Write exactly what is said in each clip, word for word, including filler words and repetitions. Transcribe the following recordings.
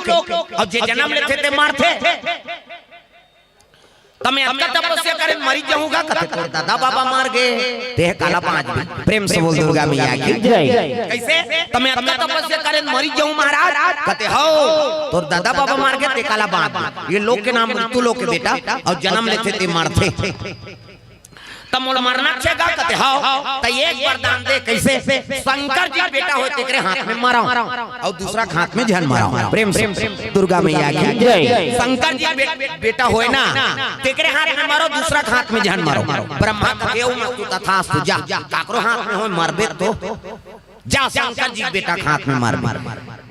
लोग, अउ जे जनम लेथे ते मरथे। त मैं अतका तपस्या करेन मरी जाहूं गा, कथे तोर ददा बाबा मर गे, तेह काला बांचबे। प्रेम से बोल दुर्गा मैया की जय। कइसे? त मैं अतका तपस्या करेन मरी जाहूं महाराज, कथे हव, तोर ददा बाबा मर गे, ते काला बांचबे। ये लोग के नाम मृत्यु लोक हे बेटा, अउ जनम लेथे ते मरथे। त मोला मरना हे गा, कथे हव, त एक वरदान दे। कइसे? शंकर जी के बेटा होय तेकरे हाथ में मरंव, अउ दूसरा के हाथ में झन मरंव। प्रेम से दुर्गा मैया की जय। शंकर जी के बे-, बेटा होय ना, तेकरे हाथ में मरंव, दूसरा के हाथ में झन मरंव। ब्रह्मा कथे, "ओम अस्तु तथास्तु, जा, काकरो हाथ में होय मरबे तो, जा शंकर जी के बेटा के हाथ में मरबे।"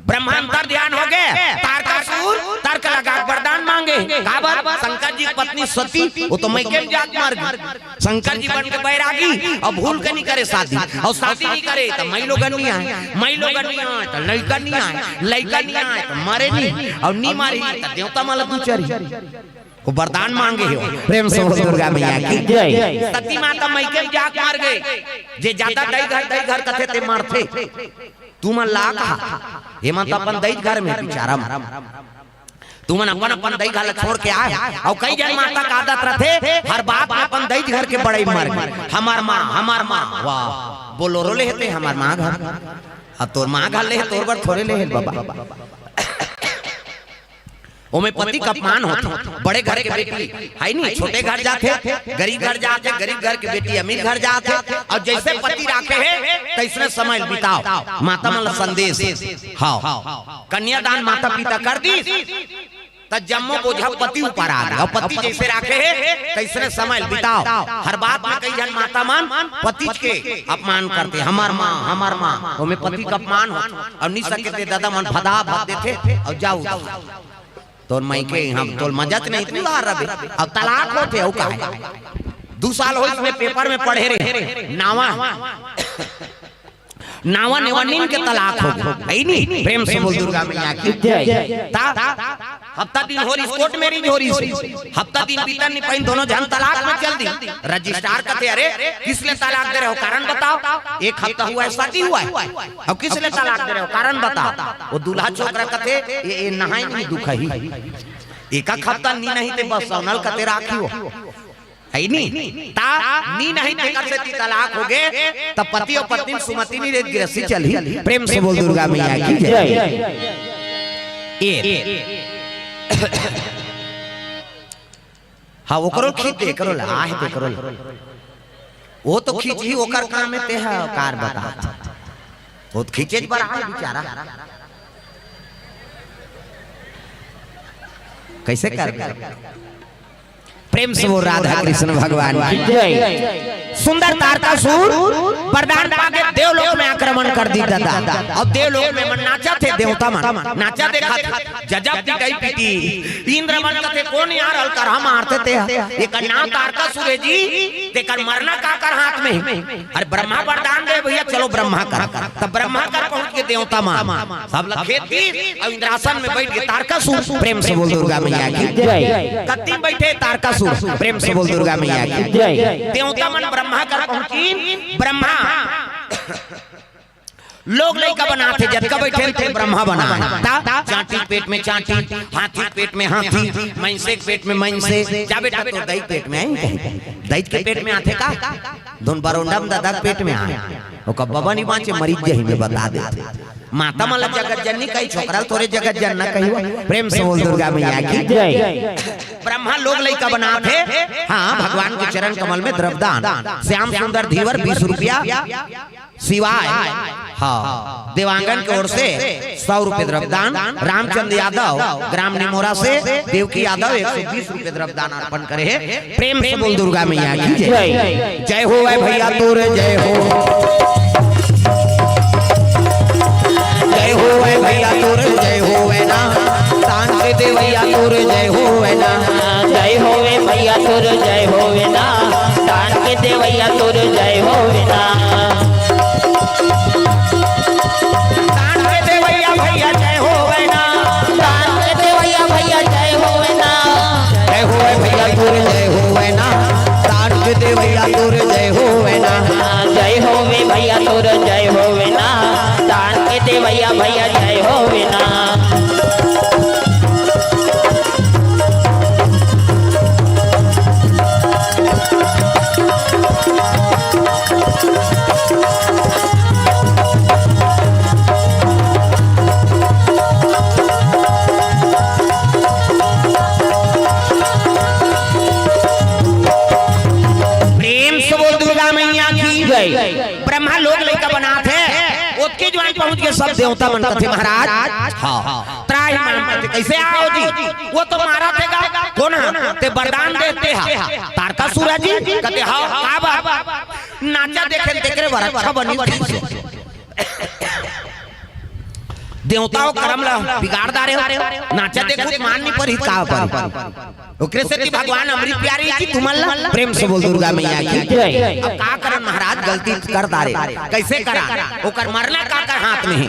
ब्रह्मा अंतर ध्यान हो गे, तारकासुर तर्क लगा के वरदान मांगे। काबर? शंकर जी के पत्नी सती, वो तो मइके में जाके मर गे। शंकर जी बन के बैरागी, अउ भूल के नइ करे शादी, अउ शादी नइ करे त मइलोगन नइ आय, मइलोगन नइ आय त लइका नइ आय, लइका नइ आय त मरे नइ, अउ नइ मरे त देवता मन ला दूचरी। वो वरदान मांगे हे। प्रेम से बोल दुर्गा मैया की जय। सती माता मइके में जाके मर गे। जे जादा दई घर, दई घर कथे ते मरथे। तुमन ला कहा, एमन त अपन दई घर में बिचारा मन। तुमन अपन अपन दई घर ला छोड़ के आय, अउ कई झन माता के आदत रथे, हर बात में अपन दई घर के बड़ई मर गे। हमर माँ, हमर माँ, वाह, बोलोरो ले हे ते हमर माँ घर। अब तोर माँ घर ले हे, तोर बर थोरे ले हे बाबा। ओमे पति के अपमान होथे। बड़े घर के बेटी हे नी, छोटे घर जाथे, गरीब घर जाथे, गरीब घर के बेटी अमीर घर जाथे, अउ जइसे पति राखे हे, तइसने समय बिताव। माता मन ला संदेश, हव, कन्यादान माता पिता कर दिस, त जम्मो बोझा पति ऊपर आ गे, अउ पति जइसे राखे हे, तइसने समय बिताव। हर बात में कई झन माता मन पति के अपमान करथे, "हमर माँ, हमर माँ", ओमे पति के अपमान होथे। अउ नइ सके ते ददा मन भदा भद देथे, अउ जा उधार। तोर मइके इहाँ तोर मजा च नहीं, तू उधार रबे। अब तलाक होथे, अउ का हे? दू साल होइस, मैं पेपर में पढ़े रहेंव, नावा, नावा नेवानिन के तलाक हो गे, हे नी? प्रेम से बोल दुर्गा मैया की जय। ता हफ्ता दिन हो रिहिस, कोर्ट मैरिज हो रिहिस, हफ्ता दिन बीतन नइ पाइन, दोनों झन तलाक में चल दिस। रजिस्ट्रार कथे, "अरे, किस लिए तलाक दे रहे हो, कारण बताओ। एक हफ्ता हुआ है, शादी हुआ है, अउ किस लिए तलाक दे रहे हो, कारण बताओ।" वो दूल्हा छोकरा कथे, "ये, ये नहाय नइ दुखही, एक हफ्ता नइ नहाय ते बस सौनल कथे राखी हो।" हे नी? ता नइ नहाय तेकर सेती तलाक हो गे, त पति अउ पत्नी में सुमति नइ रही, गिरस्ती चलही। प्रेम से बोल दुर्गा मैया की जय। ए। हाँ, ओकरो खींच दे, एकरो ला, आहे ते एकरो ला। वो तो खींचही, ओकर काम हे, ते ह कार बता। वो तो खींचे बर आय बिचारा। कइसे कर? प्रेम से बोल राधा कृष्ण भगवान की जय। सुंदर तारकासुर वरदान पाके देवलोक में आक्रमण कर दिस ददा। अब देवलोक में मन नाचथे, देवता मन नाचा देखथे, गजब पिटाई पीटी। इंद्र मन कथे, "कोन यार अलकरहा मारथे ते, एकर नाम तारकासुर हे जी, तेकर मरना काकर हाथ में।" अरे ब्रह्मा वरदान दे भइया, चलो ब्रह्मा कर। त ब्रह्मा कर पहुंच गे देवता मन, सब ला खेद दिस अउ इंद्रासन में बइठ गे तारकासुर। प्रेम से बोल दुर्गा मैया की जय। कत्ती में बइठे तारकासुर, प्रेम से बोल दुर्गा मैया की जय। देवता मन ब्रह्मा कर पहुंचिन, ब्रह्मा लोग लइका बनाथे, जतका बइठे ते ब्रह्मा बनाय। ता चांटी के पेट में चांटी, हाथी के पेट में हाथी, मइनसे के पेट में मइनसे। जा बेटा, तोर दई के पेट में आय कहीं, दई के पेट में आथे का? धुन बरोंडा में ददा के पेट में आय। ओकर बबा नइ बांचे, मरिच जही में बता देथे। माता मन ला जगत जननी कही, छोकरा ल थोरे जगत जनना कही। प्रेम से बोल दुर्गा मैया की जय। ब्रह्मा लोग लइका बनाथे। हाँ, भगवान के चरण कमल में द्रव्यदान। श्याम सुंदर धीवर बीस रुपया। शिवाय, हाँ, देवांगन के ओर से सौ रुपये द्रव्यदान, रामचंद्र यादव ग्राम निमोरा से, देवकी यादव एक सौ बीस रुपये द्रव्यदान अर्पण करे हे। प्रेम से बोल दुर्गा मैया की जय। जय। जय हो ए भइया तोर जय हो, जय हो ए भइया तोर जय होवे ना, दान के देवइया तोर जय होवे ना। जय होवे भइया तोर जय होवे ना, दान के देवइया तोर जय होवे ना। दान के देवइया भइया जय होवे ना। दान के देवइया भइया जय होवे ना। जय होवे भइया तोर जय होवे ना। दान के देवइया तोर जय होवे ना। जय होवे भइया तोर जय होवे ना। दान के देवइया भइया जय होवे ना। सब देवता मन कथे, "महाराज, हाँ, त्राहि माम," कथे, "कइसे आव जी? वो तो मारत हे गा, कोन हा? तें बरदान दे तें हा, तारकासुर जी?" कथे, "हाँ, का बा?" "नाचा देखेन तेकरे बर अच्छा बनी," कथे। देवता हो करम ला बिगाड़ डारे हो, नाचा देखहू त मान नइ परही, का परही? ओकरे सेती भगवान अमृत प्यारी जी तुमन ला प्रेम से बोल दुर्गा मैया की। जय। अब का करन महाराज, गलती कर डारे, कइसे करन? ओकर मरना काकर हाथ में हे।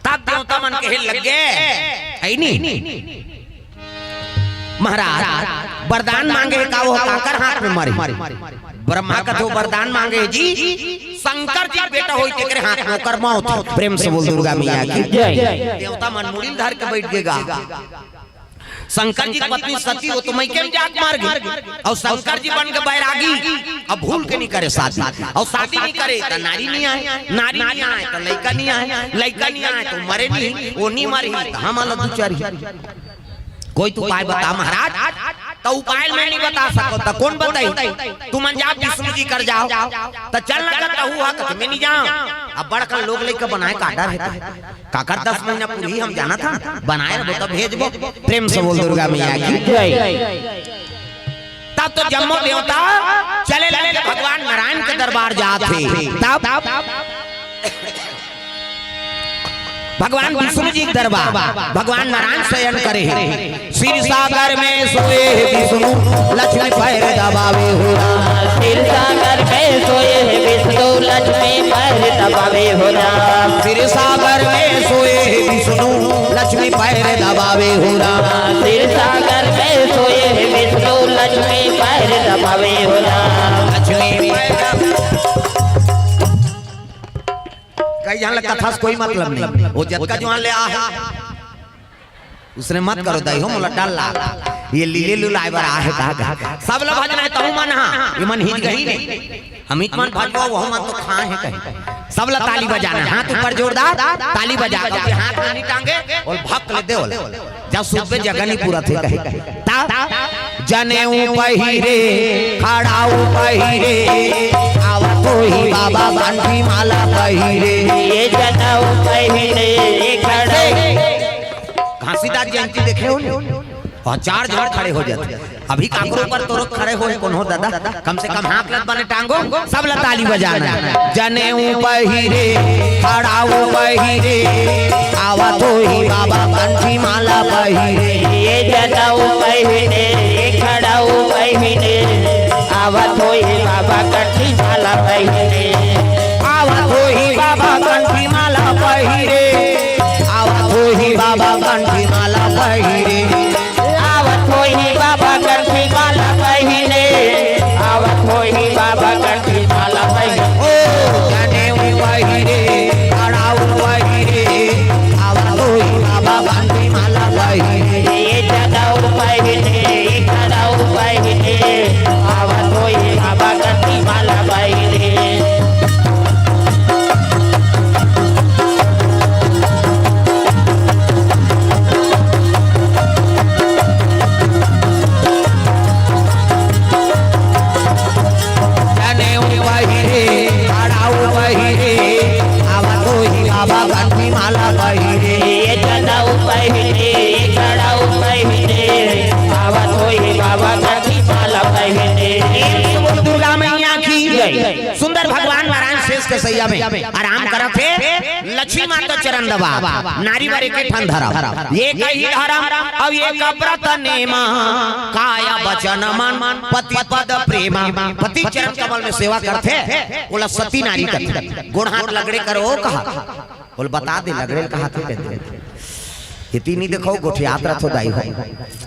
तब देवता मन कहे लग गे, "हइ नी? महाराज, वरदान मांगे हे का, वो काकर हाथ में मरही?" ब्रह्मा कथे, "वरदान मांगे हे जी, शंकर जी बेटा होही तेकरे हाथ में ओकर मौत होही।" प्रेम से बोल दुर्गा मैया की। जय। देवता मन मुड़ी ल धर के बइठ गे गा। शंकर जी के पत्नी सती, वो तो मइके में जाके मर गे। अउ शंकर जी बन गे बैरागी, अब भूल के नइ करे शादी। अउ शादी नइ करे त नारी नइ आय, नारी नइ आय त लइका नइ आय, लइका नइ आय त मरे नइ, वो नइ मरही त हमन ला दुचरही। कोई तो उपाय बता महाराज। त उपाय मैं नइ बता सकँव, त कोन बताही? तुमन जाव विष्णु जी कर जाव। त चल ना, कथे तहूँ हा, कथे मैं नइ जाँव। अब बड़कन लोग लइका बनाय का डर हे त। काकर दस महीना पूरही हम जानत हन, बनाय रहिबो त भेजबो। प्रेम से बोल दुर्गा मैया की। जय। तब तो जम्मो देवता चले लगे, भगवान नारायण के दरबार जात हे। तब भगवान विष्णु जी के दरबार, भगवान नारायण शयन करे हे। क्षीर सागर में सोए विष्णु, लक्ष्मी पैर दबावे हो राम। क्षीर सागर में सोए विष्णु, लक्ष्मी पैर दबावे हो राम। क्षीर सागर में सोए विष्णु, लक्ष्मी पैर दबावे हो राम। क्षीर सागर में सोए विष्णु, लक्ष्मी पैर दबावे हो राम। लक्ष्मी पैर। कई झन ला कथा से कोई मतलब नहीं, वो जतका जुवान ले आ हे। उसने मत करो दाई हो, मोला डर लाग। ये लीले लुलाय बर आ हे का गा। सब ला भजना हे तहूँ मन हा, ये मन हिच गही नहीं। अमित मन भजबो, वहू मन तो खाय हे कहीं। सब ला ताली बजाना, हाथ ऊपर जोरदार, ताली बजा। जे हाथ में नइ टांगे, ओला भक ले दे, ओला। जब सुतबे जगह नइ पूरत हे कहीं। तब जनेऊ पहिरे, खड़ाऊ पहिरे, आवत होही बाबा कंठी माला पहिरे। ये जनेऊ पहिरे, खड़ाऊ। घासीदास जयंती देखे हो नी? अउ चार झन खड़े हो जाथे। अभी काकरो ऊपर तोरो खड़े होय कोनो दादा, कम से कम हाथ ला बने टांगो, सब ला ताली बजाना। जनेऊ पहिरे, खड़ाऊ पहिरे, आवत होही बाबा कंठी माला पहिरे। ये जनेऊ पहिरे, खड़ाऊ पहिरे, आवत होही बाबा कंठी माला पहिरे। आवत होही बाबा कंठी माला पहिरे। आवत होही बाबा कंठी माला पहिरे। आवत होही बाबा कंठी माला पहिरे। आवत होही बाबा कंठी माला पहिरे। ओ जनेऊ पहिरे, खड़ाऊ पहिरे। आवत होही बाबा कंठी माला पहिरे। ये जनेऊ पहिरे, खड़ाऊ पहिरे। आवत होही बाबा कंठी माला पहिरे। जनेऊ पहिरे, खड़ाऊ पहिरे, आवत होही बाबा कंठी माला पहिरे। ये जनेऊ पहिरे, खड़ाऊ पहिरे, आवत होही बाबा कंठी माला पहिरे। प्रेम से बोल दुर्गा मैया की जय। सुंदर भगवान नारायण शेष के सैया में आराम करत हे। लक्ष्मी माता चरण दबा, नारी बर एक ठन धरम, एक ही धरम, अउ एक व्रत नेमा, काया वचन मन पति पद प्रेमा। पति चरण कमल में सेवा करथे, ओला सती नारी कथे। गोड़ हाथ लगड़े करो कहा, ओला बता दे लगड़े कहा थे कहते। इतनी देखो गोठियात रथो दाई हो,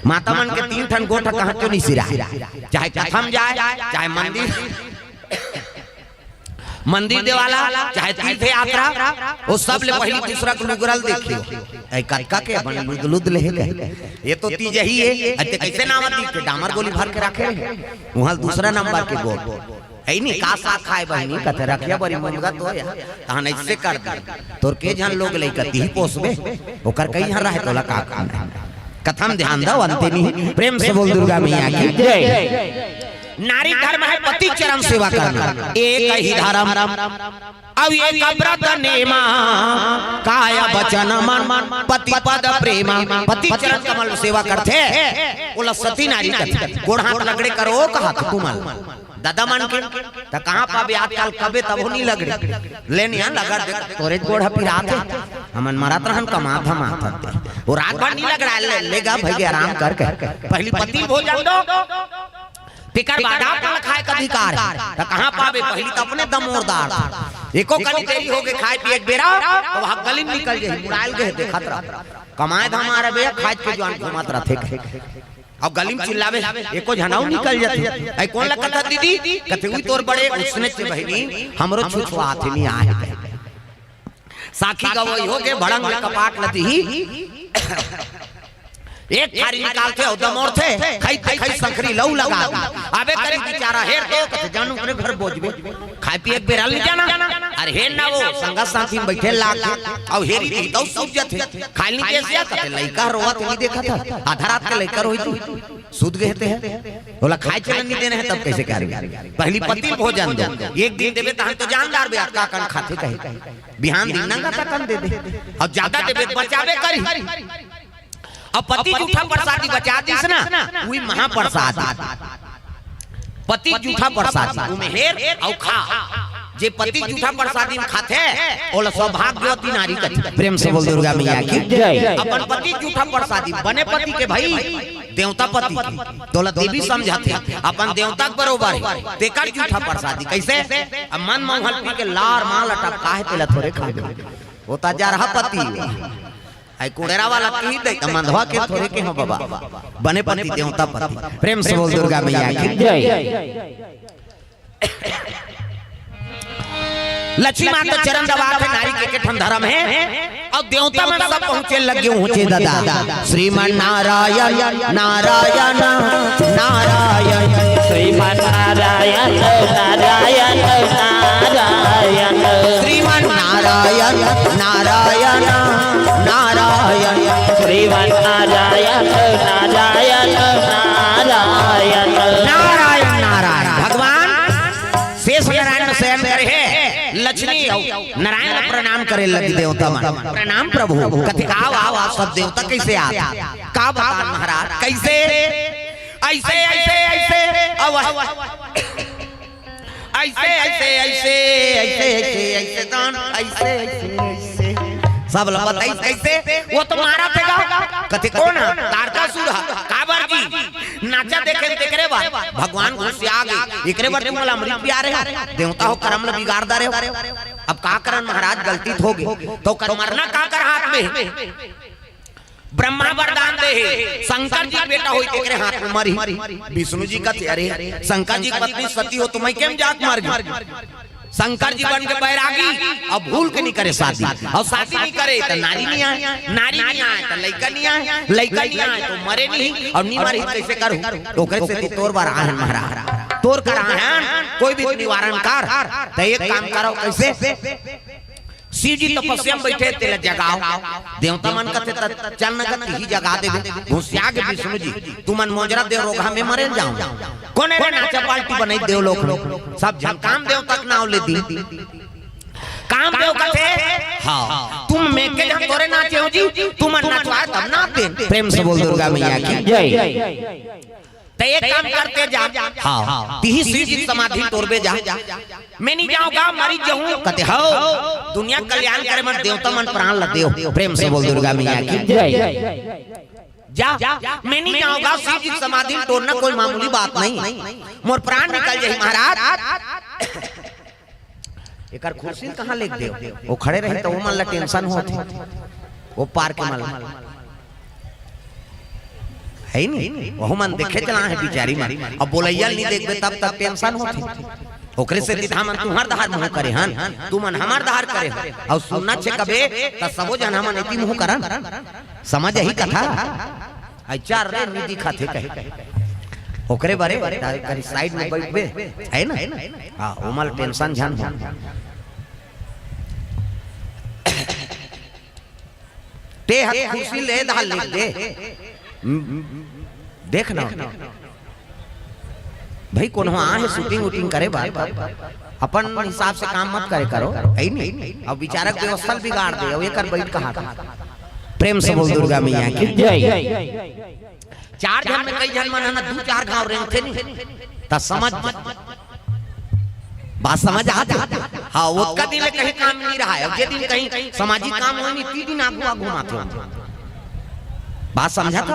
माता मन के तीन ठन गोठ कहाँ क्यों नहीं सिरा, चाहे कथम जाय, चाहे मंदिर मंदिर देवाला, चाहे तीर्थ यात्रा, वो सब ले पहिली दूसरा के लुगरा ल देखियो। ऐ कतका के बन लुद लुद ले हे। ये तो तीज ही हे, अते कैसे नाम तीज के डामर गोली भर के रखे हे। वहाँ दूसरा नंबर के गोल। ऐ नी का साग खाय बहिनी, कथे रखिया बरी मुनगा तो या। तहन ऐसे कर दे। तोर के झन लोग लइका तीही पोसबे, ओकर कई झन रहे तोला का काम हे। कथम ध्यान दो अंते नहीं, प्रेम से बोल दुर्गा मैया की जय। नारी धर्म है पति चरण सेवा करना, एक ही धर्म। अब एक व्रत नेमा, काय वचन मन पति पद प्रेमा। पति चरण कमल सेवा करथे, ओला सती नारी कथे। गोड़ हाथ लगड़े करो, कहा तो कुमल। दादा मन के, त कहाँ पाबे आजकल, कबे तभो नहीं लगड़े। ले निया लगड़ दे, तोरे गोड़ ह पिरात हे। हमन मरत रहन, कमात हम आथत। वो रात भर नहीं लगड़ा, ले, ले गा भैया आराम करके। पहली पति भोजन दो, तेकर बाद आप मन खाए के अधिकार हे। त कहाँ पाबे, पहली त अपने दमोरदार। एको कनी देरी हो गए खाए पिए के बेरा, त वहाँ गली में निकल जाही, मुड़ायल गए देखत रह। कमाए धमाए रह बे, खाए के जुआन घूमत रहथे। अब गली में चिल्लावे, एको झन अउ निकल जाथे। ऐ कोन ला कथस दीदी? कथे, "उई तोर बड़े उसने चे बहिनी, हमरो छुछुआथे नहीं आहे।" साखी गवई हो के भड़ंग ले कपाट लती ही। एक थारी निकालथे, अउ दमोरथे, खई ते खई संखरी लऊ लगा दी। अबे करी बेचारा हेर तो, कथे, "जानू करे घर बोझबे।" खाए पिए के बेरा ल नहीं जाना। अरे हे ना वो, संगत साथी में बैठे लाग के, अउ हेरी दी तउ सूझ जथे। खाए ल नहीं देस या, कथे लइका रोवत नहीं देखत हे। आधा रात के लइका रोई तू, सूत गए ते हे। बोला खाए चलन नहीं देने हैं, तब कैसे करबे? पहली पति ल भोजन दो। एक दिन देबे तहन तो जानदार बे, अतका कन खाथे कहे। बिहान दिन नंगा तकन दे दे। अउ ज्यादा देबे त बचाबे करी। अब पति जूठा प्रसादी बचा दिस ना, उही महाप्रसाद। पति जूठा प्रसादी, उमे हेर अउ खा। जे पति जूठा प्रसादी में खाथे, ओला सौभाग्यवती नारी कथे। प्रेम से बोल दुर्गा मैया की जय। अपन पति जूठा प्रसादी, बने पति के भाई, देवता पति के, तोला देवी समझथे, अपन देवता के बरोबर हे, तेकर जूठा प्रसादी। कैसे? अब मन मौहल पी के लार माल अटपका हे, तेला थोरे खा ले। वो त जरहा पति हे। आई कुड़ेरा वाला कही दे, त मंधवा के थोरे के हो बाबा, बने पति देवता पति। प्रेम से बोल दुर्गा मैया की जय। लक्ष्मी माता चरण दबाथे, नारी के एक ठन धर्म हे। अउ देवता मन सब पहुँचे लगे, पहुँचे दादा। श्रीमन नारायण, नारायण, नारायण। श्रीमन नारायण, नारायण, नारायण। श्रीमन नारायण, नारायण, नारायण। श्रीमन नारायण, नारायण, नारायण। नारायण, नारायण। भगवान शेष नारायण में शयन करे हे, लक्ष्मी अउ नारायण ला प्रणाम करे लगी देवता मन। प्रणाम प्रभु। कथे, "आव, आव, आव, सब देवता कैसे आत?" का बतान महाराज, कैसे? ऐसे, ऐसे, ऐसे, अउ ऐसे, ऐसे, ऐसे, ऐसे, ऐसे, ऐसे, दान, ऐसे, ऐसे, ऐसे। सब ला बताइस कैसे? वो तो मारथे गा। कथे, "कोन हे?" "तारकासुर हे।" "काबर जी?" "नाचा देखे तेकरे बर।" भगवान घुसिया गे, एकरे बर तुमन ला अमृत पिया रहे हो, देवता हो करम ला बिगाड़ डारे हो। अब का करन महाराज, गलती तो होगे, त ओकर मरना काकर हाथ में? ब्रह्मा वरदान दे हे, शंकर जी के बेटा होई तेकरे हाथ में मरही। विष्णु जी कथे, "अरे शंकर जी के पत्नी सती हो, त मैं केम जाके मर गे?" शंकर जी बन के बैरागी, अब भूल के नहीं करे शादी, अउ शादी नहीं करे त नारी नहीं आए, नारी नहीं आए त लइका नहीं आए, लइका नहीं आए त मरे नहीं, अउ नहीं मरही त कैसे करू? ओकरे सेती तोर बर आए हन महाराज, तोर करा आए हन, कोई भी निवारण कर। त एक काम करो, कैसे? शिव जी तपस्या में बैठे, तेला जगाओ। देवता मन कथे, "त चल न गा, तिही जगा देबे।" घुसिया गे विष्णु जी, "तुमन मोजरा देव रोगहा, में मरे जाओ।" कोन हे रे नाचा पार्टी बनाई देवलोक में? सब झन काम देवता के नाव ले दी। काम देव कथे, "हाँ, तुम में के झन थोरे नाचे हो जी, तुमन नचवाए तब नाचे।" प्रेम से बोल दुर्गा मैया की जय। त एक काम करते जा, हाँ, तिही शिव जी समाधि टोरबे जा। "मैं नहीं जाऊंगा, मरी जाऊं।" कथे, "हव, दुनिया कल्याण करे मन देवता मन प्राण ल देव।" प्रेम से बोल दुर्गा मैया की जय। "जा, मैं नहीं जाऊंगा, शिव जी समाधि टोरना कोई मामूली बात नहीं, मोर प्राण निकल जाही महाराज।" एकर खुर्सी ल कहाँ लेग देव? वो खड़े रही त वो मन ला टेंशन होत हे। वो पार के मन ला। हे नी? वहू मन देखे चला हे बिचारी मन। अब बोलैया ल नहीं देखबे तब तक टेंशन होत हे। ओकरे सेती त हमन तुंहर डहर मुंह करे हन, तुमन हमर डहर करे हन। अउ सुनना छे कबे त सबो झन हमन एती मुंह करन। समझ आही कथा? अइ चल रे, नी दिखत हे कहे। ओकरे बारे करी साइड में बैठबे, हे ना? हाँ, ओमा ल टेंशन झन हो। ते ह खुर्सी ले धा ले दे। देख ना। भाई, कोनो आए हे shooting वूटिंग करे बर, अपन हिसाब से काम मत करे करो, है नी? अब विचारक व्यवस्था ल बिगाड़ दे, अब एकर बैठ कहा था। प्रेम से बोल दुर्गा मैया की जय। चार झन में कई झन मन है ना, दू चार घाव रेंगथे नी, त समझ जा। बात समझ आत हे? हाँ, वो कदी ले कहीं काम नहीं रहा है। जे दिन कहीं सामाजिक काम होय नी, ती दिन आगू आगू माथे होथे। बात समझा तो?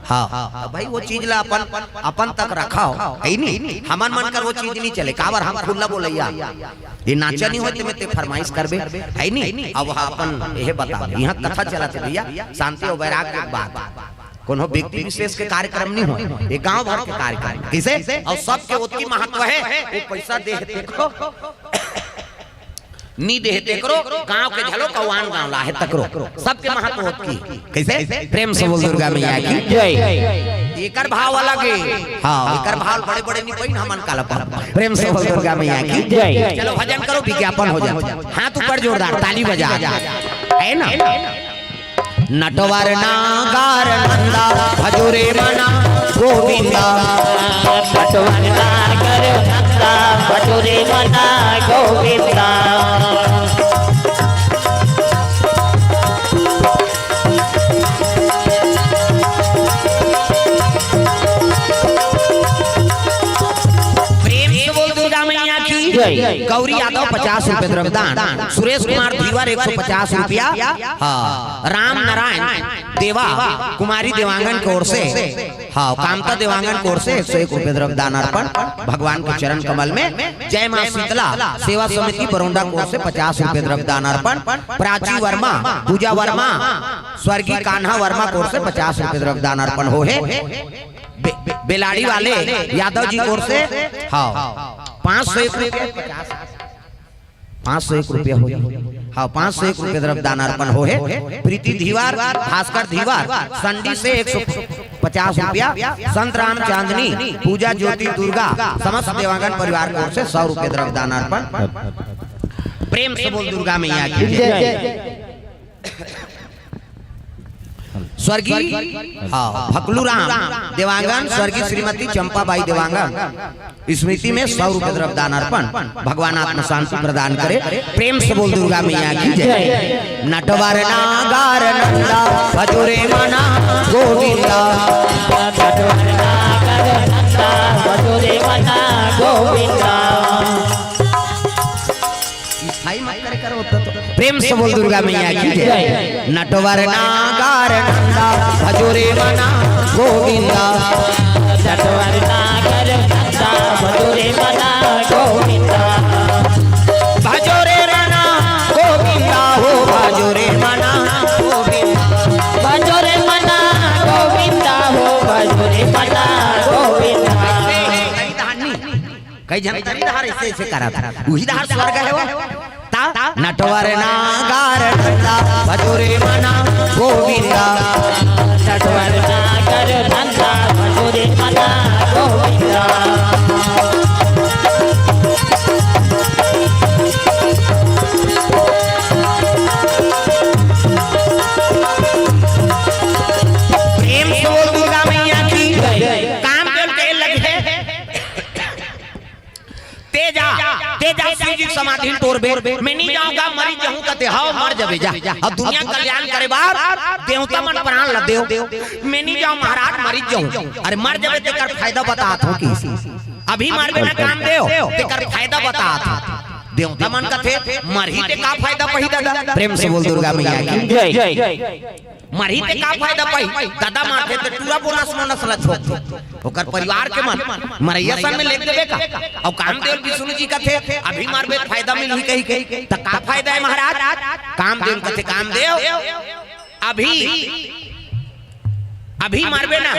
हाँ, तो भाई वो चीज ला अपन, अपन तक रखा हो, है नी? हमन मन कर वो चीज नहीं चले, काबर हम खुल्ला बोलैया। ये नाचा नहीं होय ते में ते फरमाइश करबे, है नी? अब वहाँ अपन यह बता, यहाँ कथा चलत हे भैया, शांति और वैराग्य के बात। कोनो व्यक्ति विशेष के कार्यक्रम नहीं होय, ये गांव भर के कार्यक्रम। किसे? और सबके ओतकी महत्व है, वो पैसा दे हे तेकरो, नी दे हे तेकरो, गांव के घलो कौन गांव ला हे तकरो, सबके महत्व ओतकी। कैसे? प्रेम से बोल दुर्गा मैया की जय। एकर भाव अलग है। हाँ, एकर भाव बड़े बड़े नहीं पहिन, हमन काला पाप। प्रेम से बोल दुर्गा मैया की जय। चलो भजन करो, विज्ञापन हो जाए। हाथ ऊपर जोरदार, ताली बजा, है ना? नटवर नागर नंदा भजो रे मना गोविंदा। नटवर नागर नंदा भजो रे मना गोविंदा। प्रेम से बोल दुर्गा मैया की जय। गौरी यादव पचास रुपए द्रव्यदान, सुरेश कुमार धीवर एक सौ पचास रुपया, हाँ, राम नारायण देवा कुमारी देवांगन की ओर से, हाँ, कामता देवांगन की ओर से एक सौ एक रुपए द्रव्यदान अर्पण भगवान के चरण कमल में। जय माँ शीतला सेवा समिति बरौंडा की ओर से पचास रुपए द्रव्यदान अर्पण। प्राची वर्मा, पूजा वर्मा, स्वर्गीय कान्हा वर्मा की ओर से पचास रुपए द्रव्यदान अर्पण हो हे। बे-, बे-, बेलाड़ी वाले यादव जी की ओर से, हाँ, पाँच सौ एक रुपये, पाँच सौ एक रुपया हो। हाँ, पाँच सौ एक रुपये द्रव्यदान अर्पण हो हे। प्रीति धीवर, भास्कर धीवर, संडी से एक सौ पचास रुपया, संत राम चांदनी, पूजा ज्योति दुर्गा, समस्त देवांगन परिवार की ओर से सौ रुपये द्रव्यदान अर्पण। प्रेम से बोल दुर्गा मैया की जय। स्वर्गीय, हाँ, भकलू राम देवांगन, स्वर्गीय श्रीमती चंपाबाई देवांगन स्मृति में सौ रुपए द्रव्यदान अर्पण। भगवान आत्मा शांति प्रदान करे। प्रेम से बोल दुर्गा मैया की जय। नटवर नागर नंदा भजो रे मना गोविंदा। नटवर नागर नंदा भजो रे मना गोविंदा। स्थाई मत करे करो तो। प्रेम से बोल दुर्गा मैया की जय। नटवर नागर नंदा भजो रे मना गोविंदा। नटवर नागर नंदा भजो रे मना गोविंदा। भजो रे मना गोविंदा हो, भजो रे मना गोविंदा। भजो रे मना गोविंदा हो, भजो रे मना गोविंदा। कई झन तरी डहार ऐसे, ऐसे करत हे। उही डहार स्वर्ग हे वो। ता नटवर नागर नंदा भजो रे मना गोविंदा। नटवर नागर नंदा भजो रे मना गोविंदा। प्रेम से बोल दुर्गा मैया की। काम करके लगे। तेजा, तेजा शिव जी समाधि टोरबे। मैं नहीं जाऊंगा, मरी जाऊं कथे, हव, मर जबे जा। अब दुनिया कल्याण करे बार देवता मन प्राण ल देव। मैं नहीं जाऊं महाराज, मरी जाऊं। अरे मर जबे तेकर फायदा बतात हो कि अभी मरबे ना काम देव, तेकर फायदा बतात हो। देवता मन कथे, मरही ते का फायदा पही दादा? प्रेम से बोल दुर्गा मैया की जय। मरही ते का फायदा पाही? दादा मारथे ते टूरा बोनस मोनस ल छोड़थे। ओकर परिवार के मन मरैया सन में लेग देबे का? अउ कामदेव विष्णु जी कथे, अभी मारबे त फायदा मिलही कहिके। त का फायदा हे महाराज? कामदेव कथे, कामदेव, अभी, अभी मारबे ना,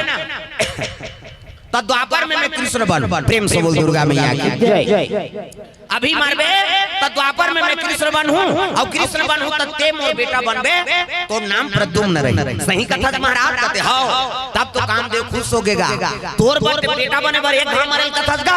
त द्वापर में मैं कृष्ण बन। प्रेम से बोल दुर्गा मैया की जय। अभी मरबे त द्वापर में मैं कृष्ण बन हूँ, अउ कृष्ण बन हूँ त ते मोर बेटा बनबे, तोर नाम प्रद्युम्न रही। सही कथस महाराज? कथे हव। तब तो कामदेव खुश होगे गा। तोर बर ते बेटा बने बर एक घाव मरे ल कथस गा,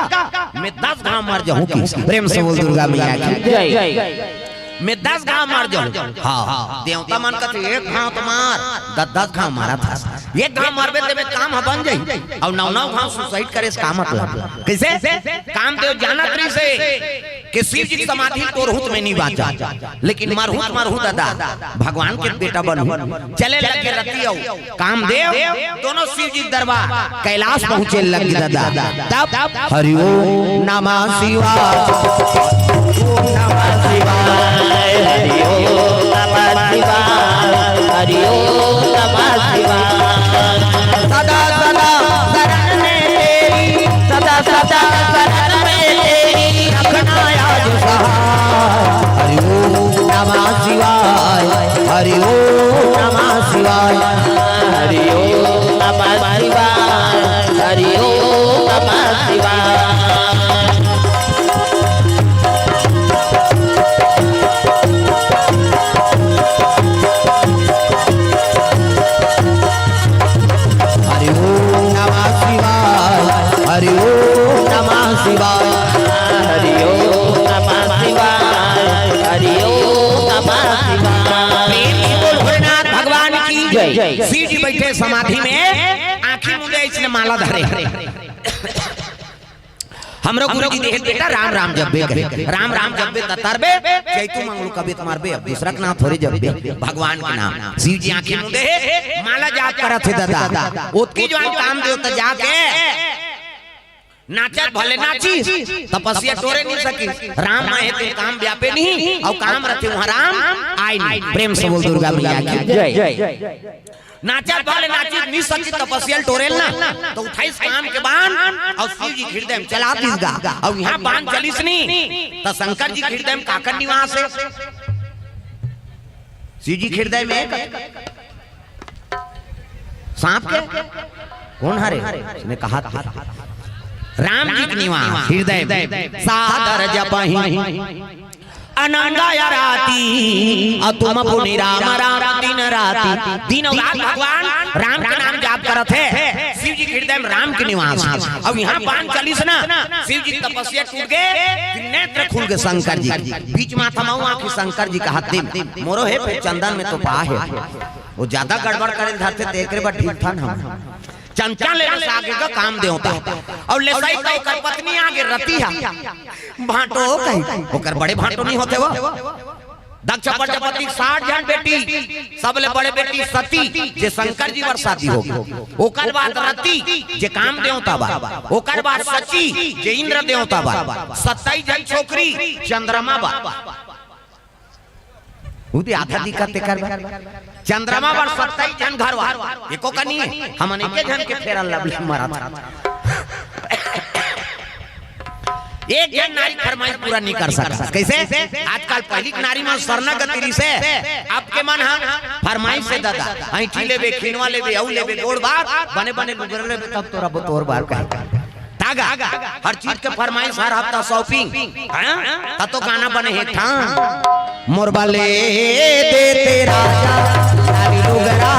मैं दस घाव मर जाहूँ कि। प्रेम से बोल दुर्गा मैया की जय। मैं दस घाव मर जाहूँ। हाँ, देवता मन कथे एक घाव तो मार, दस दस घाव मारत हस। एक घांव मरबे तेमे काम ह बन जाई, अउ नौ नौ घांव सुसाइड करे से का मतलब? कइसे? कामदेव जानत रहिसे कि शिव जी के समाधि तोर हुत में नहीं बांचा, लेकिन मरहूं त मरहूं दादा, भगवान के बेटा बनहूं। चले लगे रति अउ कामदेव, दोनों शिव जी के दरबार, कैलाश पहुंचे लगे दादा। तब हरि ओम नमः शिवाय, ओम नमः शिवाय, हरि ओम नमः शिवाय, हरि ओम नमः शिवाय। सदा सदा शरण में तेरी, सदा सदा शरण में तेरी, रखना याद सहाय। हरि ओम नमः शिवाय, हरि ओम नमः शिवाय, हरि ओम नमः शिवाय, हरि ओम नमः शिवाय। हरि ओम नमः शिवाय, हरि ओम नमः शिवाय, हरि ओम नमः शिवाय, हरि ओम नमः शिवाय। प्रेम से बोल भोलेनाथ भगवान की जय। शिव जी बैठे समाधि में, आंखी मूंदे इसने माला धरे। हमरो गुरु जी देहे बेटा राम राम जपबे कहे, राम राम जपबे त तरबे, चैतू मंगलू कबे त मरबे, अब दूसरा के नाम थोड़े जपबे, भगवान के नाम। शिव जी आंखी मूंदे हे, माला जाप करत हे दादा। ओतकी जवान कामदेव त जाके नाचत भले नाचिस, तपस्या टोरे नहीं सकिस। राम माहे ते काम व्यापे नहीं, अउ काम रथे वहां राम आय नहीं। प्रेम से बोल दुर्गा मैया की जय। नाचत भले नाचिस, नहीं सकिस तपस्या ल टोरे ल ना, त उठाइस काम के बान अउ शिव जी के हृदय में चला दिस गा। अउ इहां बान चलिस नहीं, त शंकर जी के हृदय में काकर निवास हे? शिव जी के हृदय में एक सांप के कोन हरे? इसने कहा था। राम जी के निवास हृदय में। सादर जपहि अनंग आरती, अउ तुम पुनि राम राम दिन राति। दिन अउ रात भगवान राम के नाम जाप करत हे। शिव जी के हृदय में राम के निवास हे। अउ इहां बान चलिस ना, शिव जी के तपस्या टूट गे, त्रिनेत्र खुल गे शंकर जी। बीच माथा म आंखी शंकर जी कहा दिन मोरो हे, फेर चंदन में तो पा हे। वो ज्यादा गड़बड़ करे ल धरथे, त एकरे बर ठीक थन हम। चंचल ले रस आगे गा काम देवता। अउ लेसई त ओकर पत्नी आगे रति हा। भांटो कही, ओकर बड़े भांटो नहीं होथे वो। दक्ष प्रजापति के साठ झन बेटी, सबले बड़े बेटी सती, जे शंकर जी बर शादी हो गे। ओकर बाद रति, जे काम देवता बा। ओकर बाद शची, जे इंद्र देवता बा। सत्ताईस झन छोकरी, चंद्रमा बा। उदी आधा दिक्कत तेकर बा। चंद्रमा बर सत्ताईस झन घरवार, एको कनी हे। हमन एके झन के फेरल लबले मरत। एक झन नारी फरमाइश पूरा नहीं कर सकत। कइसे? आजकल पहिली के नारी मन सरना गति रिहिसे, अब के मन ह फरमाइश हे दादा, अंइठी लेबे, खिनवा लेबे, अउ लेबे, गोड़ बार, बने बने लुगरा लेबे, तब तोरा बतोर बार कहे। तागा, हर चीज के फरमाइश, हर हफ्ता shopping, हाँ? त तो गाना बने हे, हाँ? मोर बर ले देते राजा, लाली लुगरा,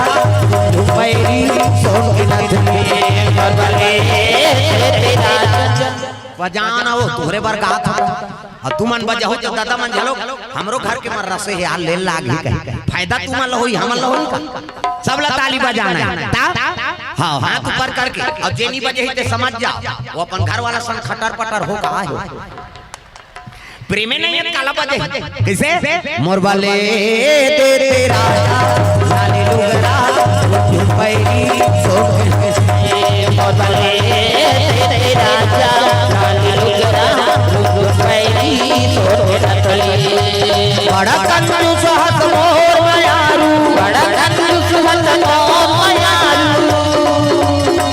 झुमैरी, सोन के नथनी। मोर बर ले देते राजा। बजाना हो, तोहरे बर गात हो। अउ तुमन बजाहू त दादा मन घलो, हमरो घर के मन रसे हे यार, ले लाग ही कहीं। फायदा तुमन ल होई, हमन ल होई का? सब ला ताली बजाना हे। ता? हाँ, हाथ ऊपर करके। अउ जे नहीं बजे ही ते समझ जाओ, वो अपन घर वाला संग खटर पटर हो का हे। प्रेमे नहीं हे, काला बजे। कइसे? मोर बर ले देते राजा, लाली लुगरा, झुमैरी, सोन। मोर बर ले देते राजा, लाली लुगरा, झुमैरी, सोन। बड़ा कंजूस हस मोर मयारू, बड़ा कंजूस हस मोर मयारू।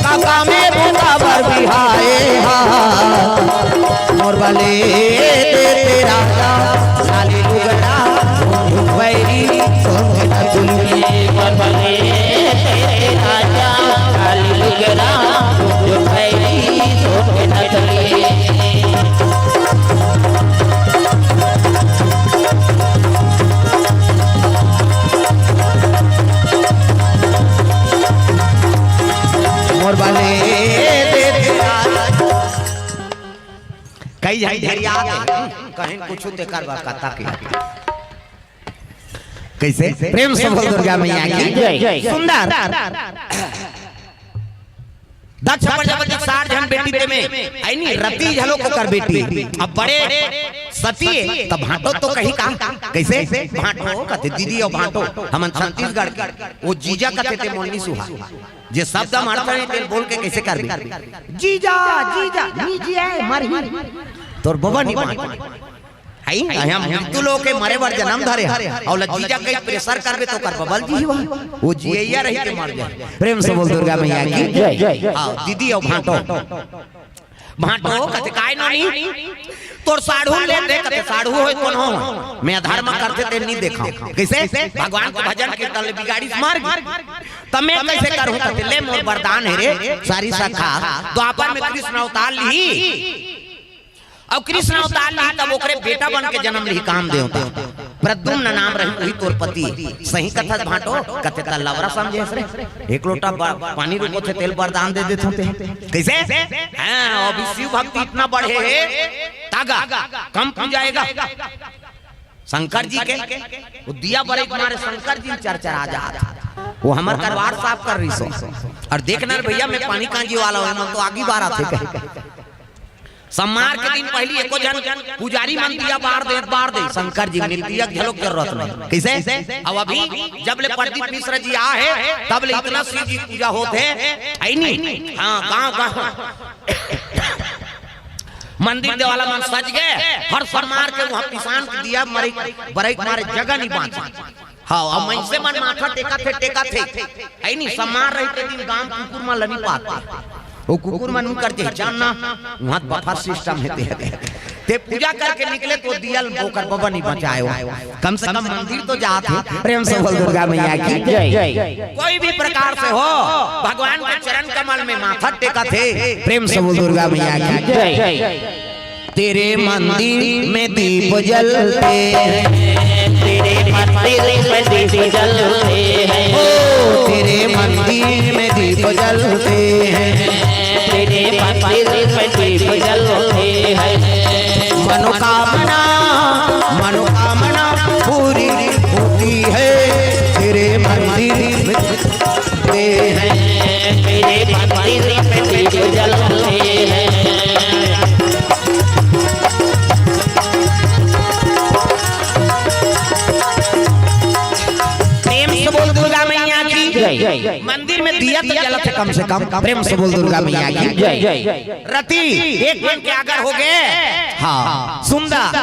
काका में बुता बर बिहाए हा। मोर बर ले देते राजा, लाली लुगरा, वैरी, सोन के नथुनी। मोर बर ले देते राजा, लाली लुगरा, वैरी, सोन के नथुनी। मोर बर ले देते राजा। कई झन ढेरिया के, कहीं कुछ तेकर बर कथा के। कइसे? प्रेम से बोल दुर्गा मैया की जय। सुंदर। दक्ष प्रजापति के साठ झन बेटी ते में, अइनी रति घलो ओकर बेटी। अब बड़े सती, तब भांटो तो कही का, कइसे? भांटो कथे, दीदी अउ भांटो, हमन छत्तीसगढ़ के, ओ जीजा कथे ते मोर नी सुहा। जे शब्द मारता नहीं, तेल बोल के कइसे करबे? जीजा, जीजा, नी जिया, मरही। तोर बबा नी बांच। हई, हम मृत्यु लोक के मरे बर जन्म धरे हन। अउ ल जीजा कही pressure करबे तो ओकर बबा ल जीही। ओ जियइया रही के मर जाय। प्रेम से बोल दुर्गा मैया की जय। हाँ, दीदी अउ भांटो। भांटो कथे, "काय नोनी? तोर साढ़ू ले दे," कथे, "साढ़ू होय कोनो होय, मैं अधर्म करथे ते नी देखंव।" कइसे? भगवान के भजन कीर्तन ले बिगाड़िस मर गे। त मैं कइसे करहूं? कथे, "ले मोर वरदान हे रे, सारी सखा, द्वापर में कृष्ण अवतार लिही।" अउ कृष्ण अवतार लिही, तब ओकरे बेटा बन के जन्म लिही कामदेवता। प्रद्युम्न नाम रही, उही तोर पति। सही कथस भांटो, कथे त लवरा समझे हस रे। एक लोटा ब-, पानी रुकोथे, तेल वरदान दे देथंव ते। कइसे? हाँ, अभी शिव भक्ति इतना बढ़े हे, तागा, कम पूजाएगा। शंकर जी के, ओ दिया बरई के मारे शंकर जी चरचरा जात। ओ हमर करवार साफ कर रहिस हे। अउ देखना रे भइया, मैं पानी कांजी वाला हंव, मन तो आगी बारत हे कहे। सम्मार के दिन पहिली एको झन पुजारी मन दिया बार दे, बार दे। शंकर जी मन दिया के घलो जरूरत नहीं। कइसे? अउ अभी जब ले प्रदीप मिश्र जी आय हे, तब ले इतना शिव जी पूजा होत हे, अइनी? हाँ, गांव गांव मंदिर देवाला मन सज गे, हर सम्मार के उहां पिसान के दिया बरई के मारे जगह नी बांचे। हाँ, अउ मनसे मन माथा टेकथे, टेकथे। अइनी? सम्मार रहिथे दिन गांव कुकुर मन ल नी पाते। ओ कुकुर मन उंकर जे जानना, उहां buffer system हे ते। ते पूजा करके निकले तो दिया ल ओकर बबा नी बचाय। कम से कम मंदिर तो जात हे। प्रेम से बोल दुर्गा मैया की जय। कोई भी प्रकार से हो, भगवान के चरण कमल में माथा टेकथे। प्रेम से बोल दुर्गा मैया की जय। तेरे मंदिर में दीप जलते हैं, तेरे मंदिर में दीप जलते हैं, ओ तेरे मंदिर में दीप जलते हैं, तेरे मंदिर में दीप जलते हैं। मनोकामना, मनोकामना पूरी होती है तेरे मंदिर में दीप जलते हैं, तेरे मंदिर में दीप जलते हैं। प्रेम से बोल दुर्गा मैया की जय। मंदिर में दिया तो जलत हे कम से कम। प्रेम से बोल दुर्गा मैया की जय। रति एक मन के आगर हो गे। हाँ, सुंदर।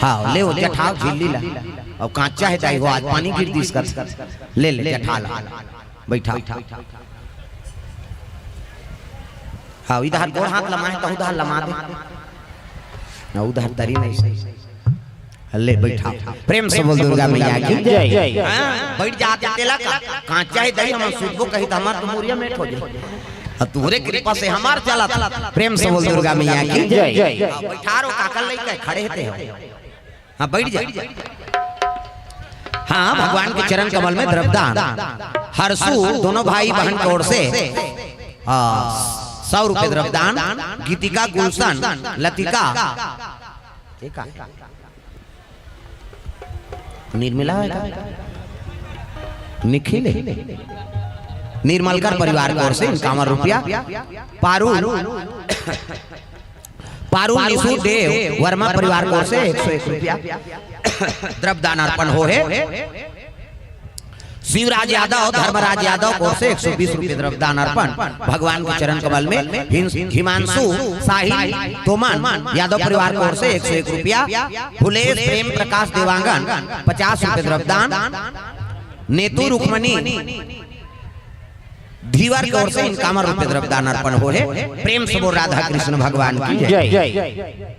हाँ, ले ओ जठाव झिल्ली ला। अउ कांचा हे दाई हो, आज पानी गिर दिस कर। ले, ले, जठा ला। बइठा। हाँ, इधर गोड़ हाथ लमाए, त उधर लमा दे। ना, उधर तरी नहीं सही। ले, बइठा। प्रेम से बोल दुर्गा मैया की जय। हाँ, बइठ जाते तेला का। कांचा हे दाई, हमन सुतबो कही त हमर तो मुरिया मेट हो जाय। अब तोहरे कृपा से हमर चलत। प्रेम से बोल दुर्गा मैया की जय। हाँ, बइठा रो, काकर लइका खड़े हे ते हो। हाँ, बइठ जा। हाँ, भगवान के चरण कमल में द्रव्यदान। हर्षु दोनों भाई बहन की ओर से, आ, सौ रुपए द्रव्यदान। गीतिका, गुलशन, लतिका, ठीक है। निर्मला है का? निखिल है? निर्मलकर परिवार की ओर से इक्यावन रुपया। पारू, पारू निशु देव वर्मा परिवार की ओर से एक सौ एक रुपया द्रव्यदान अर्पण हो है। शिवराज यादव, धर्मराज यादव की ओर से एक सौ बीस रुपये द्रव्यदान अर्पण। भगवान के चरण कमल में हिंस-, हिमांशु शाही तोमन यादव परिवार की ओर से एक सौ एक रुपया, फुलेश प्रेम प्रकाश देवांगन पचास रुपये द्रव्यदान, नेतू रुक्मणी धीवर की ओर से इक्यावन रुपये द्रव्यदान अर्पण हो है। प्रेम से बोल राधा कृष्ण भगवान की जय। जय।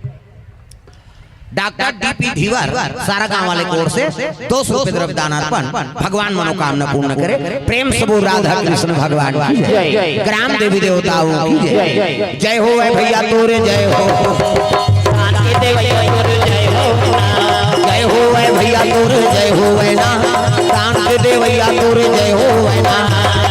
डॉक्टर डीपी धीवर सारा गांव वाले की ओर से दो सौ रुपये द्रव्यदान अर्पण। भगवान मनोकामना पूर्ण करे। प्रेम से बोल राधा कृष्ण भगवान की जय। ग्राम देवी देवताओं की जय। जय हो ए भैया तोरे जय हो। शांति देवैया तोरे जय हो। जय हो ए भैया तोरे जय हो ए ना। शांति देवैया तोरे जय हो ए ना।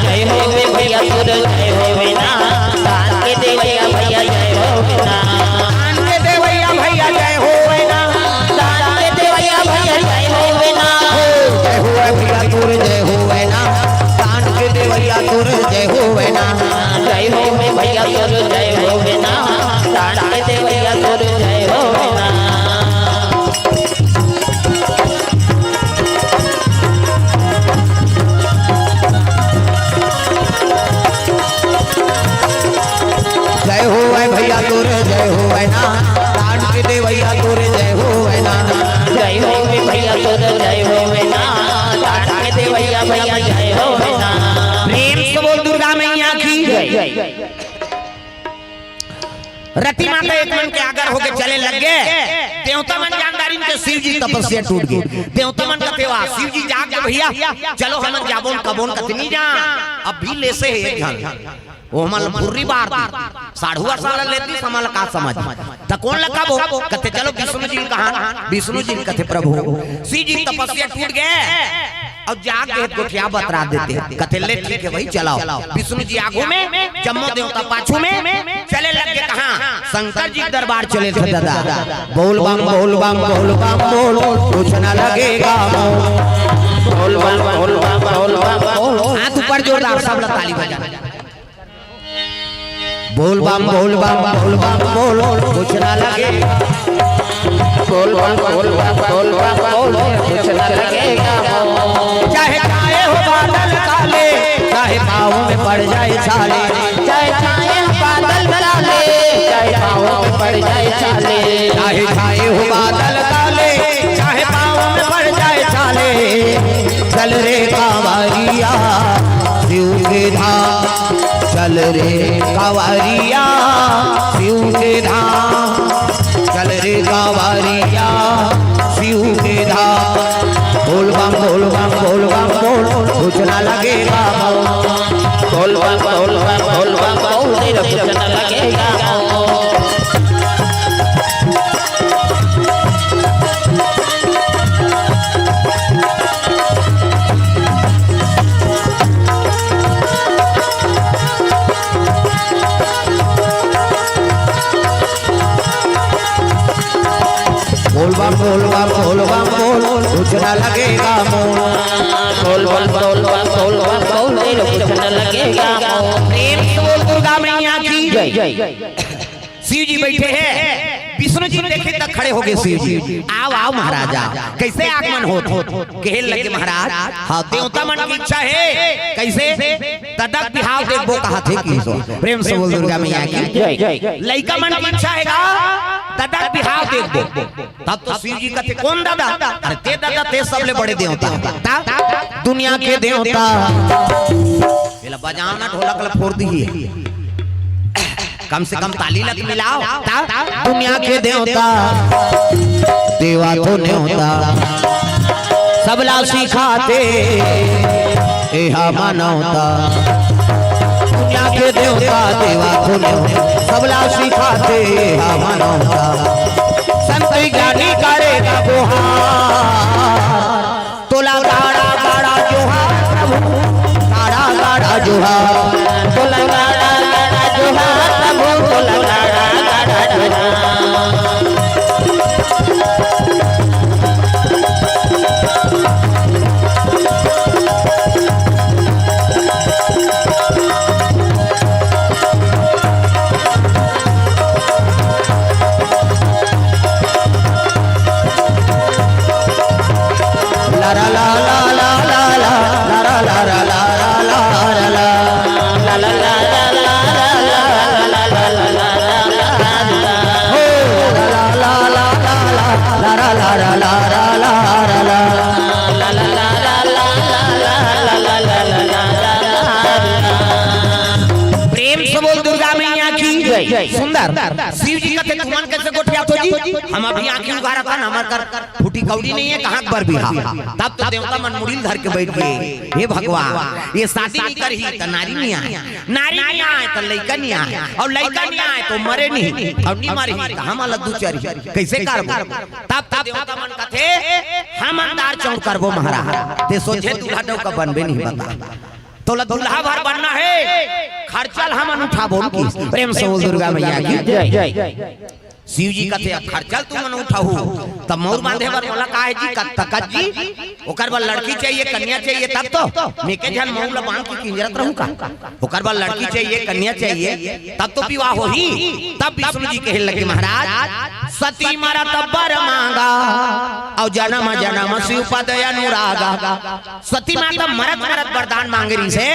जय हो ए भैया तोरे जय हो ए ना। शांति देवैया भैया जय हो ए ना। शांति देवैया भैया जय हो ए ना। शांति देवैया भैया जय हो ए ना। जय हो ए भैया तोरे जय हो ए ना। शांति देवैया तोरे जय रति माता एक मन के आगर होके चले लग गे। देवता मन जानदारिन के शिव जी तपस्या टूट गे। देवता मन कथे, "वाह, शिव जी जाग गे भैया, चलो हमन जाबोन कबोन।" कथे, "नी जा, अब भी लेसे हे एक झन।" वो हमन ला भुर्री बार दी, साढ़ू असन ला लेती, हमन ला का समझ? त कोन ला कबो? कथे, "चलो विष्णु जी ल कहा।" विष्णु जी ल कथे, "प्रभु, शिव जी तपस्या टूट गे, अउ जाग गे त गोठिया बतरा देते।" कथे, "ले ठीक हे भाई, चलाओ।" विष्णु जी आगू में, जम्मो देवता पाछू में, चले लग गे कहाँ? शंकर जी के दरबार चले थे दादा। बोल बम, बोल बम, बोल बम, बोल, कुछ ना लगेगा मोल। बोल बम, बोल बम, बोल बम, बोल। हाथ ऊपर जोरदार, सब लोग ताली बजा। बोल बम, बोल बम, बोल बम, बोल, कुछ ना लगे। बोल बम, बोल बम, बोल बम, बोल, कुछ ना लगेगा। चाहे छाए हो बादल काले, चाहे पाँव में पड़ जाए छाले। चाहे छाए हो बादल काले, चाहे पाँव में पड़ जाए छाले। चाहे छाए हो बादल काले, चाहे पाँव में पड़ जाए छाले। चल रे कांवरिया शिव के धाम, चल रे कांवरिया शिव के धाम, चल रे कांवरिया शिव के धाम। बोल बम, बोल बम, बोल बम, बोल, कुछ ना लगेगा मोल। बोल बम, बोल बम, बोल बम, बोल, तेरा कुछ ना लगेगा मोल। बोल बम, बोल बम, बोल बम, बोल, कुछ ना लगेगा मोल। बोल बम, बोल बम, बोल बम, बोल, कुछ ना लगेगा मोल। प्रेम से बोल दुर्गा मैया की जय। शिव जी बैठे हैं, विष्णु जी देखे त खड़े हो गे शिव जी। "आओ, आओ महाराज, आओ।" "कइसे आगमन होत?" कहे लगे, "महाराज, हाँ, देवता मन के इच्छा हे।" "कइसे?" "ददा के बिहाव देखबो कहत हे।" कि सो प्रेम से बोल दुर्गा मैया की जय। लइका मन के इच्छा हे गा, ददा के बिहाव देखबो। तब तो शिव जी कथे, "कोन ददा?" "अरे ते ददा, ते सबले बड़े देवता।" तब दुनिया के देवता। एला बजाना, ढोलक ला फोर दिही। कम से कम ताली लग मिलाओ। ता दुनिया के देवता, देवा तो नेवता, सबला सिखाते एहा मानवता। दुनिया के देवता, देवा तो नेवता, सबला सिखाते एहा मानवता। संत ज्ञानी करेगा गुहार। तोला गाड़ा गाड़ा जोहार प्रभु, गाड़ा गाड़ा जोहार। तोला गाड़ा गाड़ा जोहार प्रभु, तोला गाड़ा गाड़ा जोहार। प्रेम से बोल दुर्गा मैया की जय। सुंदर। शिव जी कथे, "तुमन कइसे गोठियाथो जी? हम अभी आँखी उघारत हन, हमर कर फूटी कौड़ी नइ हे, कहाँ के बर बिहा?" तब तो देवता मन मुड़ी ल धर के बइठ गे, "हे भगवान, ये शादी नइ करही त नारी नइ आय, नारी नइ आय त लइका नइ आय, अउ लइका नइ आय त मरे नइ, अउ नइ मरही त हमन ला दू चरही, कइसे करबो?" तब तो देवता मन कथे, "हमन दार चौड़ करबो महाराज, ते सोझे दूल्हा डउका बनबे नइ बता।" तोला दूल्हा भर बनना हे, खर्चा ल हमन उठाबो न कि। प्रेम से बोल दुर्गा मैया की जय। शिव जी कथे, "अब खर्चा ल तुमन उठाहू, तब मउर बांधे बर मोला का हे जी, कत तकत जी? ओकर बर लड़की चाहिए, कन्या चाहिए, तब तो मैं के झन मउर ल बांध के किंजरत रहूं का? ओकर बर लड़की चाहिए, कन्या चाहिए, तब तो विवाह होही।" तब विष्णु जी कहे लगे, "महाराज, सती मरत बर मांगा, अउ जनम जनम शिव पद अनुरागा।" सती माता मरत मरत वरदान मांगे रहिस हे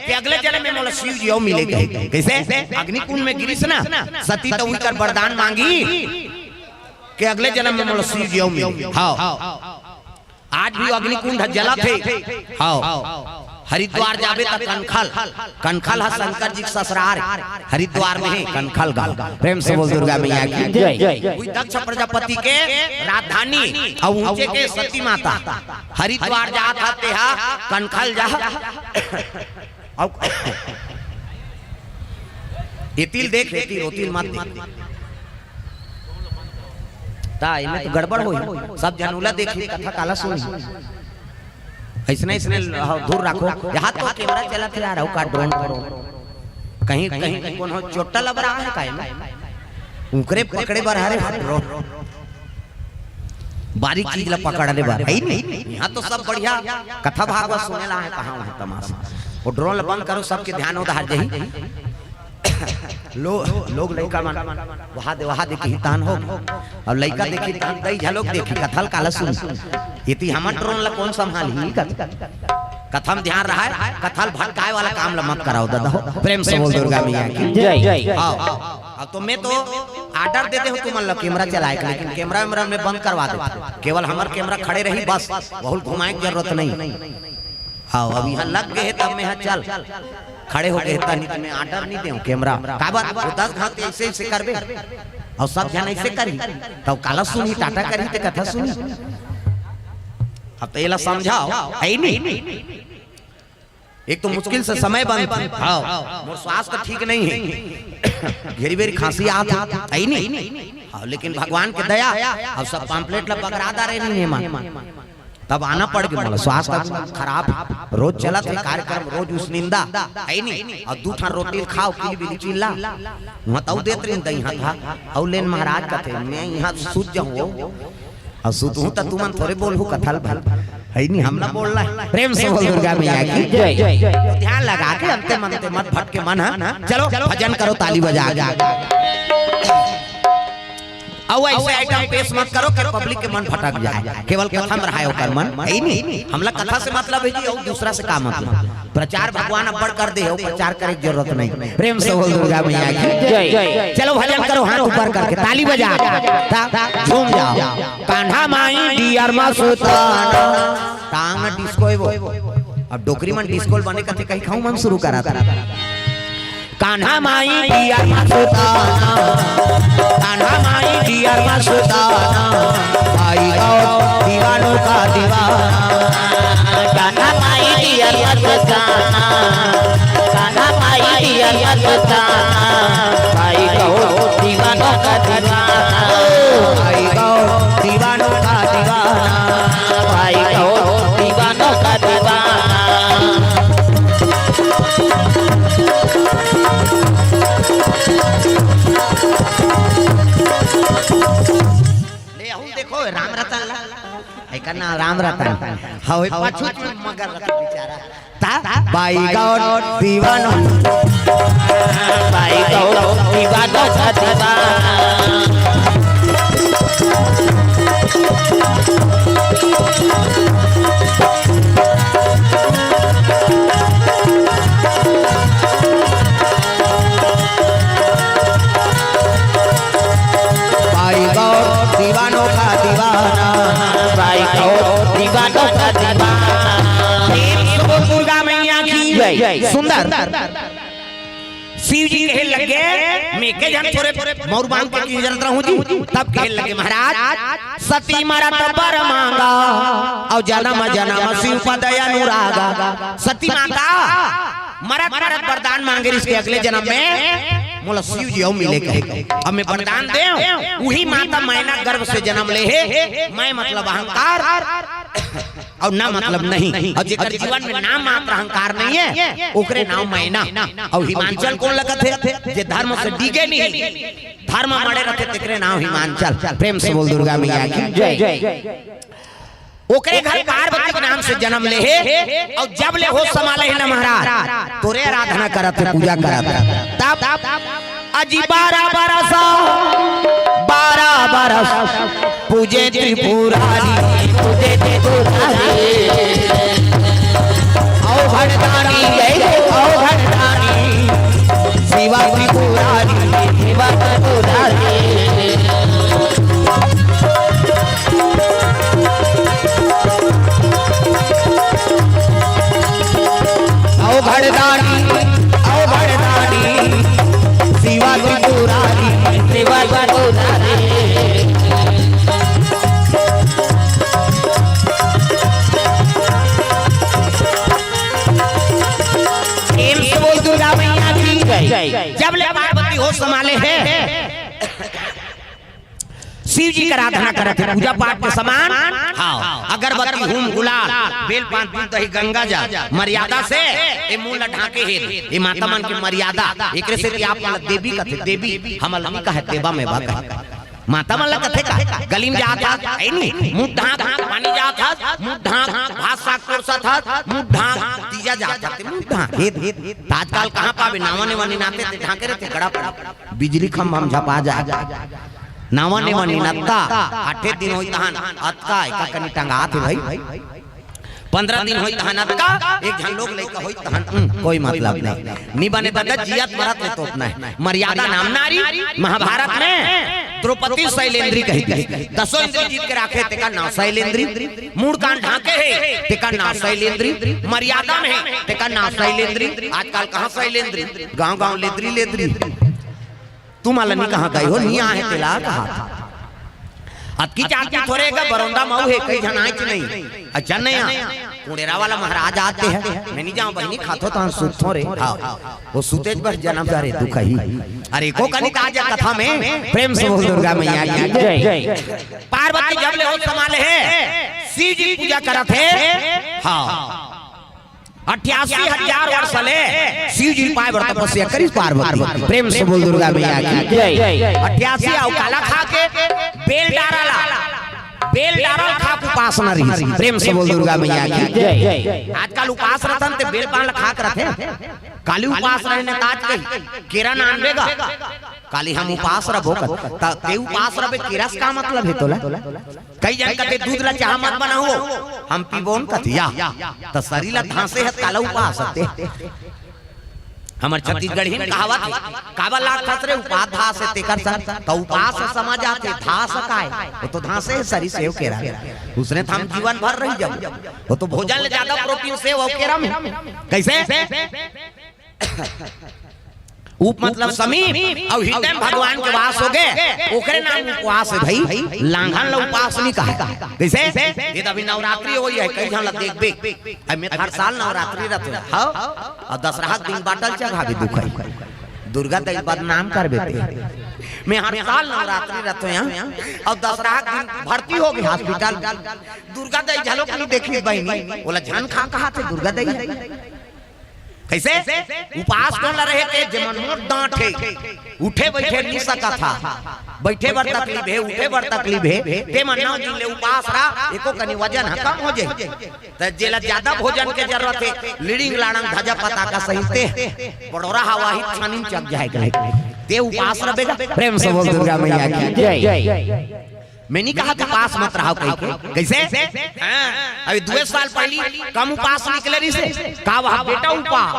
कि अगले जन्म में मोला शिव जी अउ मिले कहे। कइसे? अग्निकुंड में गिरिस ना, सती तो उनकर वरदान मांगी कि अगले जन्म में मोला शिव जी अउ मिले। हाँ, आज भी अग्निकुंड जलत हे। हाँ, हरिद्वार जाबे त कनखल, कनखल ह शंकर जी के ससुरार, हरिद्वार में हे कनखल गांव। प्रेम से बोल दुर्गा मैया की जय। वही दक्ष प्रजापति के राजधानी, अउ ऊंचे के सती माता। हरिद्वार जात हा तेहा कनखल जा। अउ एतिल देख, एतिल, ओतिल मत देख। ता एमे तो गड़बड़ होही, सब जन उला देखी, कथा काला सुनी। अइसने, अइसने ह-, दूर राखो। यहाँ तो कैमरा चलत हे यार, अउ का ड्रोन, ड्रोन। कहीं, कहीं कोनो चोट्टा लबरा हे का एमे? उकरे पकड़े बर हरे ड्रोन। बारीक चीज ला पकड़ने बर, हे नहीं? यहाँ तो सब बढ़िया कथा भागवत सुने ला हे, कहाँ वहाँ तमाशा। वो ड्रोन ला बंद करो, सबके ध्यान उधार जाही। लो-, लोग लइका मन वहा दे, वहा दे कही तहन हो। अब लइका देखी तहन दई झलोक देखी, कथा ल काला सुन। एती हमर ड्रोन ला कोन संभालही? कथ-, कथा म ध्यान रहा, कथा ल भटकाए वाला काम ला मत कराओ दादा हो। प्रेम से बोल दुर्गा मैया की जय। आओ, अब तो मैं तो ऑर्डर दे दे हो तुमन ला कैमरा चलाए के, लेकिन कैमरा वैमरा मैं बंद करवा दे। केवल हमर कैमरा खड़े रही बस, बहुत घुमाए के जरूरत नहीं। हाँ, अब यहाँ लग गए तब मैं यहाँ चल खड़े हो गए, तनी तुम्हें ऑर्डर नहीं दे कैमरा। काबर? वो दस घंटे ऐसे, ऐसे करबे अउ सब जन ऐसे करी, तब काला सुनी, टाटा करी, ते कथा सुनी। अब तो एला समझाओ, हे नहीं? एक तो मुश्किल से समय बन, हाँ, मोर स्वास्थ्य ठीक नहीं है, घेरी बेरी खांसी आत हे, हे नहीं? हाँ, लेकिन भगवान के दया, अब सब पम्पलेट ला पकड़ा दा रहे नहीं मन, तब आना पड़ गया मोला। स्वास्थ्य खराब, रोज चलत हे कार्यक्रम, रोज उस निंदा, हे नहीं? अउ दू ठन रोटी खाओ, किली बिली चिल्ला, वहाँ तऊ देत रही दई हाथ, अउ लेन महाराज कथे, मैं यहाँ सूत जाऊँ। अउ सुतहूं त तुमन थोरे बोलहू कथा ल भाई। हे नहीं, हमला बोलना हे। प्रेम से बोल दुर्गा मैया की जय। तो ध्यान लगा के अंते मनते मत भटके मन, हाँ? चलो, भजन करो ताली बजा के। अउ ऐसे आइटम पेश मत करो कि पब्लिक के मन भटक जाए। केवल कथा म रहाय ओकर मन, हे नहीं? हमला कथा से मतलब हे जी, अउ दूसरा से का मतलब? प्रचार भगवान अब्बड़ कर दे हो, प्रचार करे के जरूरत नहीं। प्रेम से बोल दुर्गा मैया की जय। चलो भजन करो, हाथ ऊपर करके ताली बजा, ता, ता, झूम जाओ। कान्हा माई डियर मस्ताना। टांग डिस्को हे वो। अब डोकरी मन डिस्को बने कथे कही खाऊ मन शुरू करा था। कान्हा माई डियर मस्ताना, कान्हा माई डियर मस्ताना, भाई गौर दीवानों का दीवाना। कान्हा माई डियर मस्ताना, कान्हा माई डियर मस्ताना, भाई गौर दीवानों का दीवाना। भाई गौर दीवानों का दीवाना, भाई गौर दीवानों का दीवाना। ले अहू देखो राम रतन ला, एकर नाम राम रतन। हवे पाछू में मगर रतन बेचारा। ता बाई गौर दीवानो, बाई गौर दीवानो का दीवाना। भाई गौर दीवानों का दीवाना, भाई गौर दीवानों का दीवाना। प्रेम से बोल दुर्गा मैया की जय। सुंदर। शिव जी कहे लगे, मैं के जन थोरे मौर बांध के क्यों जरत रहूं जी? तब कहे लगे महाराज, सती मरत बर मांगा, अउ जनम जनम शिव पद अनुरागा। सती माता मरत मरत वरदान मांगे रिहिस के अगले जनम में मोला शिव जी अउ मिले कहे। अब मैं वरदान देव, उही माता मैना गर्भ से जनम ले हे, मैं मतलब अहंकार अउ ना मतलब नहीं। अउ जेकर जीवन में नाम मात्र अहंकार नहीं हे, ओकरे नाम मैना। अउ हिमांचल कोन लगत हे? जे धर्म से डिगे नहीं, धर्म मड़े रथे, तेकरे नाम हिमांचल। प्रेम से बोल दुर्गा मैया की जय। ओकरे घर पार्वती के नाम से जनम ले हे, अउ जब ले होस संभाले हे ना महाराज, तोरे आराधना करत हे, पूजा करत हे। तब अजी बारह बरस, बारह बरस पूजे त्रिपुरारी, पूजे त्रिपुरारी। अवघड़दानी, जय हो अवघड़दानी, शिवा त्रिपुरारी, शिवा त्रिपुरारी। जय। जब ले पार्वती होश संभाले हे, शिव जी के आराधना करत हे, पूजा पाठ के समान। हाँ, अगरबत्ती, हूम, गुलाल, बेल पान, दूध, दही, गंगा जल, मर्यादा से ए मुंह ला ढांके हे। ए माता मन के मर्यादा, एकरे सेती आप मन ला देवी कथे, देवी, हमन ला नइ कहे, देवा में बा कहे। माता मन ला कथे का? गली में जात हस, ए नी, मुंह ढांक, पानी जात हस, मुंह ढांक, भात साग परोसत हस, मुंह ढांक, तीजा जात हस, मुंह ढांक। हे, हे, त आजकल कहाँ पाबे? नावा नेवा निनाथे ते ढांके रहिथे, गड़ा पड़ा। बिजली खंभा म झपा जाय। नावा नेवा निनत्ता, आठे दिन होई तहन अतका, एका कनी टंगात हे भाई। पंद्रह दिन होई तहन अतका, एक झन लोग लइका होई तहन, उम, कोई मतलब नहीं। नी बने ददा, जियत मरत ले तोपना हे। मर्यादा नाम नारी, महाभारत में द्रौपदी शैलेंद्री कही दी। दसों इंद्री जीत के राखे, तेकर नाव शैलेंद्री। मूड़ कान ढांके हे, तेकर नाव शैलेंद्री। मर्यादा में हे, तेकर नाव शैलेंद्री। आजकल कहाँ शैलेंद्री? गांव गांव लेदरी लेदरी। तुमन ला नी कहा गई हो, नी आहे तेला कहा। अतकी चालती थोरे का बरौंदा मऊ हे, कई झन आइच नहीं। अच्छा नहीं आ। कुड़ेरा वाला महाराज आते हैं। मैं नी जांव बहिनी, खाथों तहन सुतथों रे। हाँ। वो सुतेच बर जनम धरे दुखही। अरे एको कनिक आ जा कथा में, प्रेम से बोल दुर्गा मैया की जय। जय। पार्वती जब ले होश संभाले हे, शिव जी पूजा करत हे। हाँ। अट्ठासी हजार वर्ष ले शिव जी पाए बर तपस्या करिस पार्वती। प्रेम से बोल दुर्गा मैया की जय। अट्ठासी अउ काला खा के? बेल डारा ला, बेल डारा ला खा के उपासना रहिस। प्रेम से बोल दुर्गा मैया की जय। आजकल उपास रथन ते बेल पान ला खा के रथे। काली उपास रहे ने त आज कही, केरा नानबे गा। काली हम उपास रबो कत, त ते उपास रबे, केरा से का मतलब हे तोला? कई झन कथे दूध ला चाहा मत बनाओ, हम पीबोन कथिया। त सरीर ला धांसे हस काला उपास हते। हमर छत्तीसगढ़ी में कहावत हे, काबर लागथस रे उपास धास हे तेकर संग, त उपास समझ आथे, धास काय? वो तो धांसे हे सरीर सेव केरा। उसने त हम जीवन भर रही जाबो। वो तो भोजन ले ज्यादा प्रोटीन सेव अउ केरा में। कइसे? उप मतलब समीप, अउ हृदय में भगवान के वास होगे, ओकरे नाम उपवास हे भाई। लांघन ला उपास नी कहे। कइसे? ये त अभी नवरात्रि होई हे, कई झन ला देखबे। अउ मैं हर साल नवरात्रि रथों, हाँ? अउ दसरहा के दिन बाटल चघाबे दुखही। दुर्गा दई बदनाम करबे ते। मैं हर साल नवरात्रि रथों, अउ दसरहा के दिन भर्ती होगे हॉस्पिटल। दुर्गा दई घलो नी देखिस बहिनी, ओला झन खा कहाथे दुर्गा दई। कइसे? उपास कोन ला रहे ते, जेमन मोट डांट हे, उठे बइठे नी सकत हा, बइठे बर तकलीफ हे, उठे बर तकलीफ हे, तेमन नौ दिन ले उपास रहा, एको कनी वजन ह कम हो जाही। त जेला ज्यादा भोजन के जरूरत हे, लिड़िंग लाड़ंग धजा पताका सहित ते, बड़ोरा हवा ही छानी म चघ जाय कहे, ते उपास रबे गा। प्रेम से बोल दुर्गा मैया की जय। मैं नी कहा उपास मत रहा कहि के। कइसे? हाँ, अभी दुए साल पहिली कम उपास निकले रहिसे, का वह बेटा उपास।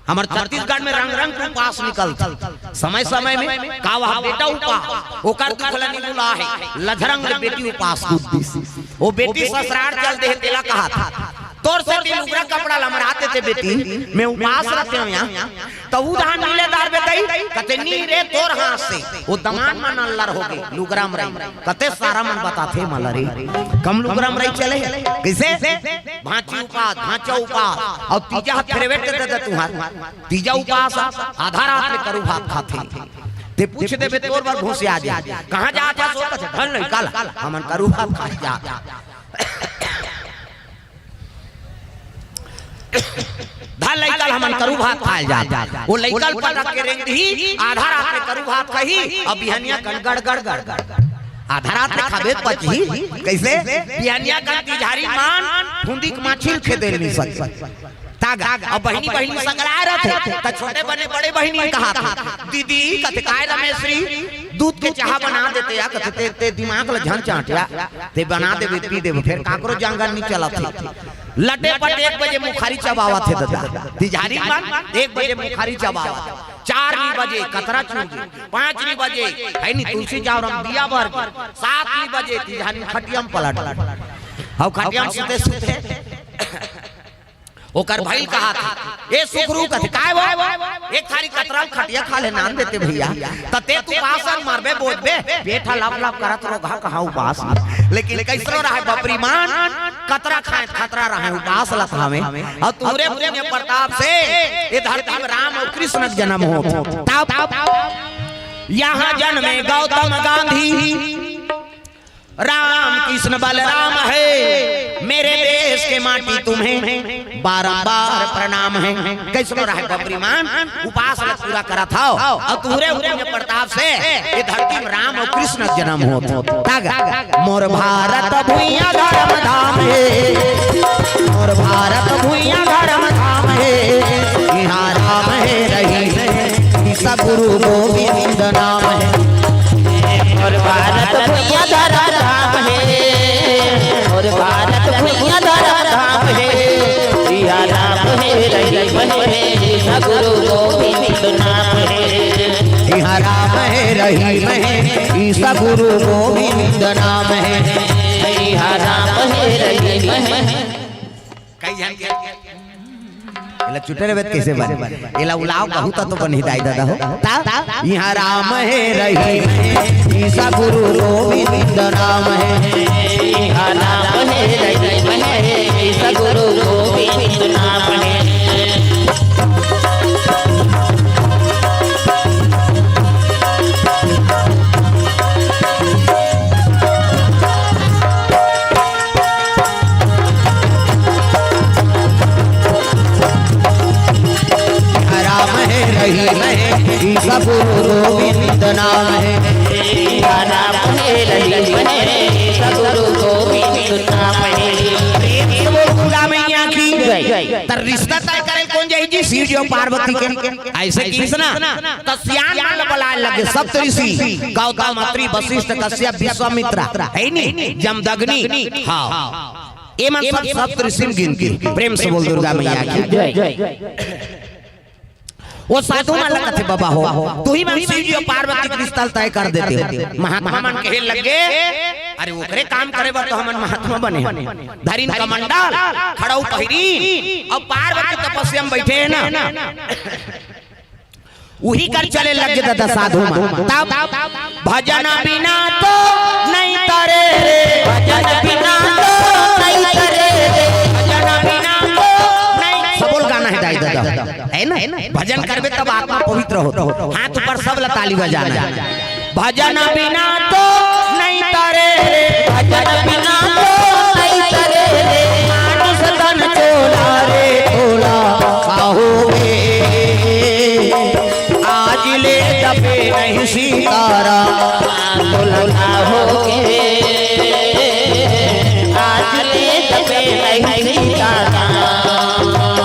हमर छत्तीसगढ़ में रंग रंग के उपास निकलथे समय समय में, का वह बेटा उपास। ओकर दुख ल नी भुलाहे, लझरंग ले बेटी उपास कूद दिस। वो बेटी ससुरार चल दे हे, तेला कहाथे, तोर सेती लुगरा कपड़ा ल मरा देते बेटी, मैं उपास रथों इहाँ। त उधार मिले दार बेटई, कथे नी रे तोर हाथ से। वो दमांद मन अल्लर होगे, लुगरा मरई। कते सारा मन बताथे मला रे। कम लुगरा मरई चले हे। कइसे? भांची उपास, भांचा उपास। अउ तीजा ह फेरवेट दे दे तुंहर। तीजा उपास, आधा रात ले करू भात खाथे। ते पूछ देबे तोर बर घुसिया जाही। कहाँ जात हस ओ कथे, धन लइका ला, हमन करू भात खाए जात। धन लइका ल हमन करू भात खाए जात। वो लइका ल पटक के रेंग दिही, आधा रात में करू भात खाही, अउ बिहनिया कन गड़ गड़ गड़ गड़। आधा रात में खाबे पचही, कइसे? बिहनिया कन तिजहारी मान, फुंदी के माछी ल खेदे ल नी सके। तागा, अउ बहिनी बहिनी सकलाए रथे, त छोटे बने बड़े बहिनी कहाथे, दीदी कथे काय रमेश्वरी, दूध के चाहा बना देते या, कथे ते, ते दिमाग ल झन चांटिया, ते बना देबे, पी देबे, फेर काकरो जांगर नी चलत हे। लटे पट एक बजे मुखारी चबावत हे ददा, तिजहारी मन एक बजे मुखारी चबावत, चार नी बजे कतरा चूर गे, पाँच नी बजे है नी तुलसी जावरम दिया बर गे, सात नी बजे तिजहारी खटिया म पलट गे। अउ खटिया म सुते सुते ओकर भइल कहाथे, ए सुखरू कथे, काय वो? एक थारी कतरा ल खटिया खा ले नान देते भइया। त ते त उपास मरबे बोजबे, पेट ह लप लप करत रोगहा कहाँ उपास। लेकिन कइसनो रहय बपरी मन, कतरा खाय खतरा रहय, उपास ल थामे। अउ तुंहरे पुण्य प्रताप से ए धरती में राम अउ कृष्ण के जनम होत। तब यहाँ जन्मे गौतम गांधी, राम कृष्ण बलराम है, मेरे देश के माटी तुम्हें बारंबार प्रणाम है। कइसनो रहय बपरी मन, उपास ल पूरा करत हव, अउ तुंहरे पुण्य प्रताप से ए धरती में राम अउ कृष्ण के जनम होत। तब मोर भारत भुइयां धर्म धाम हे, मोर भारत भुइयां धर्म धाम हे, इहां राम हे रहीम हे, सतगुरु गोविंद नाम हे। मोर भारत भुइयां धर्म धाम हे, मोर भारत भुइयां धर्म धाम हे, इहां राम हे रहीम हे, सतगुरु गोविंद नाम हे। इहां राम हे रहीम हे, सतगुरु गोविंद नाम हे। इहां राम हे रहीम हे। कई झन के एला चुटे रहे त कइसे बने? एला उलाव कहू त तो बनही दाई ददा हो। ता? इहां राम हे रहीम हे, सतगुरु गोविंद नाम हे। इहां राम हे रहीम हे, सतगुरु गोविंद नाम हे। राम हे रहीम हे, सतगुरु गोविंद नाम हे। राम हे रहीम हे, सतगुरु गोविंद नाम हे। प्रेम से बोल दुर्गा मैया की जय। त रिश्ता तय करे कोन जाही जी? शिव जी अउ पार्वती के। अइसे किहिस ना, त सियान मन ल बलाय लगे, सप्त ऋषि, गौतम, अत्रि, वशिष्ठ, कश्यप, विश्वामित्र, हे नी, जमदग्नि, हां, ए मन सब सप्त ऋषि म गिनथे। प्रेम से बोल दुर्गा मैया की जय। ओ साधु मन ल कथे, बबा हो, तुही मन शिव जी अउ पार्वती के रिश्ता ल तय कर देते हो। महात्मा मन कहे लगे, अरे ओकरे काम करे बर तो हमन महात्मा बने हन। धरिन कमंडल, खड़ऊ पहिरिन, अउ पार्वती तपस्या में बइठे हे ना। उही कर चले लगे ददा साधु मन। तब भजन बिना तो नइ तरे रे, भजन बिना तो नइ तरे रे, भजन बिना तो नइ। सबो ल गाना हे दाई ददा, हे ना? भजन करबे तब आत्मा पवित्र होथे। हाथ ऊपर, सब ल ताली बजाना हे। भजन बिना तो नइ तरे रे, भजन बिना तो नइ तरे रे। मानुष तन चोला रे चोला, का होगे? आज ले जपे नहीं सीताराम, तोला का होगे? आज ले जपे नहीं सीताराम।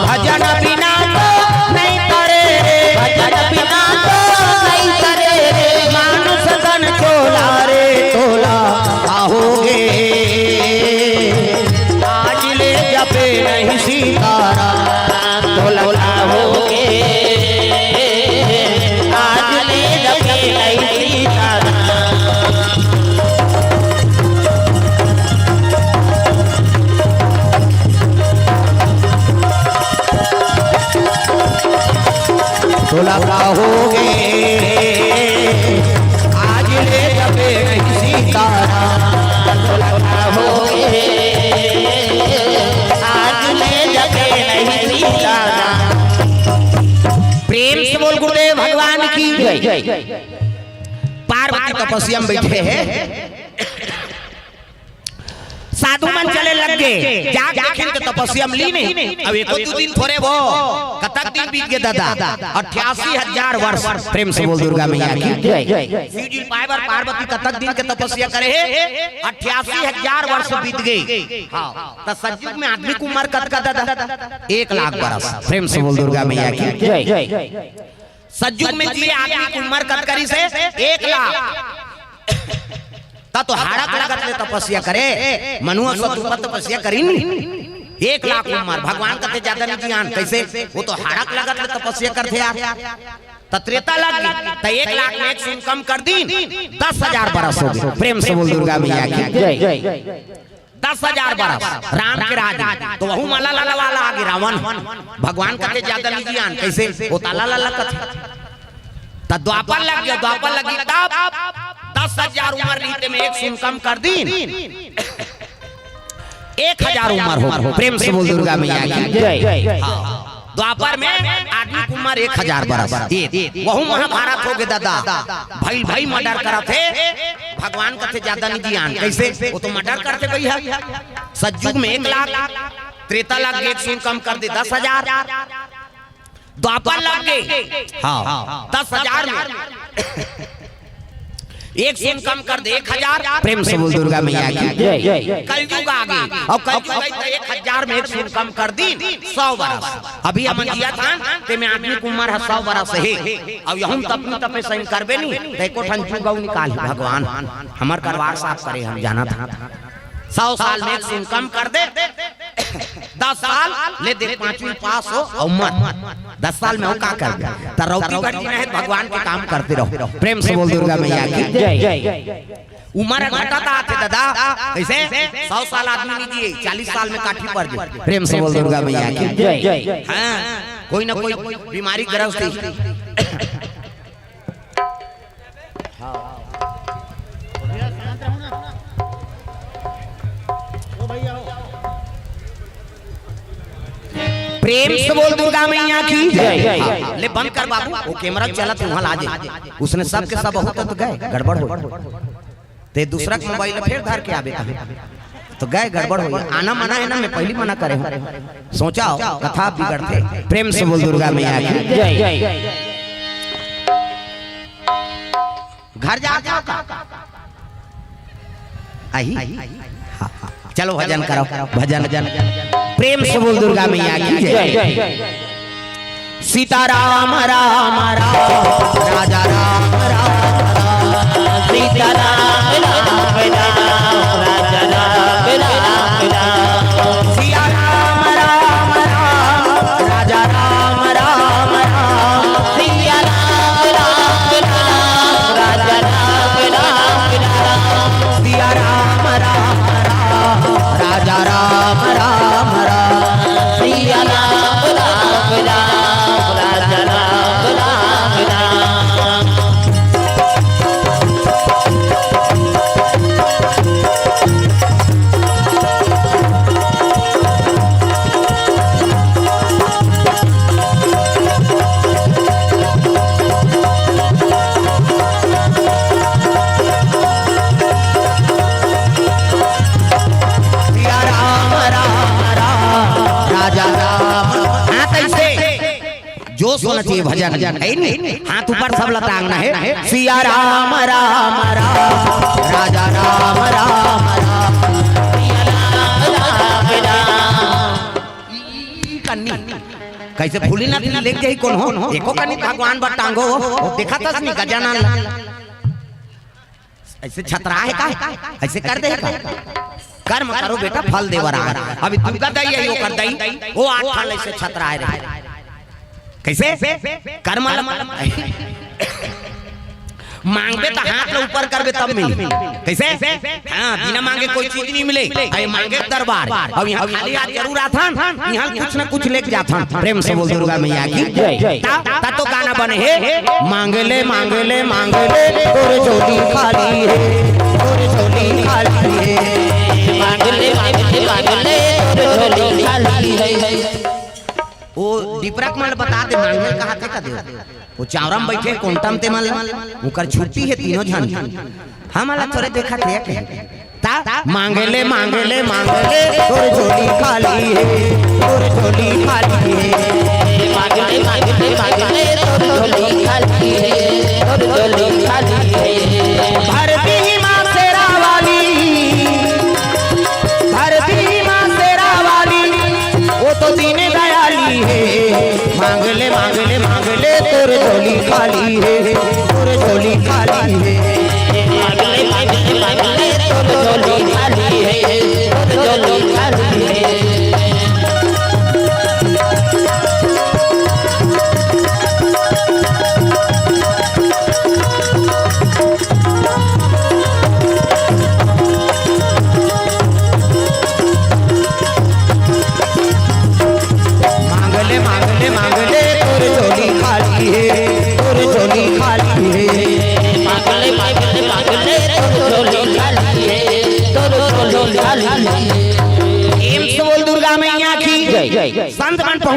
भजन बिना तो नइ तरे रे, भजन बिना तो नइ तरे रे। मानुष तन चोला रे चोला, का होगे? आज ले जपे नहीं सीताराम, तोला का होगे? आज ले जपे नहीं सीताराम। तोला का होगे? आज ले जपे नहीं सीताराम। तोला का होगे? आज ले जपे नहीं सीताराम। प्रेम से बोल गुरुदेव भगवान की जय। पार्वती तपस्या में बइठे हे। साधु मन चले लग गे, जाके देखिन त तपस्या म लीन हे। अब एको दू दिन थोरे वो, कतक दिन बीत गे ददा? अट्ठासी हजार वर्ष। प्रेम से बोल दुर्गा मैया की जय। शिव जी पाए बर पार्वती कतक दिन के तपस्या करे हे? अट्ठासी हजार वर्ष बीत गे। हां, त सतयुग में आदमी के उमर कतका ददा? एक लाख बरस। प्रेम से बोल दुर्गा मैया की जय। सतयुग में जी आदमी के उमर कतका रिहिसे? एक लाख। त तो हाड़क लगत ले तपस्या करे, मनुआ सतरूपा तपस्या करिन। एक लाख उमर, भगवान कथे जादा नइ जियान, कइसे? ओ तो हाड़क लगत ले तपस्या करथे यार। त त्रेता लग गे, त एक लाख में एक शून्य कम कर दीन, दस हजार बरस होगे। प्रेम से बोल दुर्गा मैया की जय। दस हजार बरस राम के राज में, त वहू म अलग अलग वाला आगे रावण। भगवान कथे जादा नइ जियान, कइसे? ओ त अलग अलग कथे। त द्वापर लग गे, द्वापर लग गे तब दस हजार उमर रहिस, तेमे एक सून कम कर दीन, एक हजार उमर हो। प्रेम से बोल दुर्गा मैया की जय। हाँ। द्वापर में आदमी के उमर एक हजार बरस। ये, वहू महाभारत होगे दादा। भई भई मर्डर करत हे, भगवान कथे जादा नइ जियान। कइसे? ओ तो मर्डर करथे भई ह। सतयुग में एक लाख, त्रेता लग गे, एक सून कम कर दे, दस हजार। द्वापर लग गे, हाँ, दस हजार में एक सून कम कर दे, एक हजार। प्रेम से बोल दुर्गा मैया की जय। कलयुग आ गे, अउ कलयुग आइस त एक हजार में एक सून कम कर दीन, सौ बरस। अभी हमन जियत हन, तेमे आदमी के उमर ह सौ बरस हे, अउ यहू तपनी तपे सही करबे नी, त एको ठन जुग अउ निकालही भगवान। हमर करवार साफ करे, हम जानत हन। सौ साल में एक सून कम कर दे, दस साल ले दे, पांचवी पास हो अउ मर। दस साल में अउ का करबे? त रौती भर जीना हे, भगवान के काम करते रहो। प्रेम से बोल दुर्गा मैया की जय। उमर घटत आथे दादा, कइसे? सौ साल आदमी नइ जिये, चालीस साल में काठी पर जाय। प्रेम से बोल दुर्गा मैया की जय। हाँ, कोई ना कोई बीमारी ग्रस्त ही। प्रेम से बोल दुर्गा मैया की जय। हाँ, ले बंद कर बाबू, ओ कैमरा चलत हे, उहाँ लाजे। उसने सबके सब बहुत तो गए, गड़बड़ हो। ते दूसरा के मोबाइल फेर धर के आबे कहे, तो गए, गड़बड़ हो। आना मना हे ना, मैं पहिली मना करे हँव। सोचा हो, कथा बिगड़थे। प्रेम से बोल दुर्गा मैया की जय। घर जात हव का? आही? हाँ, हाँ। चलो भजन करो, भजन, भजन। प्रेम से बोल दुर्गा मैया की जय। सीता राम राम राम, राजा राम राम राम। सीता राम राम राम, राजा राम राम राम। सिया राम राम राम, राजा राम राम राम। सिया राम राम राम, राजा राम राम राम। सिया राम राम राम, राजा राम राम राम। सिया राम राम राम, राजा राम राम राम। सिया राम राम राम, राजा राम। हाँ, त अइसे जोश होना चाहिए भजन, हे नी? हाथ ऊपर सब लतांगना हे। सिया राम राम राम, राजा राम राम राम। सिया राम राम राम। ई, ई कन्नी कइसे फूली ना लेके जाही कोनो? एको कन्नी भगवान बर टांगो, ओ देखत हस नी गजानन ला। अइसे छतरा हे का? अइसे कर दे हे का? कर्म करो बेटा, फल देवा राहय। अभी दुर्गा दाई हे, ओकर दाई, ओ आठ ठन अइसे छतराय रहे। कइसे? कर्म ल-, मांगबे त हाथ ल ऊपर करबे तब मिलही। कइसे? हाँ, बिना मांगे कोई चीज नइ मिले। अरे मांगे दरबार। अब इहाँ खाली हाथ जरूर आथन, इहाँ कुछ न कुछ लेके जाथन। प्रेम से बोल दुर्गा मैया की जय। ता, ता तो गाना बने हे, मांग ले, मांग ले, मांग ले, तोर झोली खाली हे, तोर झोली खाली हे। मांग ले, मांग ले, मांग ले, तोर झोली खाली हे। ओ दीपरा के मन ल बता दे, मांग ले कहाथे का दे। ओ चावरा म बइठे कोंटा म ते मन ल, उंकर छुट्टी हे तीनों झन। हमन ल थोरे देखत हे कहे। ता मांग ले, मांग ले, मांग ले, तोर झोली खाली हे, तोर झोली खाली हे। मांग ले, मांग ले, मांग ले, तोर झोली खाली हे, तोर झोली खाली हे। भर दीही माँ शेरा वाली, भर दीही माँ शेरा वाली, ओ तो दीन दयाली हे। मांग ले, मांग ले, मांग ले, तोर झोली खाली हे, तोर झोली खाली हे। मांग ले, मांग ले, मांग ले, तोर झोली खाली हे, तोर झोली खाली हे। मांग ले, मांग ले, मांग ले, तोर झोली खाली हे, तोर झोली खाली हे। मांग ले, मांग ले, मांग ले,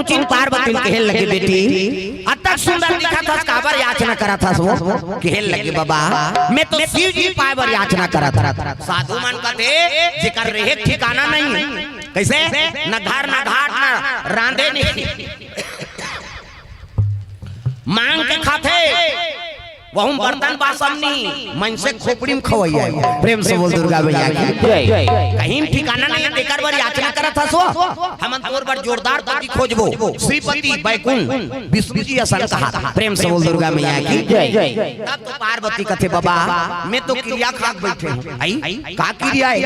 पहुंचिन पार्वती ल कहे लगे, "बेटी, अतक सुंदर दिखत हस, काबर याचना करत हस वो?" कहे लगे, "बाबा, मैं तो शिव जी पाए बर याचना करत हस।" साधु मन कथे, "जेकर रेहे ठिकाना नहीं है।" कइसे? न घर, न घाट, न रांधे नहीं, मांग के खाथे। वहू बर्तन बासन नी, मनसे खोपड़ी म खवइया हे। प्रेम से बोल दुर्गा मैया की। जय। कहीं ठिकाना नहीं, तेकर बर याचना करत हस वो। हमन तोर बर जोरदार पति खोजबो, श्रीपति बैकुंठ विष्णु जी असन कहा। प्रेम से बोल दुर्गा मैया की। जय। तब तो पार्वती कथे, "बाबा, मैं तो किरिया खाक बैठे हूँ।" आई, का किरिया हे?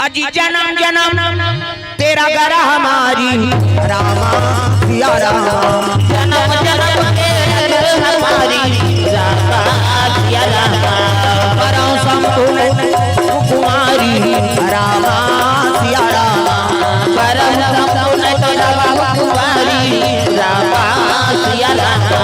अजी जन्म जन्म तेरा गरह मारी, रामा सिया रामा। जन्म जन्म तेरा गरह मारी, रामा सिया रामा। परम संपूर्ण कुमारी, रामा सिया रामा। परम संपूर्ण तेरा कुमारी, रामा सिया रामा।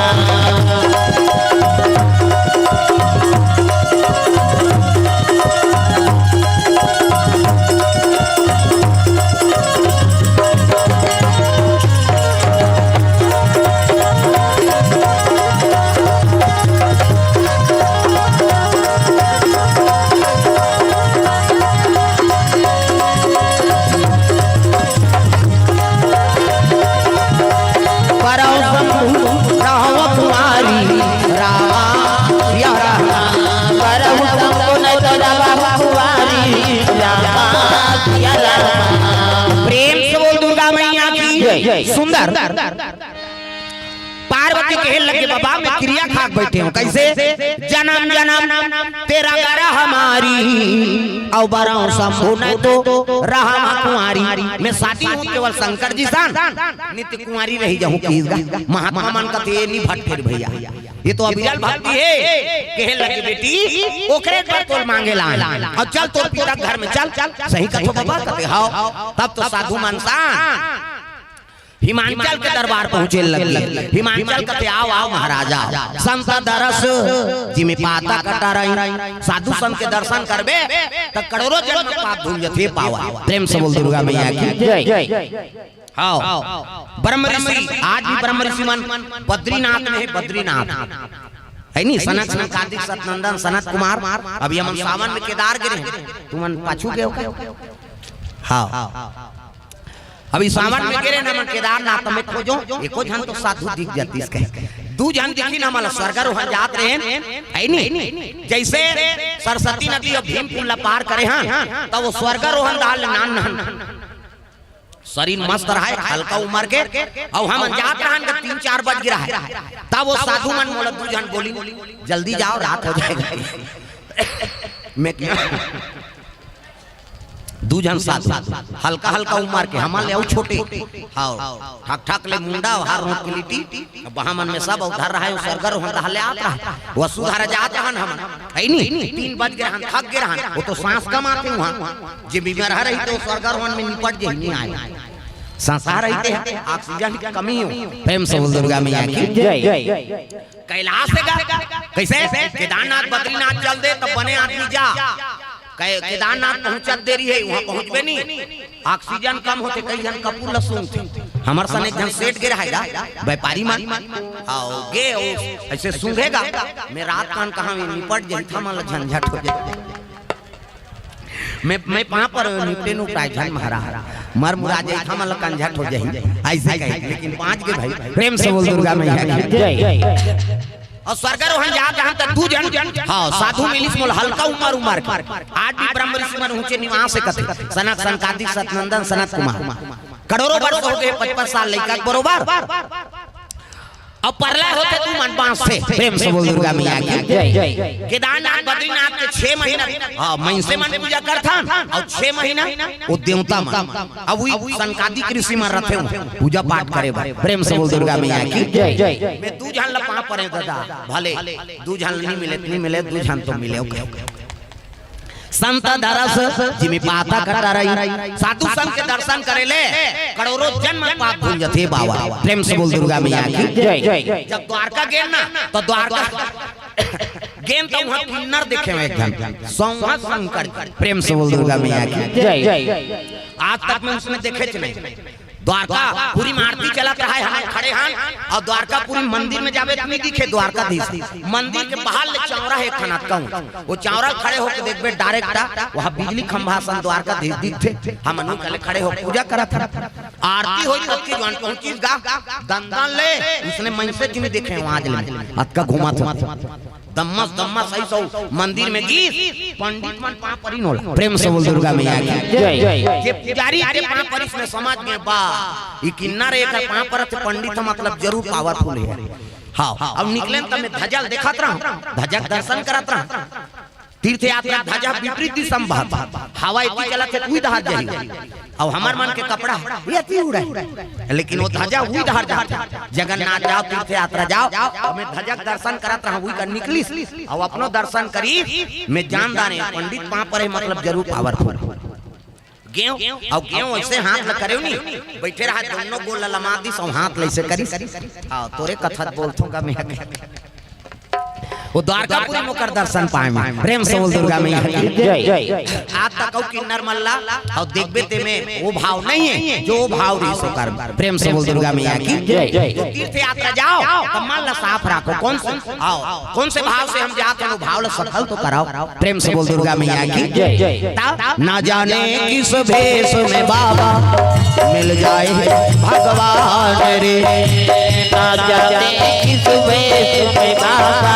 परम शंभु राम कुमारी, रामा सिया रामा। परम शंभु नहीं तो राम कुमारी, रामा सिया रामा। प्रेम से बोल दुर्गा मैया की जय। सुंदर। पार्वती कहे लगे, "बाबा, मैं किरिया खाक बैठे हूँ।" कइसे? "जन्म जन्म तेरा गरह मारी, अउ बरहूँ शंभु नहीं तो रहूँ कुंवारी।" मैं शादी हूँ केवल शंकर जी सन, नित्य कुंवारी रहि जाहूँ। किस गा महात्मा मन कथे, "ए नी भटकेर भैया, ये तो अविरल भक्ति हे।" कहे लगे, "बेटी, ओकरे बर तोल मांगे लान, अउ चल तोर पिता घर में चल।" "सही कथो बाबा?" कथे, "हव।" तब तो साधु मन सन हिमांचल के दरबार पहुंचे लगे। हिमांचल कथे, "आव, आव महाराजा, संत दरस जिमि पातक टरई।" साधु संत के दर्शन करबे त करोड़ों जन्म पाप धुल जथे पावन। प्रेम से बोल दुर्गा मैया की जय। हाँ, ब्रह्म ऋषि, आज भी ब्रह्म ऋषि मन बद्रीनाथ में हे, बद्रीनाथ हे नी, सनक सनकादिक सतनंदन सनत कुमार। अभी हमन सावन में केदार गे रहेन, तुमन पाछू गे हो का? हाँ, अभी सावन में गे रहेन हमन केदारनाथ में, खोजों, एको झन तो साधु दिख जातिस कहे। दू झन दिखिन हमन ला स्वर्गारोहण जात रहेन, हे नी? जइसे सरस्वती नदी अउ भीमपुर ला पार करे हन, त वो स्वर्गारोहण डाहर ले नान नान शरीर मस्त रहय, हल्का उमर के, अउ हमन जात रहन के तीन चार बज गे रहय, तब वो साधु मन मोला दू झन बोलिन, "जल्दी जाव, रात हो जाएगा।" मैं क्या, दू झन साधु, हल्का हल्का उमर के, हमन ले अउ छोटे, हाँ, ठक ठक ले मुंडा, हार रोट के लिट्टी, अब हमन में सब उधर रहय, वो स्वर्गारोहण डाहर ले आत रहय, वो सुधार जात रहन हमन, हे नी? तीन बज गे रहन, थक गे रहन, वो तो सांस कम आथे उहाँ। जे बीमार रही तो स्वर्गारोहण में निपट जे नहीं आए। संसार रहते हैं, ऑक्सीजन की कमी हो। प्रेम से बोल दुर्गा मैया की जय। कैलाश से गा, कइसे? केदारनाथ बद्रीनाथ चल दे तब बने आदमी जा। कै-, केदारनाथ पहुंचत देरी हे, उहाँ पहुंचबे नहीं। ऑक्सीजन कम होथे, कई झन कपूर ल सूंघथे। हमर सन एक झन सेठ गे रहय गा, व्यापारी मन। अउ गे, अइसे सूंघे गा, मैं रात कान कहाँ में निपट जाही, हमन ल झंझट हो जाही। मैं, मैं पाँव पर निपटे नु प्राय झन महाराज। मर मुरा जाही, हमन ल कंझट हो जाही। अइसे कहे, लेकिन बाँच गे भाई। प्रेम से बोल दुर्गा मैया की जय। अउ स्वर्गारोहण जात रहन त दू झन, हाँ, साधु मिलिस मोला हल्का उमर उमर के। आज भी ब्रह्म ऋषि मन ऊंचे निवास हे कथे। सनक सनकादिक सतनंदन सनत कुमार। करोड़ों वर्ष हो गे, पचपन साल लइका के बरोबर। अब परलय होथे त उमन बाँचथे। प्रेम से बोल दुर्गा मैया की जय। केदारनाथ, बद्रीनाथ के छह महीना, हाँ, मनसे मन पूजा करथन, अउ छह महीना वो देवता मन। अब वही सनकादिक ऋषि मन रथे, पूजा पाठ करे बर। प्रेम से बोल दुर्गा मैया की जय। मैं दू झन ल पाँव परे दादा, भले दू झन नहीं मिले, नहीं मिले, दू झन तो मिले, ओके। संत दरस जिमि पातक टरई। साधु संत के दर्शन करे ले करोड़ों जन्म पाप धुल जथे बाबा। प्रेम से बोल दुर्गा मैया की जय। जब द्वारका गेन ना, तो द्वारका गेन तो उहाँ किन्नर देखे में एक झन सौंहा शंकर। प्रेम से बोल दुर्गा मैया की जय। आज तक मैं उसने देखेच नहीं। द्वारकापुरी म आरती चलत रहय, हमन खड़े हन, अउ द्वारकापुरी मंदिर में जाबे त नइ दिखे द्वारकाधीश। मंदिर के बाहर ले चौरा हे एक ठन अतका ऊंच। वो चौरा खड़े होके देखबे direct, वहाँ बिजली खंभा असन द्वारकाधीश दिखथे। हमन उही कने खड़े हो पूजा करत हन। आरती होई त की जान पहुंचिस गा, दंदन ले, उसने मनसे कि नइ देखे आज ले। अतका घूमत हो। दम्मस, दम्मस, सही सौ मंदिर में गीस, पंडित मन पांव परिन ओला। प्रेम से बोल दुर्गा मैया की। जय। जे पुजारी के पांव परिस में समझ में बा, ई किन्नर एकर पांव परत हे पंडित ह, मतलब जरूर powerful हे। हाँ, अब निकलेन त मैं ध्वजा ल देखत रहूं, ध्वजा के दर्शन करत रहूं। तीर्थ यात्रा ध्वजा विपरीत दिशा में बहत, हवा एती चलत हे, उही डहर जाही। अउ हमर मन के कपड़ा एती उड़े, लेकिन वो ध्वजा उही डहर जाथे। जगन्नाथ जाओ, तीर्थ यात्रा जाओ, मैं ध्वजा के दर्शन करत रहूं, उही कर निकलिस, अउ अपनो दर्शन करिस, मैं जान डारेंव पंडित पांव परे, मतलब जरूर powerful। गेंव, अउ गेंव अइसे हाथ ल करेंव नी, बइठे रहय, दोनों गोड़ ल लमा दिस, अउ हाथ ल अइसे करिस। हाँ, तोरे कथा बोलथों गा मैं। वो द्वारकापुरी म ओकर दर्शन पाए में। प्रेम से बोल दुर्गा मैया की। जय। आज तक अउ किन्नर मन ला, अउ देखबे ते में वो भाव नइ हे, जो भाव रहिस ओकर। प्रेम से बोल दुर्गा मैया की। जय। तो तीर्थ यात्रा जाओ, त मन ला साफ राखो। कौन से, आओ, कौन से भाव से हम जात हन, वो भाव ला सफल तो कराओ। प्रेम से बोल दुर्गा मैया की। जय। ता ना जाने किस भेष में बाबा मिल जाए भगवान रे। ना जाने किस भेष में बाबा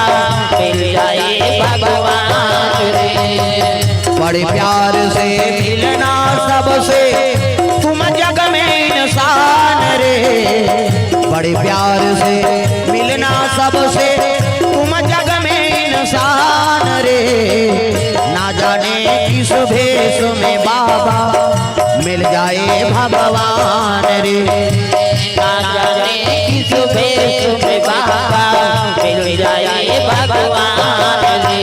मिल जाए भगवान रे। बड़े प्यार से मिलना सबसे तुम जग में इंसान रे। बड़े प्यार से मिलना सबसे तुम जग में इंसान रे। ना जाने किस भेष में बाबा मिल जाए भगवान रे। ना जाने किस भेष में बाबा मिल जाए भगवान रे।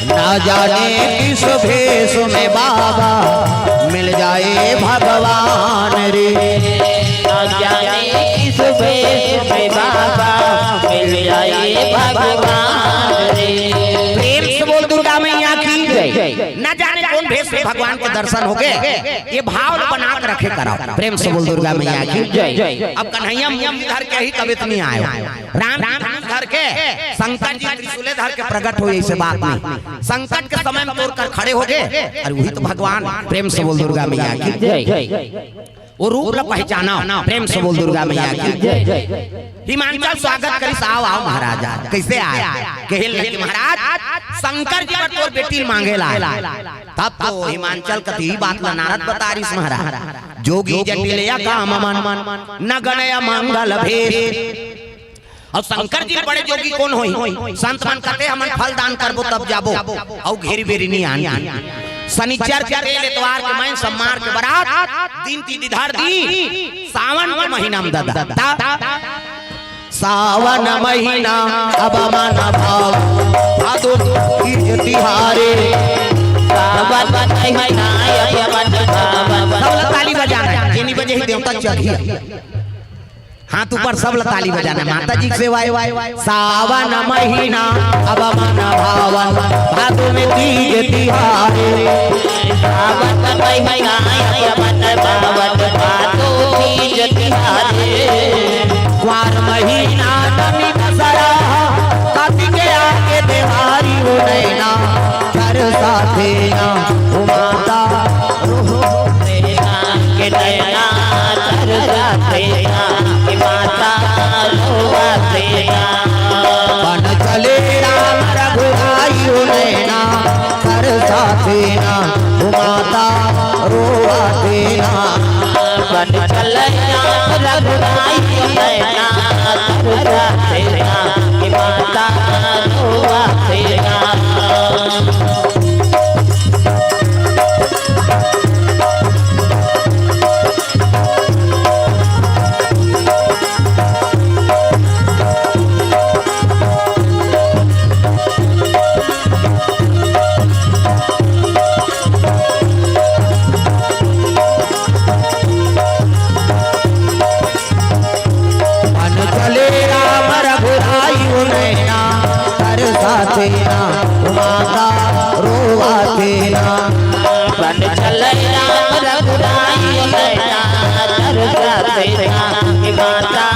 ना जाने किस भेष में बाबा मिल जाए भगवान रे। ना जाने किस भेष में बाबा मिल जाए भगवान रे। प्रेम से बोल दुर्गा मैया की जय। ना जाने कौन भेष में भगवान के दर्शन होगे, ये भाव ल बना के रखे कराओ। प्रेम से बोल दुर्गा मैया की जय। अब कन्हैया मूली धर के ही तबीयत नइ आए। राम धनुष धर के, शंकर जी त्रिशूले धर के प्रगट होय, अइसे बात नइ। संकट के समय में तोर कर खड़े होगे, अरे उही तो भगवान। प्रेम से बोल दुर्गा मैया की जय। वो रूप ला पहचाना, प्रेम से बोल दुर्गा मैया की जय। हिमांचल स्वागत करिस, आओ, आओ महाराज, आओ। कइसे आय? कहे लगे कि महाराज, शंकर जी बर तोर बेटी ल मांगे ला आय। तब तो हिमांचल कति बात ला नारद बता रिस महाराज। जोगी जटिल या काम मन, नगन या मंगल भेष। अउ शंकर जी बड़े जोगी कोन होही? संत मन कथे, हमन फल दान करबो तब जाबो, अउ घेरी बेरी नइ आन। शनिचर के तेल, एतवार के मैं, सोमवार के बरात, दिन तिथि धर दी, सावन के महीना में ददा। ता-, सावन महीना अब मन भाव, भादो तीज तिहारे। सावन महीना अब मन भाव। सब ला ताली बजाना हे, जे नइ बजे हे देवता चढ़ही। हाथ ऊपर, सब ला ताली बजाना हे, माता जी के सेवा हे। सावन महीना अब मन भावन, भादो में तीज तिहारे। सावन महीना अब मन भावन, भादो तीज तिहारे। कुआर महीना नमी दसरा, कार्तिक आगे देवारी हो नैना, कर साथे ना हो माता। के नैना तरसा सेना, के माता रोवा सेना। बन चले राम रघुराई हो नैना तरसा सेना, हो माता रोवा सेना। बन चले राम रघुराई हो नैना तरसा सेना, के माता रोवा सेना। तेना, माता रोवा तेना। बन चले राम रघुराई नैना, दरसा तेना, माता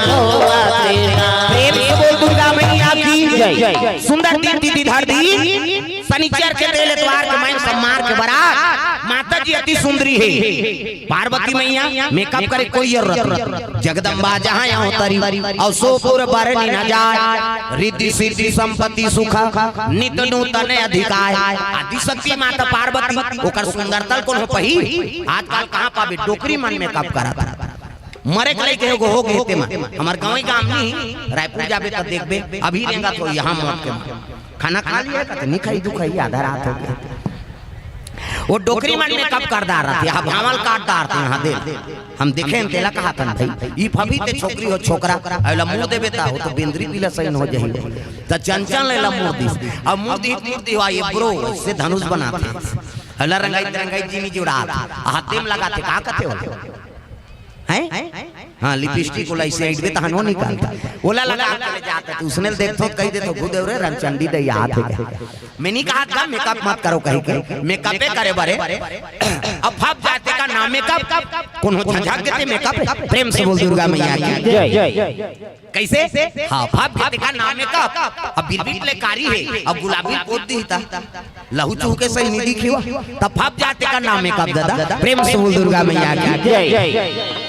रोवा तेना। प्रेम से बोल दुर्गा मैया की जय। सुंदर दिन तिथि धर दिन, शनिचर के तेल एतवार के मैं सम्मार के बरात, माता जी अति सुंदरी हे। पार्वती मैया मेकअप करे कोई जरूरत नहीं। जगदम्बा जहाँ यहाँ अवतरी, अउ सो पुर बरनि न जाय। रिद्धि सिद्धि संपत्ति सुख, नित नूतन अधिकाय। आदिशक्ति माता पार्वती, ओकर सुंदरता ल कोनो पही? आजकल कहाँ पाबे? डोकरी मन मेकअप करत। मरे के लइके एगो हो गे तेमा। हमर गाँव ही गाम नहीं, रायपुर जाबे त देखबे, अभी रेंगत हो यहाँ मौत के मारे। खाना खा लिया का? त नहीं खाई, दुखाई, आधा रात हो गया। वो डोकरी मन मेकअप कर डारथे, यहाँ भांवल काट डारथे, यहाँ दे। हम देखे हन, तेला कहाथन भाई, ई फफी ते छोकरी हो छोकरा, अइला मुँह देबे ता हो तो बेंदरी पीला सही हो जाही। त चंचल एला मुँह दिस, अब मुँह दिस, मुँह दिस, ये ब्रो से धनुष बनाथे। अइला रंगाई रंगाई जीनी जुड़ात, हाथे में लगाथे, का कथे हो? हैं? हाँ, लिपस्टिक ओला अइसे अइबे तहन वो निकालता। ओला लगा के ले जाता, त उसने देखथो, कहि देथो, "गुदेव रे, रंगचंडी दई आत हे।" मैं नहीं कहा था मेकअप मत करो कहि के, मेकअपे करे बरे। अब फप जाथे का ना मेकअप, कोनो झझक देथे मेकअप। प्रेम से बोल दुर्गा मैया की जय। कैसे? हाँ, फप जाथे का ना मेकअप, अब बिरबिट ले कारी हे, अब गुलाबी पोत दिही ता। लहू चूह के सही निधि खिवा, तब फप जाथे का ना मेकअप दादा। प्रेम से बोल दुर्गा मैया की जय।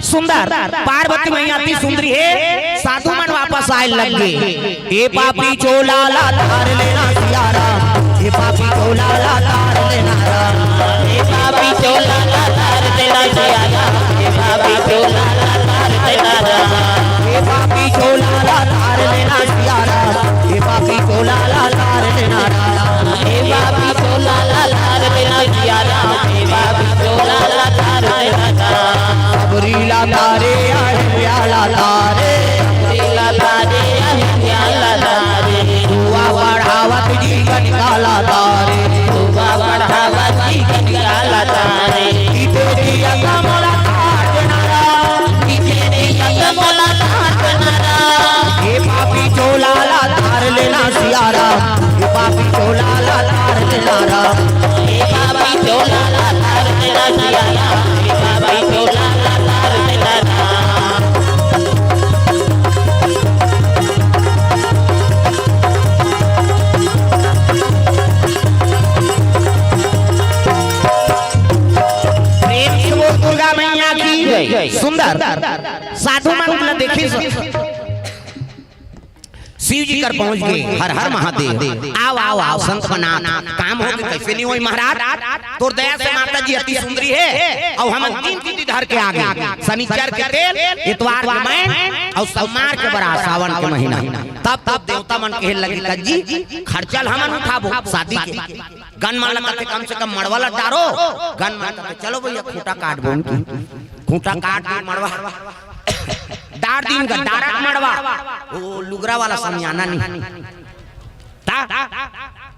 सुंदर पार्वती मैया अति सुंदरी हे। साधु मन वापस आए लग गे। ए पापी चोला ला तार लेना सियारा, ए पापी चोला ला तार लेना राम। ए पापी चोला ला तार लेना सियारा, ए पापी चोला ला तार लेना राम। ए पापी चोला ला तार लेना सियारा, ए पापी चोला ला तार लेना राम। ए पापी चोला ला तार लेना सियारा, ए पापी चोला ला तार लेना राम। सबरी ला तारे अहिल्या ला तारे, सबरी ला तारे अहिल्या ला तारे। दुआ बढ़ावत जी कनिका ला तारे, दुआ बढ़ावत जी कनिका ला तारे। इते दिया कमला तार लेना राम, इते दिया कमला तार लेना राम। ए पापी चोला ला तार लेना सियारा, ए पापी चोला ला तार लेना राम। ए पापी चोला ला तार लेना सियारा, ए पापी चोला ला तार लेना राम। प्रेम से बोल दुर्गा मैया की जय। सुंदर साधु मन ला देखिस, शिव जी कर पहुंच गे। हर हर महादेव। आव, आव, आव, संत बना। काम हो गे, कैसे नहीं होई महाराज? तोर दया से माता जी अति सुंदरी हे। अउ हम तीन तिथि धर के आ गे। शनिचर के तेल, एतवार के मैं, अउ सोमवार के बरा सावन के महीना। तब, तब देवता मन कहे लगी, "कज्जी, खर्चा ल हमन उठाबो शादी के।" गन मन लगथे, "कम से कम मड़वा ल डारो।" गन मन लगथे, "चलो भैया, खूंटा काट बोन की।" खूंटा काट दे मड़वा। डार दिन का डारत मड़वा, वो लुगरा वाला समियाना नहीं। ता,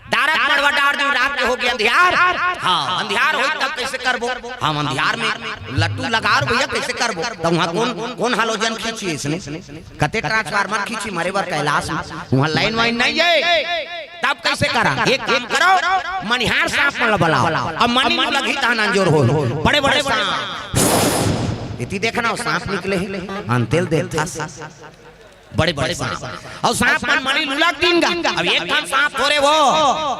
डारत मड़वा डार दिन, रात के हो गया अंधियार। हाँ, अंधियार होई तब कैसे करबो? हम अंधियार में लट्टू लगा और भैया कैसे करबो? तो वहाँ कौन, कौन halogen खींची इसने? कते transformer खींची मरे बर कैलाश में? वहाँ line वाइन नहीं है। तब कैसे करा? एक काम करो, मनिहार सांप मन ल बलाओ। अब मनी लुलकही तहन अंजोर हो। बड़े बड़े सांप। इति देखना, वो सांप निकले ही। अंतेल देखता। बड़े बड़े सांप। अउ सांप मन मनी लुलक दिन गा। अब एक ठन सांप थोरे वो।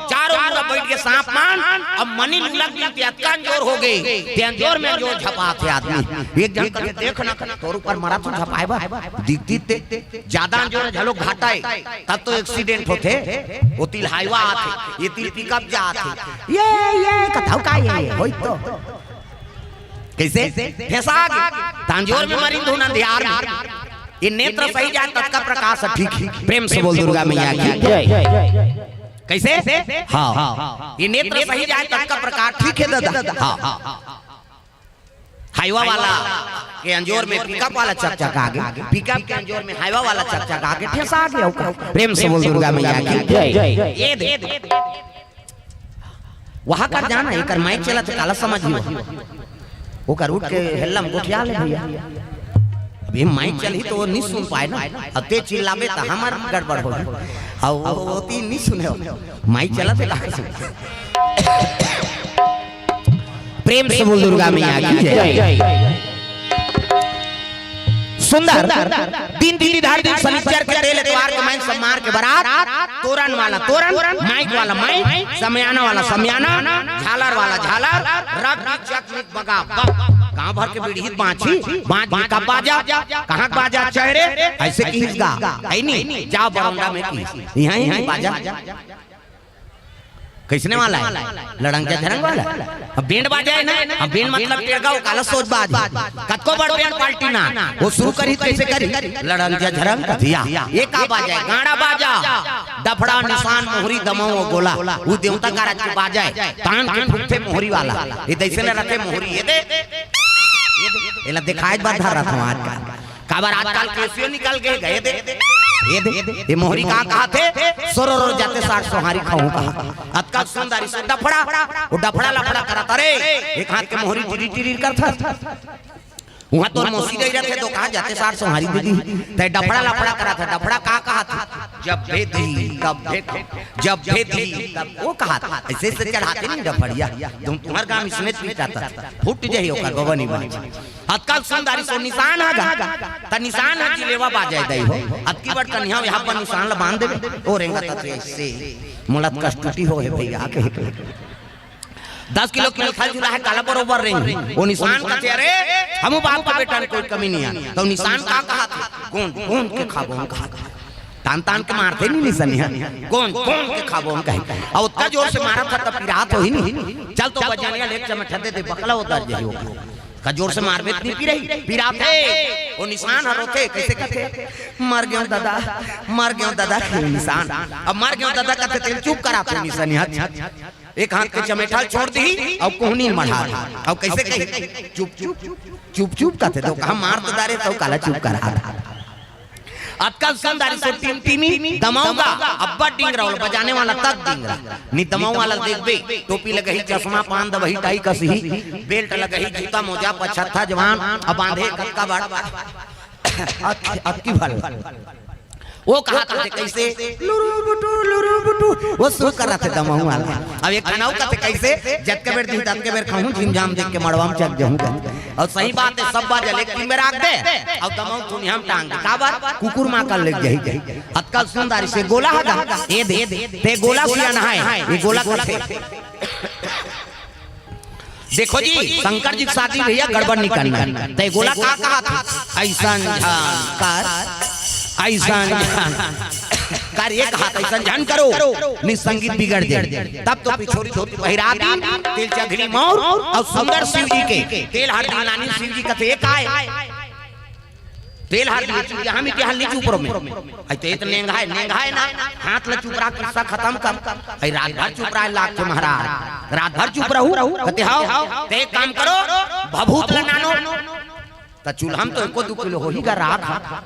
चारों मुड़ा बैठ के सांप मन। अब मनी लुलक दिन ते अतका अंजोर हो गे। ते अंजोर में अंजोर झपाथे आदमी। एक जन करके देखना, तोर ऊपर मरा तू झपाए बर। दिखती ते। ज्यादा अंजोर घलो घाटा हे, तब तो accident होथे। वो तिल हाईवा आथे, ये तिल pickup जाथे। ये, ये कथव का ये, होई तो। कैसे? फेंसा गे। त अंजोर में मरिन धुन अंधियार में। ये नेत्र सही जाए तब का प्रकाश ठीक हे। प्रेम से बोल दुर्गा मैया की जय। कैसे? हाँ। ये नेत्र सही जाए तब का प्रकाश ठीक हे दादा। हाँ। हाईवा वाला के अंजोर में pickup वाला चकचका गे, pickup के अंजोर में हाईवा वाला चकचका गे, ठेसा गे ओकर। प्रेम से बोल दुर्गा मैया की जय। ये दे। वहाँ कर जाना, एकर mic चलत हे, काला समझ लियो। ओकर उठ के हेल्लम गोठिया ले भैया। अब ये mic चलही तो वो नहीं सुन पाए ना। अब ते चिल्लाबे त हमर गड़बड़ होही। अउ ओती नी सुने हो। माइक चलत हे कहाँ से? प्रेम से बोल दुर्गा मैया की जय। सुंदर। दिन तिथि धार दिन शनिचर के तेल एतवार के माइन सब मार के बरात, तोरन वाला तोरन, माइक वाला माइक, समियाना वाला समियाना, झालर वाला झालर, रग चकमिक बगा बग। गांव भर के बिड़हित बांची, बांच बांच का बाजा, कहाँ के बाजा चेहरे, ऐसे किहिस गा, है नी, जा बरौंदा में किहिस, इहाँ ही बाजा। कइसने वाला हे? लड़ंग झरंग वाला। अब बेंड बाजा हे ना, अब बेंड मतलब टेड़गा, वो काला सोज बाज। कतको बड़ बेंड पार्टी ना, वो शुरू करी कइसे करी? लड़ंग झरंग कथिया। ये का बाजा हे? गाड़ा बाजा। डफड़ा, निसान, मोहरी, दमऊ अउ गोला। वो देवता का राज के बाजा हे। तान के फूकथे मोहरी वाला। ये तइसे न रथे मोहरी, ये दे। ये दे। एला देखाए बर धर रहा था आज का। काबर आजकल केसियो निकल गे, गए दे। ये दे, ये मोहरी का कहाथे? सोरो रो जाते साठ सोहारी खाहूं कहा। अतका सुंदर इसे डफड़ा, वो डफड़ा लफड़ा करत, अरे, एक हाथ के मोहरी टिरी टिरी करत। उहाँ तोर मौसी गई रहते तो कहा जाते साठ सोहारी दे दी। तै डफड़ा लफड़ा करत, डफड़ा का कहाथे? जब भेदी, तब भेद, जब भेदी, तब वो कहाथे। ऐसे ऐसे चढ़ाते नहीं डफड़िया। तुम तुम्हार गांव इसने पीटा था। फुट जाही ओकर बबनी बांच। अतका सुंदर सो निसान ह गा, त निसान ह जिलेवा बाजे दई हो। अतकी बड़ कन्या यहाँ पर निसान ल बांध देबे, ओ रेंगा त ऐसे। मोला त कष्टुटी हो हे भैया, कहे के। दस किलो के मिलखा जुला हे, काला बरोबर रेंग। वो निसान कथे, अरे, हमू बाप का बेटा में कोई कमी नहीं है। तो निसान का कहाथे? गोंद, गोंद के खाबो हम कहा। तान तान के मारथे नहीं निसनिया। गोंद, गोंद के खाबो हम कहे। अउ ओतका जोर से मारत था, तब पिरात होही नहीं। चल तो बजानिया ले एक चमेठा दे दे, बकला उतर जाही ओकर। का जोर से मारबे त नी पिरही, पिराथे। वो निसान ह रोथे, कइसे कथे? मर गेंव ददा, मर गेंव ददा, के निसान। अब मर गेंव ददा कथे, तेल चुप कराथे निसनिया। एक हाथ के चमेठा ल छोड़ दिही, अउ कोहनी मढ़ा दिही। अउ कइसे कही? चुप, चुप, चुप, चुप कथे, तो कहा मार तो डारे, तो काला चुप करा। अतका सुंदर सो टिमटिमी दमऊ गा, अब्बड़ डिंगरा, ओला बजाने वाला तक डिंगरा। नी दमऊ वाला देखबे, टोपी लगही, चश्मा, पान दबही, टाई कसही, बेल्ट लगही, जूता मोजा, पछत्था जवान, अब बांधे कतका बड़। अत-, अतकी भर। वो कहाथे कइसे? लुरु बुटु, लुरु बुटु। वो शुरू करथे दमऊ वाला। अब एक ठन अउ कथे कइसे? जतके बेर दिन, ततके बेर खाहूं, झिमझाम देख के मड़वा में चक जाहूं। अउ सही बात हे, सब बाजा ल एक दिन में राख दे, अउ दमऊ थुनिया म टांग दे। काबर? कुकुर मां कर ले जाही। अतका सुंदर से गोला ह गा, ए दे, ते गोला सियान हे, ये गोला कथे। देखो जी, शंकर जी के शादी भैया गड़बड़ नहीं करना हे। ते गोला का कहाथे? अइसन झन कर, अइसन झन कर, ये कहाथे, अइसन झन करो, नहीं संगीत बिगड़ जाए। तब तो पिछोरी धोती पहिरा दी, तिल चघड़ी मौर अउ सुंदर शिव जी के तेल हरदी लानी, शिव जी कथे, "ए काय?" तेल हरदी चुप, यहाँ मिट्टी हल नहीं चुप रहो में। आई तो ये तो नेंगा हे, नेंगा हे ना, हाथ ल चुप रहा, किस्सा खतम कर। आई रात भर चुप रहा हे, लाग के महाराज, रात भर चुप रहू, कथे, "हव, ते एक काम करो, भभूत ल नानो।" त चूल्हा म तो एको दू किलो होही गा राख,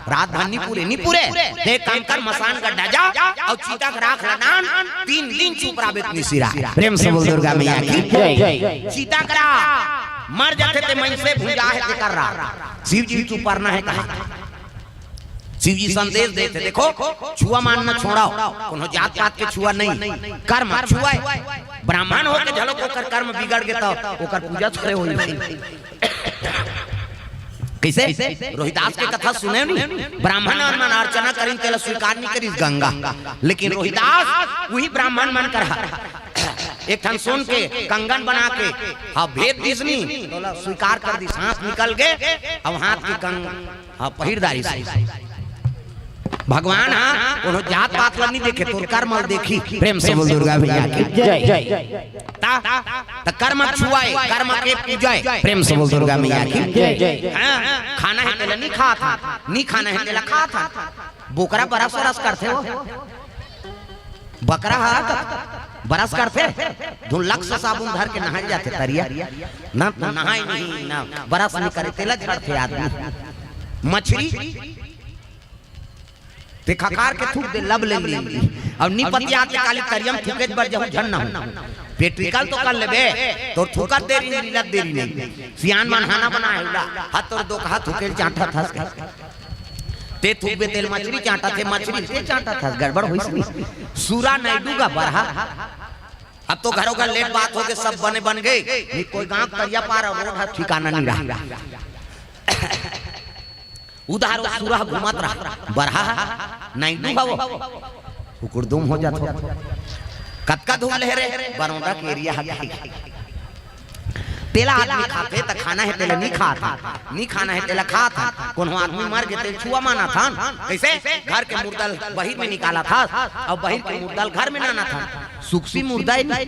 रात भर नी पूरे, नी पूरे। ते एक काम कर, मसान गड्ढा जा, अउ चिता के राख ल नान, तीन दिन चुप रहा बेतनी सिरा। प्रेम से बोल दुर्गा मैया की जय। चिता के राख, मर जाथे ते मनसे भुंजा हे तेकर राख। शिव जी के ऊपर न हे कहा। शिव जी संदेश देथे, देखो, छुआ मान न छोड़ाओ, कोनो जात पात के छुआ नहीं, कर्म छुआ हे। ब्राह्मण होके झलक ओकर कर्म बिगड़ गे त ओकर पूजा थोड़े होई। कइसे? रोहिदास के कथा सुने नी? ब्राह्मण मन अर्चना करिन, तेला स्वीकार नहीं करिस गंगा, लेकिन रोहिदास उही ब्राह्मण मन कर एक ठन सोन के कंगन बना के, हाँ, भेद दिस नी, तोला स्वीकार कर दिस, हाथ निकल गे, अब हाथ के कंगन, हाँ, पहिर डारिस। भगवान ह कोनो जात पात ल नहीं देखे, तोर कर्म ल देखही। प्रेम से बोल दुर्गा मैया की जय। ता, त कर्म छुआए, कर्म के पूजाए। प्रेम से बोल दुर्गा मैया की जय। हाँ, खाना हे तेला नहीं खात, नहीं खाना हे तेला खात। बोकरा बरस वरस करथे वो। बकरा ह त बरस करथे, धुन लक्स साबुन धर के नहाए जाथे तरिया। ना तो नहाए नहीं, ना बरस नहीं करे, तेला झड़थे आदमी। मछरी ते खकार के थूक दे, लब ले ली। अब नी पतियात काली तरिया म थूके बर जहू झन ना हो। पेट्रिकल तो कर लेबे, तोर थूकत देरी, लीलत देरी नहीं। सियान मन हाना बना हे उला, हाथ तोर दो कहा थूके चांटा थस के। ते थूकबे तेल मछरी चांटा थे, मछरी ते चांटा था, गड़बड़ होइस नहीं। सूरा नायडू का बरहा। अब तो घरों घर लेट बात हो के सब बने बन गए। नहीं कोई गांव तरिया पार और रोड है, ठिकाना नहीं रहा। उधार वो सूरा घूमत रहा, बरहा नायडू हवो। कुकुर दुम हो जात हो। कतका धूल है रे, बरौदा के एरिया है। तेला आदमी खाथे त खाना है, तेला नहीं खात है, नहीं खाना है, तेला खात है। कोनो आदमी मर गे, तेल छुआ माना था। कैसे? घर के मुर्दा ल बहिर में निकाला था, और बहिर के मुर्दा ल घर में लाना था। सुकसी मुर्दा ही नहीं,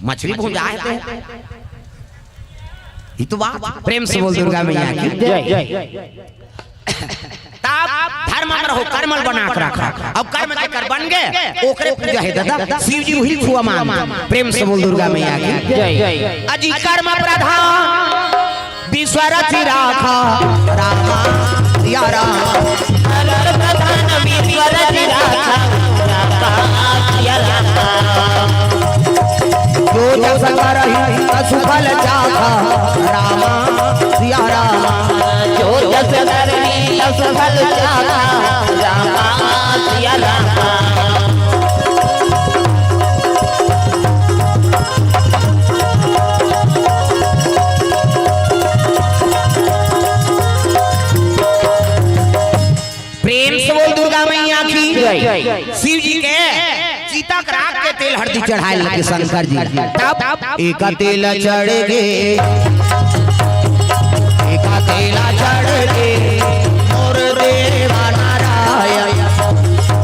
मछली भुंजा है ते। ये तो बात। प्रेम से बोल दुर्गा मैया की जय। तब धर्म में रहो, कर्म ल बना के रखा। अब कर्म जेकर बन गे, ओकरे पूजा है दादा। शिव जी वही छुआ मान। प्रेम से बोल दुर्गा मैया की जय। अजी कर्म प्रधान विश्व रचि राखा, रामा सिया राम। कर्म प्रधान विश्व रचि राखा, रामा सिया राम। जो जस करहि तसु फल चाखा, रामा सिया राम। जो जस करहि तसु फल चाखा, रामा सिया राम। प्रेम से बोल दुर्गा मैया की जय। शिव जी के चिता के राख के तेल हरदी चढ़ाए लगे शंकर जी। तब एक तेल चढ़ गे, एक तेल चढ़ गे, मोर देवा नारायण,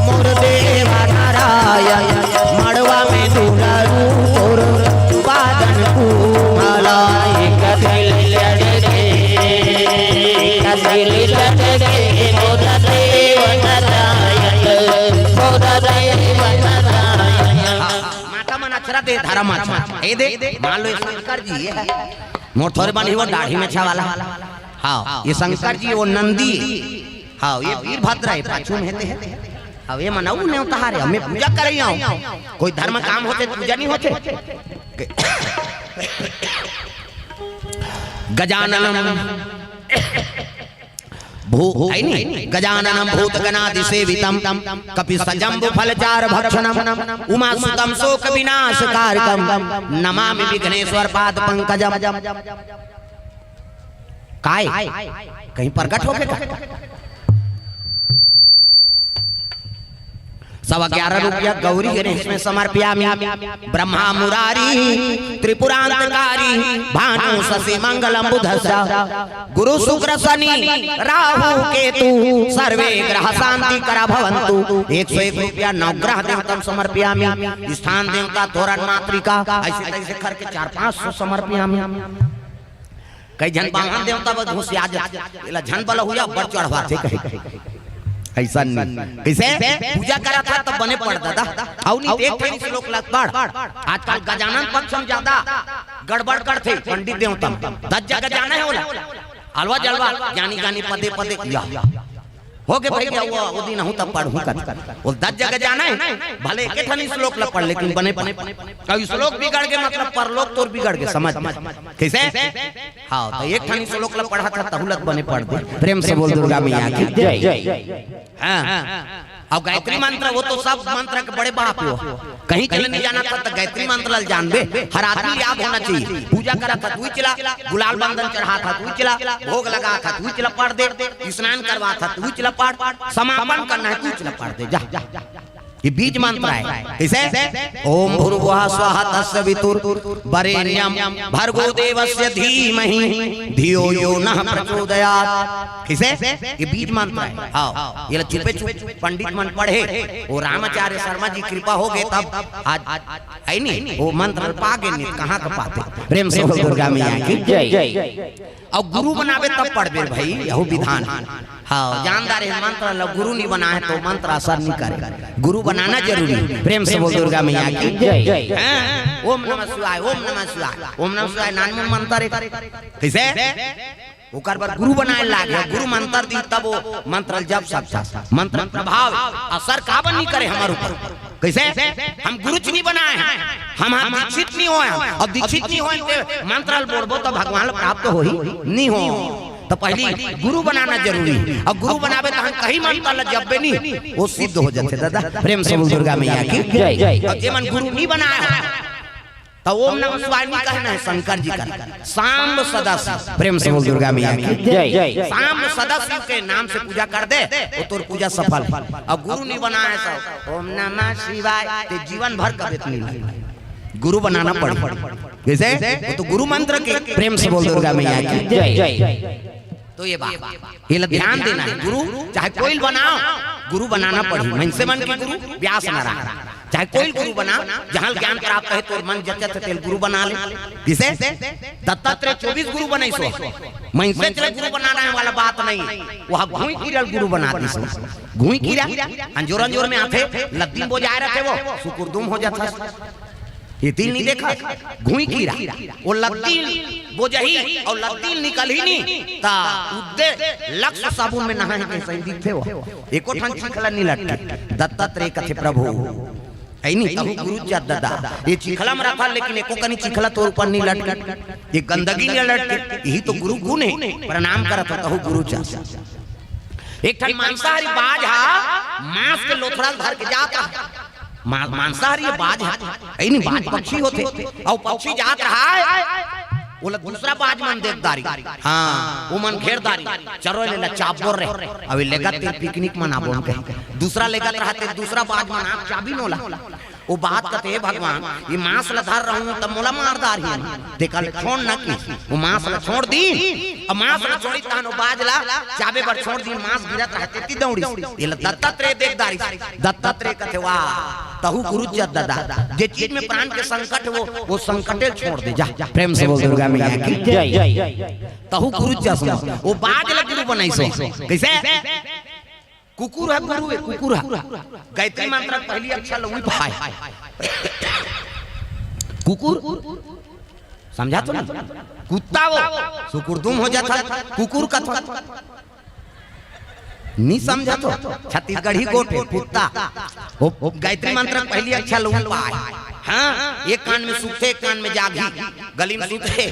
मोर देवा नारायण, मड़वा में दुलरू तोर बादन कुमला। एक तेल चढ़ गे, एक तेल चढ़ गे, मोर देवा नारायण, मोर देवा नारायण। माता मन अचरा दे, धर्म अचरा। ए दे, मान लो ये शंकर जी है। मोर थोरे बन ही वो दाढ़ी में छावाला। हाँ, ये शंकर जी, वो नंदी। हाँ, ये वीरभद्र है, पाछू में हेते है। अब ये मनाऊ ने उतारे, हमें पूजा करे आओ। कोई धर्म काम होते, पूजा नहीं होते। गजाननम भू-, है नहीं? गजाननम भूतगणादिसेवितम, कपित्थ जम्बू फलचार भक्षणम, उमासुतम शोक विनाश कारकम, नमामि विघ्नेश्वर पाद पंकजम। काय? कहीं प्रगट होके का? सवा ग्यारह रुपया गौरी गणेश में समर्पयामि। ब्रह्मा मुरारी त्रिपुरांतकारी, भानु शशि मंगलम बुधस्स, गुरु शुक्र शनि राहु केतु, सर्वे ग्रह शांति करा भवंतु। एक सौ एक रुपया नवग्रह देवतम समर्पयामि। स्थान देवता तोरण मातृका, ऐसे तैसे करके चार पाँच सौ समर्पयामि। कई झन बामन देवता बर घुसिया जाथे, एला झन बलहुया बड़ चढ़वाथे कहे। ऐसा नहीं। कैसे? पूजा करा था तब बने पड़ दादा। अउ नहीं, एक ठन श्लोक लग पढ़। आजकल गजानन पक्ष में ज्यादा गड़बड़ करथे पंडित देवता। दस जगह जाना है बोला। अलवा जलवा, ज्ञानी ज्ञानी पदे पदे। या। हो गे भाई, क्या हुआ? वो दिन हूँ तब पढ़ूँ कत। वो दस जगह जाना है, भले एक ठन श्लोक ला पढ़, लेकिन बने पढ़। अब श्लोक बिगड़ गे, मतलब परलोक तोर बिगड़ गे, समझ। कैसे? हाँ, तो एक ठन श्लोक ला पढ़ा था, तहु लग बने पढ़ दे। प्रेम से बोल दुर्गा मैया की जय। हाँ। और गायत्री मंत्र, वो तो सब मंत्र के बड़े बाप हो। कहीं चले नहीं जाना था तो गायत्री मंत्र ला जानबे। हर आदमी याद होना चाहिए। पूजा करा था तू चला, गुलाल बंदन चढ़ा था तू चला, भोग लगा था तू चला पढ़ दे, स्नान करवा था तू चला पढ़, समापन करना है तू चला पढ़ दे, जा। ये बीज मंत्र है। कैसे? ओम भूर्भुवः स्वः तस्सवितुर्वरेण्यं भर्गो देवस्य धीमहि धियो यो नः प्रचोदयात्। कैसे? ये बीज मंत्र है। हाँ, ये ला चुपे चुप पंडित मन पढ़े, वो रामाचार्य शर्मा जी कृपा हो गे तब आज है नहीं, वो मंत्र पा गे नहीं, कहाँ का पाते? प्रेम से बोल दुर्गा मैया की जय। और गुरु बनाबे तब पढ़बे भाई, यहू विधान। हाँ, जानदार है मंत्र ला गुरु नहीं बना है तो मंत्र असर नहीं करे। गुरु बनाना जरूरी है। प्रेम से बोल दुर्गा मैया की जय। हाँ, ओम नमः शिवाय, ओम नमः शिवाय, ओम नमः शिवाय, नानमुन मंत्र है। कैसे? ओकर बर गुरु बनाए लागे, गुरु मंत्र दी तब वो मंत्र जप सकता। मंत्र प्रभाव असर काबर नहीं करे हमारे ऊपर। कैसे? हम गुरु च नहीं बनाए हैं, हम, हम दीक्षित नहीं होए हैं। और दीक्षित नहीं होए ते मंत्र बोलबो तो भगवान प्राप्त हो ही नहीं हो। त पहिली गुरु बनाना जरूरी हे। अउ गुरु बनाबे तहन कहीं मंत्र ल जपबे नी, वो सिद्ध हो जाथे दादा। प्रेम से बोल दुर्गा मैया की जय। अउ जेमन गुरु नी बनाए हो, त ओम नमः शिवाय नी कहना हे, शंकर जी का सांब सदाशिव। प्रेम से बोल दुर्गा मैया की जय। सांब सदाशिव के नाम से पूजा कर दे, वो तोर पूजा सफल। अउ गुरु नी बनाए सब ओम नमः शिवाय, ते जीवन भर कबे त नी। गुरु बनाना पड़ही। कइसे? वो तो गुरु मंत्र के। प्रेम से बोल दुर्गा मैया की जय। तो ये बात, ये ला ध्यान देना हे। गुरु चाहे कोई बनाओ, गुरु बनाना पड़ही। मनसे मन के गुरु व्यास नारायण, चाहे कोई गुरु बना, जहाँ ज्ञान प्राप्त हे, तोर मन जचत हे, तेला गुरु बना ले। कइसे? दत्तात्रेय चौबीस गुरु बनइस हो, मनसे तेला गुरु बनाना हे वाला बात नहीं हे। वो घुई कीरा ल गुरु बना दिस हो। घुई कीरा, अंजोर अंजोर में आथे, लद्दी बोजाए रथे, वो सुकुरदुम हो जाथे। ये तीन नी देखा, घुई कीरा, वो लद्दी बोजही अउ लद्दी निकलही नी, त उद्दे लक्स साबुन में नहाए हे, कइसे दिखथे वो। एको ठन चिखला नी लटके। दत्तात्रेय कथे, प्रभु, अइ नी, तहु गुरु च दादा, ये चिखला म रखा, लेकिन एको कनी चिखला तोर ऊपर नी लटके, ये गंदगी नी लटके, यही तो गुरु गुण हे। प्रणाम करत हो, तहु गुरु च। एक ठन मांसाहारी बाज हा मांस के लोथड़ा ल धर के जात रहा। मा-, मांसाहारी बाज हा, अइ नी, बाज पक्षी होथे, अउ पक्षी जात रहा हे, ओला दूसरा बाज मन देख डारिस। हाँ, वो मन घेर डारिस, चलो ले ला, चाबोर रे, अउ ये लेगत हे picnic मनाबो हम कहे। दूसरा लेगत रहा ते दूसरा बाज मन आँख चाबिस न ओला। वो बाज कथे, "हे भगवान, ये मांस ला धर रहूं त मोला मार डारही।" तेकर ले छोड़ ना कि वो मांस ला छोड़ दिस, अउ मांस ला छोड़िस तहन वो बाज ला चाबे बर छोड़ दिस, मांस गिरत रहा ते ती दौड़िस। ये ला दत्तात्रेय देख डारिस। दत्तात्रेय कथे, "वाह, तहु गुरु च दादा, जे चीज में प्राण के संकट हे, वो, वो संकटे ल छोड़ दे जा।" प्रेम से बोल दुर्गा मैया की जय। तहु गुरु च सुन, वो बाज ला गुरु बनइस हो। कइसे? कुकुर हा गुरु हे, कुकुर हा। गायत्री मंत्र के पहिली अक्षर ल उही पाय। कुकुर, समझा तो ना? कुत्ता वो, सुकुरदुम हो जाथा, कुकुर कथो। नी समझा तो? छत्तीसगढ़ी गोठ हे, कुत्ता। वो, वो गायत्री मंत्र के पहिली अक्षर ल उही पाय। हाँ, एक कान में सुतथे, एक कान में जागही, गली में सुतथे।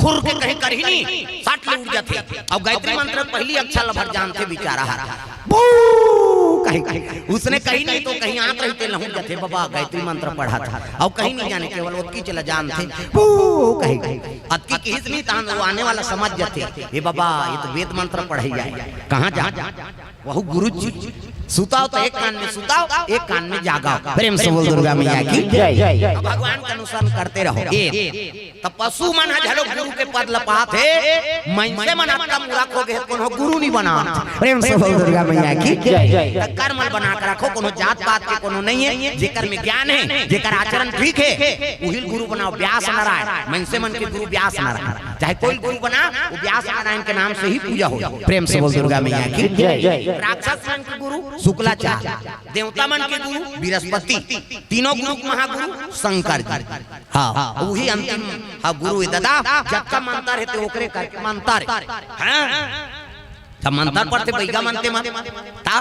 खुर के कहीं करही नी, सट ले उठ जाथे। अउ गायत्री मंत्र पहिली अक्षर ल भर जानथे बिचारा हा। बू कहीं, कहीं। उसने कहीं नी तो कहीं आत रहिथे, लहुट जाथे, बाबा गायत्री मंत्र पढ़त हा। अउ कहीं नी जाने, केवल ओतकी च ल जानथे। बू कहीं, कहीं। अतकी किहिस नी तहन वो आने वाला समझ जाथे, "ए बाबा, ये तो वेद मंत्र पढ़इया हे।" कहाँ जा? वहू गुरु जी। सुताओ तो एक कान में सुताओ, एक कान में जागाओ। प्रेम से बोल दुर्गा मैया की जय। अब भगवान का अनुसरण करते रहो। ए, त पशु मन ह घलो गुरु के पद ल पाथे, मनसे मन अतका मूरख हो गे, कोनो गुरु नी बना। प्रेम से बोल दुर्गा मैया की जय। त कर्म ल बना के रखो, कोनो जात पात के कोनो नहीं हे, जेकर में ज्ञान हे, जेकर आचरण ठीक हे, उही ल गुरु बनाओ। व्यास नारायण, मनसे मन के गुरु व्यास नारायण। चाहे कोई गुरु बना, वो व्यास नारायण के नाम से ही पूजा हो। प्रेम से बोल दुर्गा मैया की जय। राक्षस मन के गुरु शुक्लाचार्य, देवता मन के गुरु बृहस्पति, तीनों गुरु के महागुरु शंकर जी। हाँ, वही अंतिम हा गुरु हे दादा। जतका मंतर हे ते ओकरे करके मंतर हे। हाँ? त मंतर पढ़थे बइगा मन ते मन। ता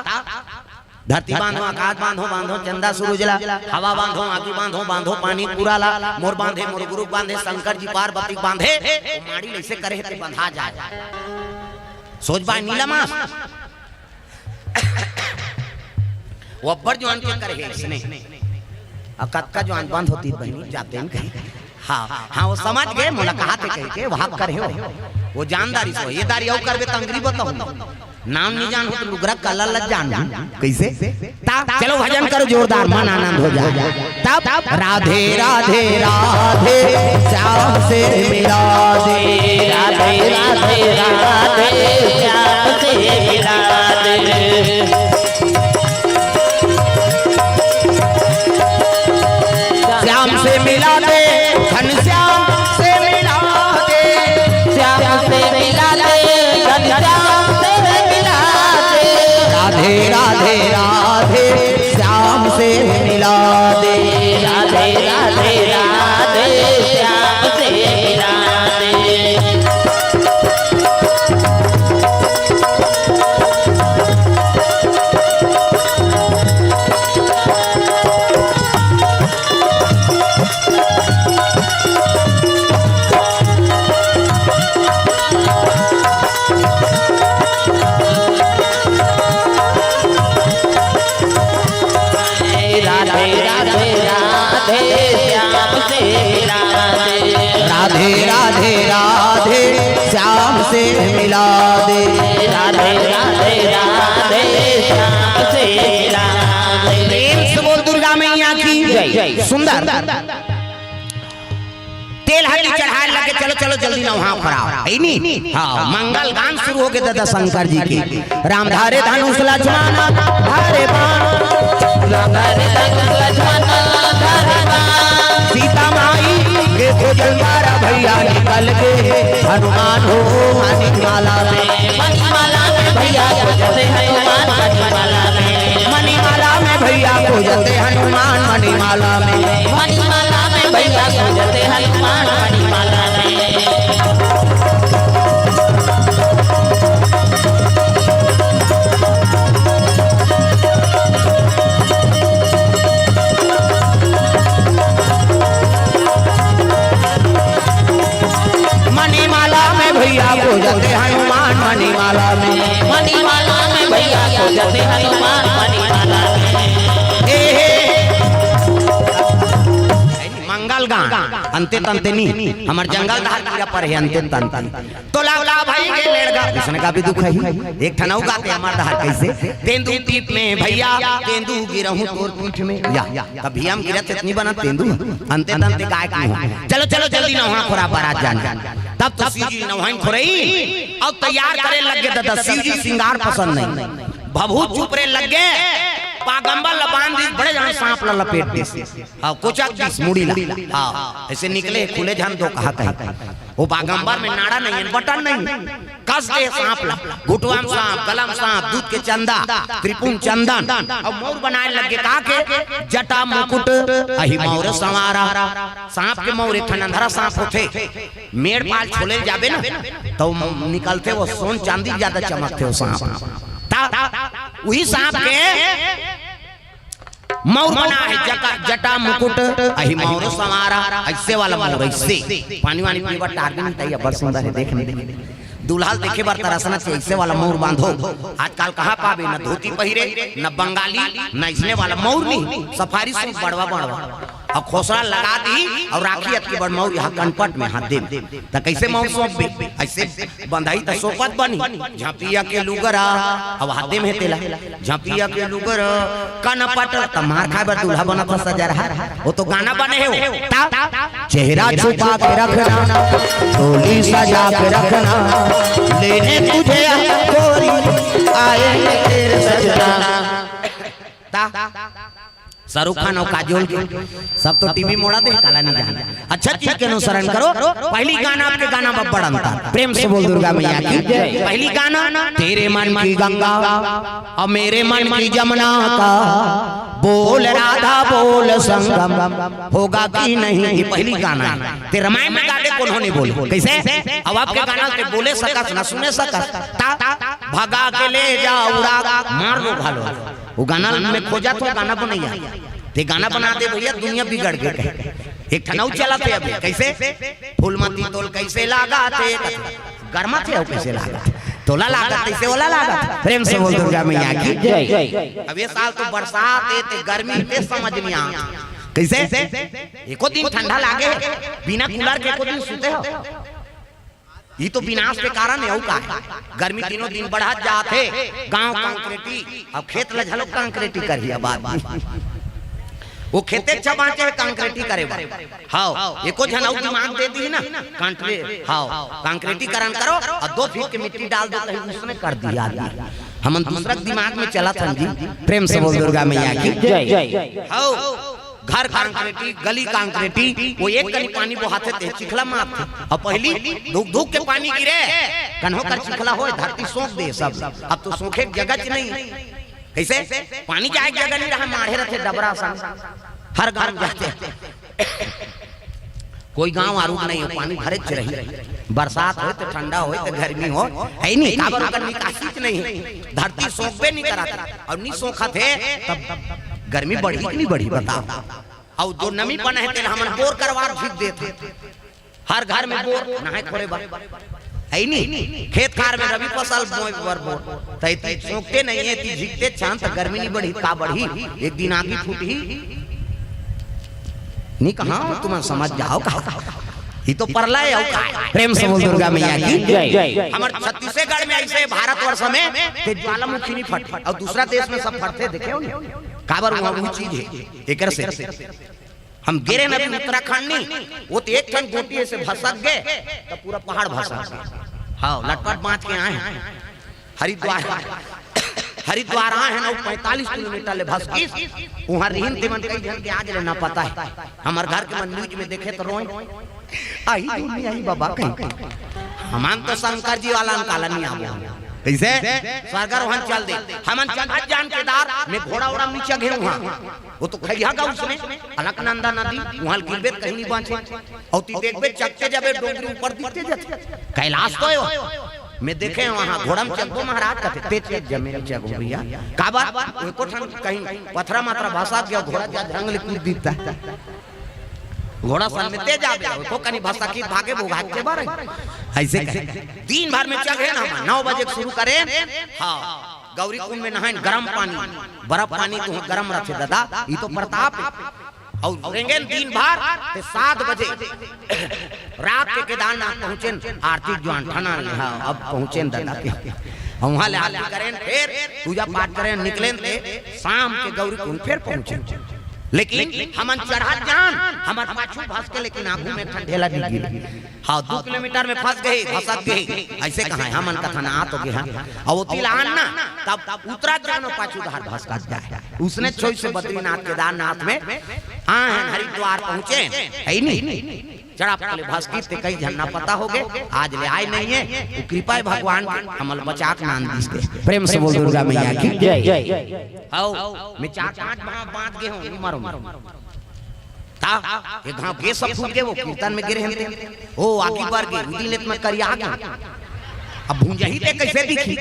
धरती बांधो, आकाश बांधो, बांधो चंदा सूरज ला, हवा बांधो, आगी बांधो, बांधो पानी पूरा ला, मोर बांधे, मोर गुरु बांधे, शंकर जी पार्वती बांधे, वो माड़ी ल अइसे करे हे ते बंधा जाय। सोच बाय नीला मास। वो अब्बड़ जुवान के करे हे अइसने। अउ कतका जुवान बंद होतिस बहिनी, जाते न कहीं। हाँ, हाँ, वो समझ गे, मोला कहाथे कहिके, वहाँ करे हो। वो जान डारिस हो, ये दारी अउ करबे त अंगरी बताहूँ। नाम नी जानहूँ त लुगरा कला ल जानहूँ। कइसे? ता, चलो भजन करो जोरदार, मन आनंद हो जाय। तब, राधे, राधे, राधे, श्याम से मिला दे। राधे, राधे, राधे, श्याम से मिला दे। श्याम से मिला दे, घनश्याम से मिला दे। श्याम से मिला दे, घनश्याम से मिला दे। राधे, राधे, राधे, श्याम से मिला दे। राधे, राधे, राधे, श्याम से मिला दे। राधे राधे राधे, श्याम से मिला दे। राधे राधे राधे, श्याम से मिला दे। प्रेम से बोल दुर्गा मैया की जय। सुंदर। तेल हल्दी चढ़ाए लगे, चलो चलो जल्दी नहा खोराओ, है नी? हाँ, मंगल गान शुरू हो गए दादा शंकर जी के। राम धारे धनुष लक्ष्मण धारे बाण। राम धारे धनुष लक्ष्मण धारे बाण। सीता माई के खोजल मारा भैया निकल के हनुमान हो मणिमाला में। मणिमाला में भैया खोजते हनुमान मणिमाला में। मणिमाला में भैया खोजते हनुमान मणिमाला में। मणिमाला में भैया खोजते हनुमान मणिमाला में। मणिमाला में भैया खोजते हनुमान मणिमाला में। मणिमाला में भैया खोजते हनुमान मणिमाला में। ए हे। मंगल गान, अंते तंते नी, हमर जंगल धार कीरा पर है अंते तंते। तो लाव लाव भाई के लेड़गा, इसने का भी दुख है ही। एक ठन अउ गाते हमर धार कैसे? तेंदू टीप में भैया, तेंदू गिरहूं तोर पीठ में। या, या, तब भैया हम गिरत इतनी बना तेंदू, अंते तंते गाय की हो। चलो, चलो, जल्दी नहा खोरा बारात जाना। तब तो शिव जी नहाइन खोरई अउ तैयार करे लग गए दादा। शिव जी सिंगार पसंद नहीं, भभूत चुपरे लग गए। पागंबर ल बांध दिस, बड़े जान सांप ल लपेट दिस। हाँ, कोचक दिस मुड़ी ला। हाँ, ऐसे निकले, खुले झन दो कहा कहे। वो बागंबर में नाड़ा नहीं है, बटन नहीं है। कस दे सांप ला, घुटवा में सांप, गला में सांप, दूध के चंदा, त्रिपुन चंदन, अउ मौर बनाए लग गे। का के? जटा मुकुट अहि मौर संवारा। सांप के मौर एक ठन अंधरा सांप होथे, मेड़ पाल छोले जाबे ना, तो निकलथे वो सोन चांदी ज्यादा चमकथे वो सांप। ता, उही सांप के मौर बना है, जटा, जटा मुकुट अहि मौर संवारा, ऐसे वाला मौर, ऐसे। पानी वानी पीवा टार भी नहीं, अब्बड़ सुंदर है, देख नहीं। दूल्हा ल देखे बर तरसना चाहिए, ऐसे वाला मौर बांधो। आजकल कहाँ पाबे, न धोती पहिरे, न बंगाली, न इसने वाला मौर नहीं, सफारी सूट बड़वा बड़वा। अब खोसरा लगा दी और राखी अतकी बड़ मौर यहाँ कनपट में हाथ दे। त कैसे मौर सौंपबे? ऐसे बंधाई त सोपत बनी, झपिया के लुगरा, अब हाथे में तेला, झपिया के लुगरा, कनपट, त मार खाए बर दूल्हा बनत ह सजरहा, वो तो गाना बने है वो। ता, चेहरा छुपा के रखना, डोली सजा के रखना, लेने तुझे गोरी, आएंगे तेरे सजना। ता, शाहरुख खान अउ काजोल के सब तो टीवी मोड़ा दे, काला नहीं जाना। अच्छा चीज के अनुसरण करो। पहली गाना आपके गाना में बड़ अंतर। प्रेम से बोल दुर्गा मैया की जय। पहली गाना तेरे मन की गंगा और मेरे मन की जमुना का बोल राधा बोल संगम होगा कि नहीं, ये पहली गाना है। ते रामायण में गाते कोनो नहीं बोले। कैसे? अब आपके गाना ते बोले सकस ना सुने सकस। ता भगा के ले जा उड़ा, मार लो घालो। वो गाना में खोजा तो गाना बनैया। ते गाना बना दे भैया, दुनिया बिगड़ के कहे। एक ठन अउ चलत हे अभी, कैसे? फूलमती तोल कैसे लागत हे? गरमा थे अउ कैसे लागत हे? तोला लागत हे, तैसे ओला लागत हे। प्रेम से बोल दुर्गा मैया की जय। अब ये साल तो बरसात हे, ते गर्मी हे, ते समझ नहीं आ। कैसे? एको दिन ठंडा लागे हे, बिना कूलर के एको दिन सुते हो? ये तो विनाश के कारण हे, अउ का हे? गर्मी दिनों दिन बढ़त जात हे, गांव कंक्रीटी, अब खेत ल घलो कंक्रीटी करही अब आदमी। वो खेते अच्छा बांचे हे कंक्रीटी करे बर। हाव, एको झन अउ दिमाग दे दी ना, कंक्री-, हाव, कंक्रीटीकरण करो और दो फीट के मिट्टी डाल दो, कहीं उसने कर दिया आदमी। हमन दूसरा के दिमाग में चलत हन जी, प्रेम से बोल दुर्गा मैया की जय। हाव, घर कंक्रीटी, गली कंक्रीटी, वो एक कनी पानी बोहाथे ते चिखला मारथे। अउ पहली धुक धुक के पानी गिरे, कन्हो कर चिखला होय, धरती सोख दे सब। अब तो सोखे के जगह च नहीं। कैसे? पानी जाए के जगह नहीं रहा, माढ़े रहते डबरा सन। हर गांव जाते। कोई गांव आरूग नहीं हो, पानी भरे च रही। बरसात होय तो ठंडा होय तो गर्मी होय, हे नहीं, काबर ओकर निकासी च नहीं हे। धरती सोखबे नहीं करत, अउ नहीं सोखत हे, तब गर्मी बढ़ही कि नहीं बढ़ही, बताओ। अउ जो नमी बना हे, तेला हमन बोर करवार झिक देत हे। हर घर में बोर, नहाए खोरे बर। हे नहीं? खेत खार में रबी फसल बोए बर बोर। त एती सोखते नहीं हे, एती झिकते छान, त गर्मी नहीं बढ़ही, का बढ़ही? एक दिन आगी फूटही। नहीं कहा, तुमन समझ जाओ का। ये तो परलय अउ का। प्रेम से बोल दुर्गा मैया की जय। हमर छत्तीसगढ़ में ऐसे भारतवर्ष में ते ज्वालामुखी नहीं फट अउ दूसरा देश में सब फटथे, देखे हो नहीं? काबर हुआ वही चीज है। एकर से हम गिरे न भी उत्तराखंड नहीं, वो तो एक ठन गोटी से भसक गए तो पूरा पहाड़ भसक गए। हाँ, लटपट बांच के आए हैं हरिद्वार। हरिद्वार आए हैं ना, पैंतालीस किलोमीटर ले भसकिस। वहां रिहिन तेमन कई झन के आज ले ना पता है। हमार घर के मन न्यूज में देखे तो रोए, आही दुनिया ही बाबा कहीं। हमन तो शंकर जी वाला अंकाला नहीं आवे। कैसे? सरगर वहां चल दे। हमन चल जान केदार में घोड़ा ओड़ा नीचे घे वहां। वो तो खैया गा उसने अलकनंदा नदी वहां गिरबे कहीं नहीं बांचे। और ती देखबे चकते जाबे डोंगरी ऊपर दिखते जाते। कैलाश तो है वो। मैं देखे वहां घोड़ा में चलबो महाराज कहते, तेज तेज जमीन चघो भैया। काबर? वो को ठन कहीं पथरा मात्रा भाषा गया, घोड़ा जा जंगल कूद दीता। घोड़ा सन में तेज आबे, वो को कनी भाषा की भागे वो भाग के बारे। ऐसे कहे। दिन भर में चघे ना हम, नौ बजे शुरू करें। हाँ, गौरी कुंड में नहाएं, गरम पानी, बर्फ पानी तो गरम रखे दादा, ये तो प्रताप है। और रेंगेन दिन भर ते सात बजे रात के केदारनाथ पहुंचेन, आरती ज्वान ठना ले, हाँ, अब पहुंचेन दादा के। हम वहां ले आरती करें, फिर पूजा पाठ करें, निकलेन ते शाम के गौरी कुंड फिर पहुंचेन। लेकिन हमन चढ़त जान, हमर पाछू भस के, लेकिन आगू में ठंडेला नहीं गिरे। हाँ, दो किलोमीटर में फंस गए, भसक गए। ऐसे कहा है, हमन कथा ना आ तो गए हैं। और वो तिलान ना, तब उतरत जानो पाछू धार भसकत जाए। उसने छोई से बद्रीनाथ केदारनाथ में आए हैं, हरिद्वार पहुंचे, है नहीं? चढ़ा पहले भसकी ते कई झन ना पता हो गए, आज ले आए नहीं है। वो कृपा है भगवान की, हमल बचाक नान दिस दे। प्रेम से बोल दुर्गा मैया की जय। हाउ, मैं चार पांच बांध गए हूँ, नहीं मारो, मारो। ता, ये घाव के सब फूट गए, वो कीर्तन में गिरे हन ते। ओ, आगी बर गे, उदी लेत में करिया आ गया। अब भूंजही ते कैसे दिखी?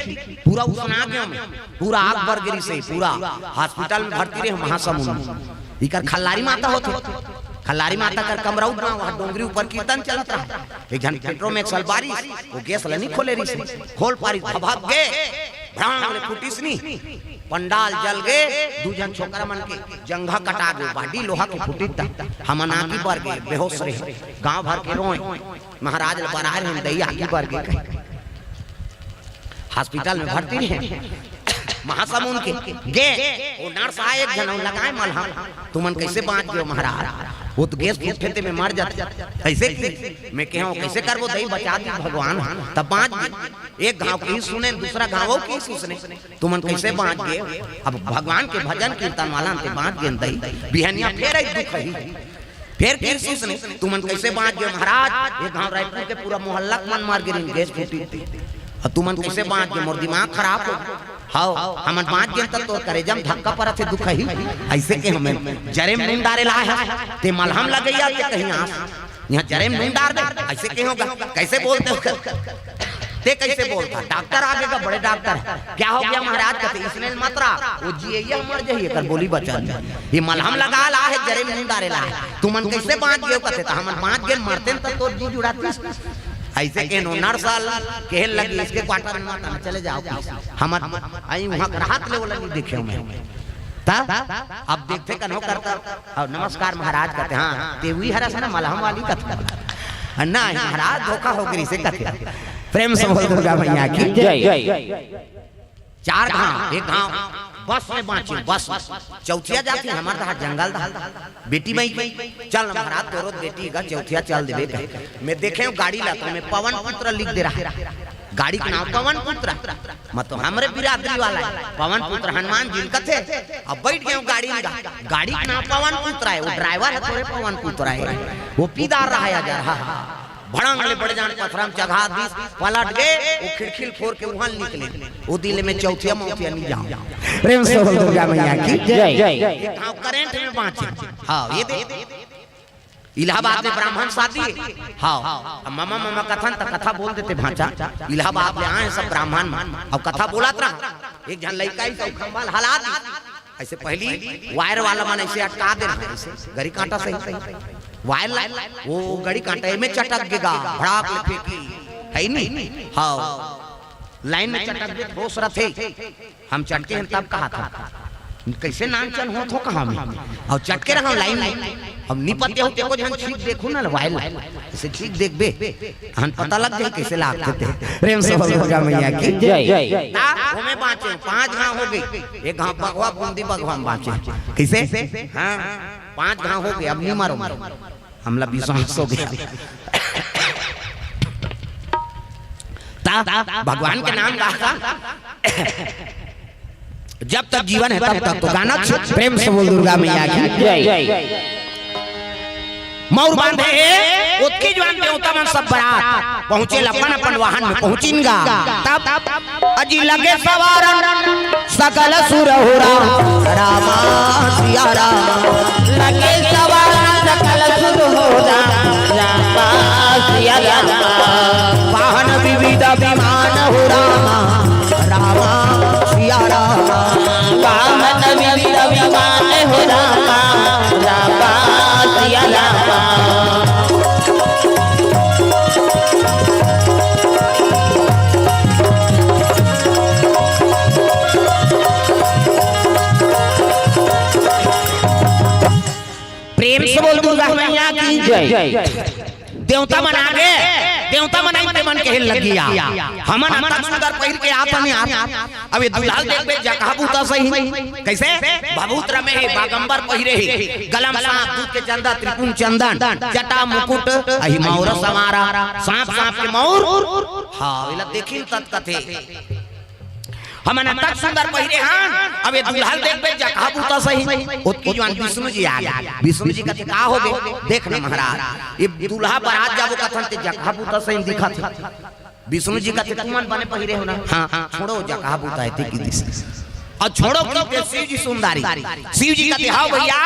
पूरा उसना गया मैं, पूरा आग बर गिरी से, पूरा हॉस्पिटल में भर्ती रहे महासमुंद। इकर खल्लारी माता होते, खल्लारी माता कर कमरा उठना, वहाँ डोंगरी ऊपर कीर्तन चलत रहा। एक जन पेट्रोल में एक साल बारिश, वो गैस ला नहीं खोले रही से, खोल पारी भभक गए, भड़ांग ले फुटिस नहीं। पंडाल जल गए, दू झन छोकरा मन के जंघा कटा गए, बाडी लोहा के फुटिस त। हमन आगी बर गए, बेहोश रहे, गांव भर के रोए, महाराज ल बराए रहे, दई आगी बर गए कहे। हॉस्पिटल में भर्ती रहे, महासमुंद के गे, वो नर्स आए, एक झन लगाए मलहम, तुमन कैसे बांच गए महाराज? वो तो गैस फूटथे ते में मर जाते। ऐसे की मैं कहे, कैसे करबो दई, बचा दी भगवान, तब बांच गए। एक घाव की सुने, दूसरा घाव की सुने, तुमन कैसे बांच गए? अब भगवान के भजन कीर्तन वाला ते बांच गए दई, बिहनिया फेर एक दुख ही। फिर फिर सुसने, तुमन कैसे बांच गए महाराज? ये गांव रायपुर के पूरा मोहल्ला के मन मार गिरिन, गैस फूटी थी। और तुमन कैसे बांच गए? मोर दिमाग खराब हो। हाओ, हमन बांच गए तब तो करेजा में धक्का पड़ा थे, दुख ही। ऐसे के हमें जरे में नून डारे ला है, ते मलहम लगैया ते कहीं आस। यहाँ जरे में नून डार दे, ऐसे के होगा? कैसे बोलते हो? ते कैसे बोलता? डॉक्टर आगे का बड़े डॉक्टर है। क्या हो गया महाराज? कहते, इसने मात्रा, वो जिए ये मर जाइए कर बोली बचन। ये मलहम लगा ला है, जरे में नून डारे ला है। तुमन कैसे बांच गए? कहते, तो हमन बांच गए, मरते न तो तोर जी जुड़ाती। ऐसे के नो नर्स आल, कहन लगी, इसके क्वार्टर में मत आना, चले जाओ। हमन आई वहाँ राहत ले वाला नहीं देखे मैं। ता? अब देखते कन्हो करता। और नमस्कार महाराज कहते, हाँ, ते हुई हरस ना मलहम वाली कथा। ना, महाराज धोखा हो गई से कहते। प्रेम से बोल दुर्गा मैया की जय। चार घाव, एक घाव बस में बांचे, बस में। चौथिया जाती, हमार दहा जंगल दहा। बेटी माई के, चल ना महाराज, तोरो बेटी का चौथिया चल देबे कहे। मैं देखे हूँ गाड़ी ला, तो मैं पवन पुत्र लिख दे रहा है। गाड़ी के नाम पवन पुत्र, मतलब हमरे बिरादरी वाला है। पवन पुत्र हनुमान जी कथे। अब बैठ गए हूँ गाड़ी में, गाड़ी के नाम पवन पुत्र है, वो ड्राइवर है, थोड़े पवन पुत्र है, वो पीदार रहा है, अजर, हाँ, हाँ। भड़ंग ले बड़े जान पथरा में चघा दीस, पलट गए, वो खिड़की फोड़ के वहां निकले। वो दिल में चौथिया मौथिया नहीं जाओ। प्रेम से बोल दुर्गा मैया की जय। ये गांव करंट में बांचे। हाँ, ये दे। इलाहाबाद में ब्राह्मण शादी। हाँ, अब मामा मामा कथन त कथा बोल देते भांचा। इलाहाबाद में आए सब ब्राह्मण, अब कथा बोलत रहा। एक जन लड़का ही सब खंभा हला दी। ऐसे पहली वायर वाला मन ऐसे अटका दे रहा है, ऐसे गड़ी कांटा सही, सही। वायर ला, वो गड़ी कांटा में चटक गेगा, भड़ाक ले फेंकी, है नहीं? हाँ, लाइन में चटक दे, ठोस रथे। हम चटके हैं तब कहा था, कइसे नानचन होत हो कहाँ में? अउ चटके रहव लाइन में। अब नी पते हो, तेको झन छींक देखू ना, वायल। अइसे छींक देखबे, हन पता लग जाही कइसे लागथे ते। प्रेम से बोल दुर्गा मैया की जय। ता ओमे बाँचे, पाँच घांव हो गे। एक घांव बघवा, बूंदी बघवा में बाँचे। कइसे? हाँ, पाँच घांव हो गे, अब नी मारो। हमला विश्वास हो गे। ता भगवान के नाम ला। जब तक जीवन हे तब तक तो गाना। प्रेम से बोल दुर्गा मैया की जय। मउर बांधे हे, ओतकी जुवार देवता मन सब बरात पहुँचे, अपन अपन वाहन में पहुँचिन गा। तब अजी लगे सवार सकल सुर हो राम, रामा सिया राम। लगे सवार सकल सुर हो राम, रामा सिया राम। वाहन विविध विमान हो रामा, रामा सिया राम। वाहन विविध विमान हो रामा, रामा सिया राम। प्रेम से बोल दुर्गा मैया की जय। देवता मन आगे, देवता मन आइन ते मन कहे लगिया, हमन अतक सुंदर पहिर के आत हन यार। अब ये दुल्हा ल देखबे जकहा बूता सही। कइसे? भभूत रमे हे, बागंबर पहिरे हे, गला म सांप, दूध के चंदा, त्रिपुंड चंदन, जटा मुकुट, अही मउर संवारा, सांप सांप के मउर। हाँ, एला देखिन तत कथे। हमन अतक सुंदर पहिरे हन, अब ये दुल्हा ल देखबे जकहा बूता सही। ओतकी जुवार विष्णु जी आगे। विष्णु जी कथे, का होगे? देख ना महाराज, ये दुल्हा बरात जाबो कथन ते जकहा बूता सही दिखत हे। विष्णु जी कथे, तुमन बने पहिरे हो ना? हाँ, हाँ, छोड़ो जकहा बूता हे ते कि दिस। अउ छोड़ो कि ते शिव जी सुंदरी। शिव जी कथे, हव भइया,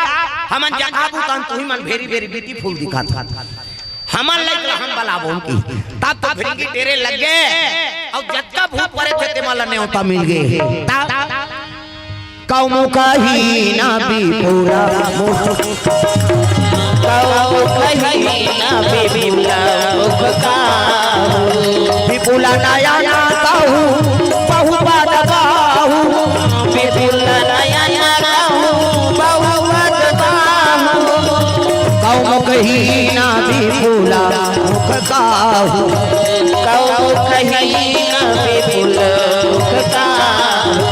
हमन जकहा बूता हन, तुही मन very very beautiful दिखत हो। हमन लइक ल हम बलाबोन कि। तब तो फिरकी टेरे लग गे। अउ जतका भूत परेत हे तेमन ल नेवता मिल गे। तब कउमुख हीना विपुल मुख। कउमुख हीना विपुल मुख काहू। विपुल नयन काहू बहु बल बाहू। विपुल नयन काहू बहु बल बाहू। कउमुख हीना विपुल मुख काहू। कउमुख हीना विपुल मुख काहू।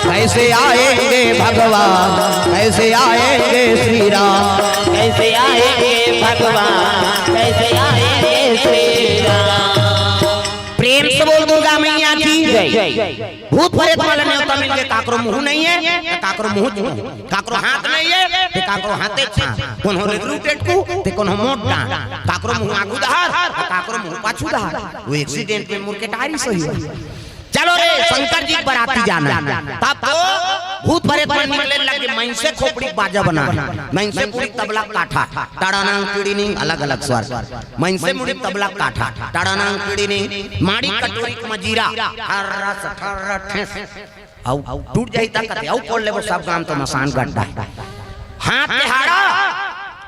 कैसे आएंगे भगवान, कैसे आएंगे श्री राम। कैसे आएंगे भगवान, कैसे आएंगे श्री राम। प्रेम से बोल दुर्गा मैया की जय। भूत प्रेत मन ल नेवता मिल गे, काकरो मुंह नइ हे, त काकरो मुंह, काकरो हाथ नइ हे, त काकरो हाथे छांद, कोनो रेगरू टेटकू, त कोनो मोट डांड, काकरो मुंह आगू डहर, त काकरो मुंह पाछू डहर। वो accident में मुड़ के टारी सही हो। चलो रे, शंकर जी के बराती जाना हे। तब तो भूत प्रेत मन निकले लगे, मइनसे खोपड़ी बाजा बना हे, मइनसे पूरी तबला काठा, टाड़ानांग टीड़ीनिंग, अलग-अलग स्वर। मइनसे मुड़ी तबला काठा, टाड़ानांग टीड़ीनिंग, माड़ी कटोरी के मजीरा, ठर्रस, ठर्र, ठेस। अउ टूट जाही त कथे, अउ कोड़ लेबो सब गांव तो मसान गड्ढा। हाथ के हाड़ा,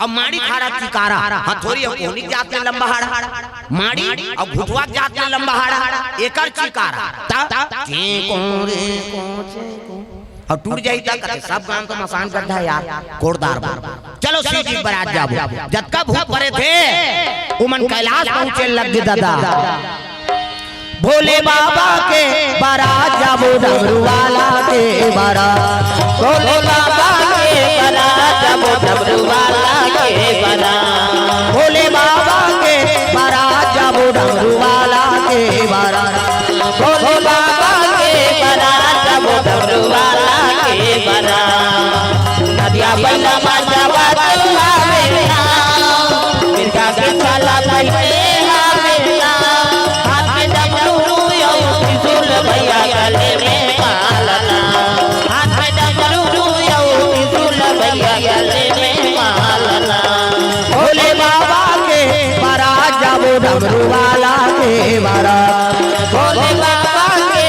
अउ माड़ी के हाड़ा चिकारा, हथोरी अउ कोहनी के जात ले लंबा हाड़ा, माड़ी अउ घुटवा के जात ले लंबा हाड़ा, एकर चिकारा। तब चेंको रे, अउ टूट जाही त कथे, सब गांव तो मसान गड्ढा यार, कोड़दार बा। चलो शिव जी के बरात जाबो, जतका भूत प्रेत हे, ओमन कैलाश पहुंचे लग गे दादा। भोले बाबा के बरात जाबो, डमरू वाला के बरात। भोले बाबा के बरात जाबो, डमरू वाला के बरात। भोले बाबा के बरात जाबो, डमरू वाला के बरात। भोले बाबा के बरात जाबो, डमरू वाला के बरात। नदिया बैला मा जावा तू आवे ना, मिर्गा के छाला लइके आवे ना। हाथ में डमरू अउ त्रिशूल भइया गले में माला ना। हाथ में डमरू अउ त्रिशूल भइया गले में माला ना। भोले बाबा के बरात जाबो, डमरू वाला के बरात। भोले बाबा के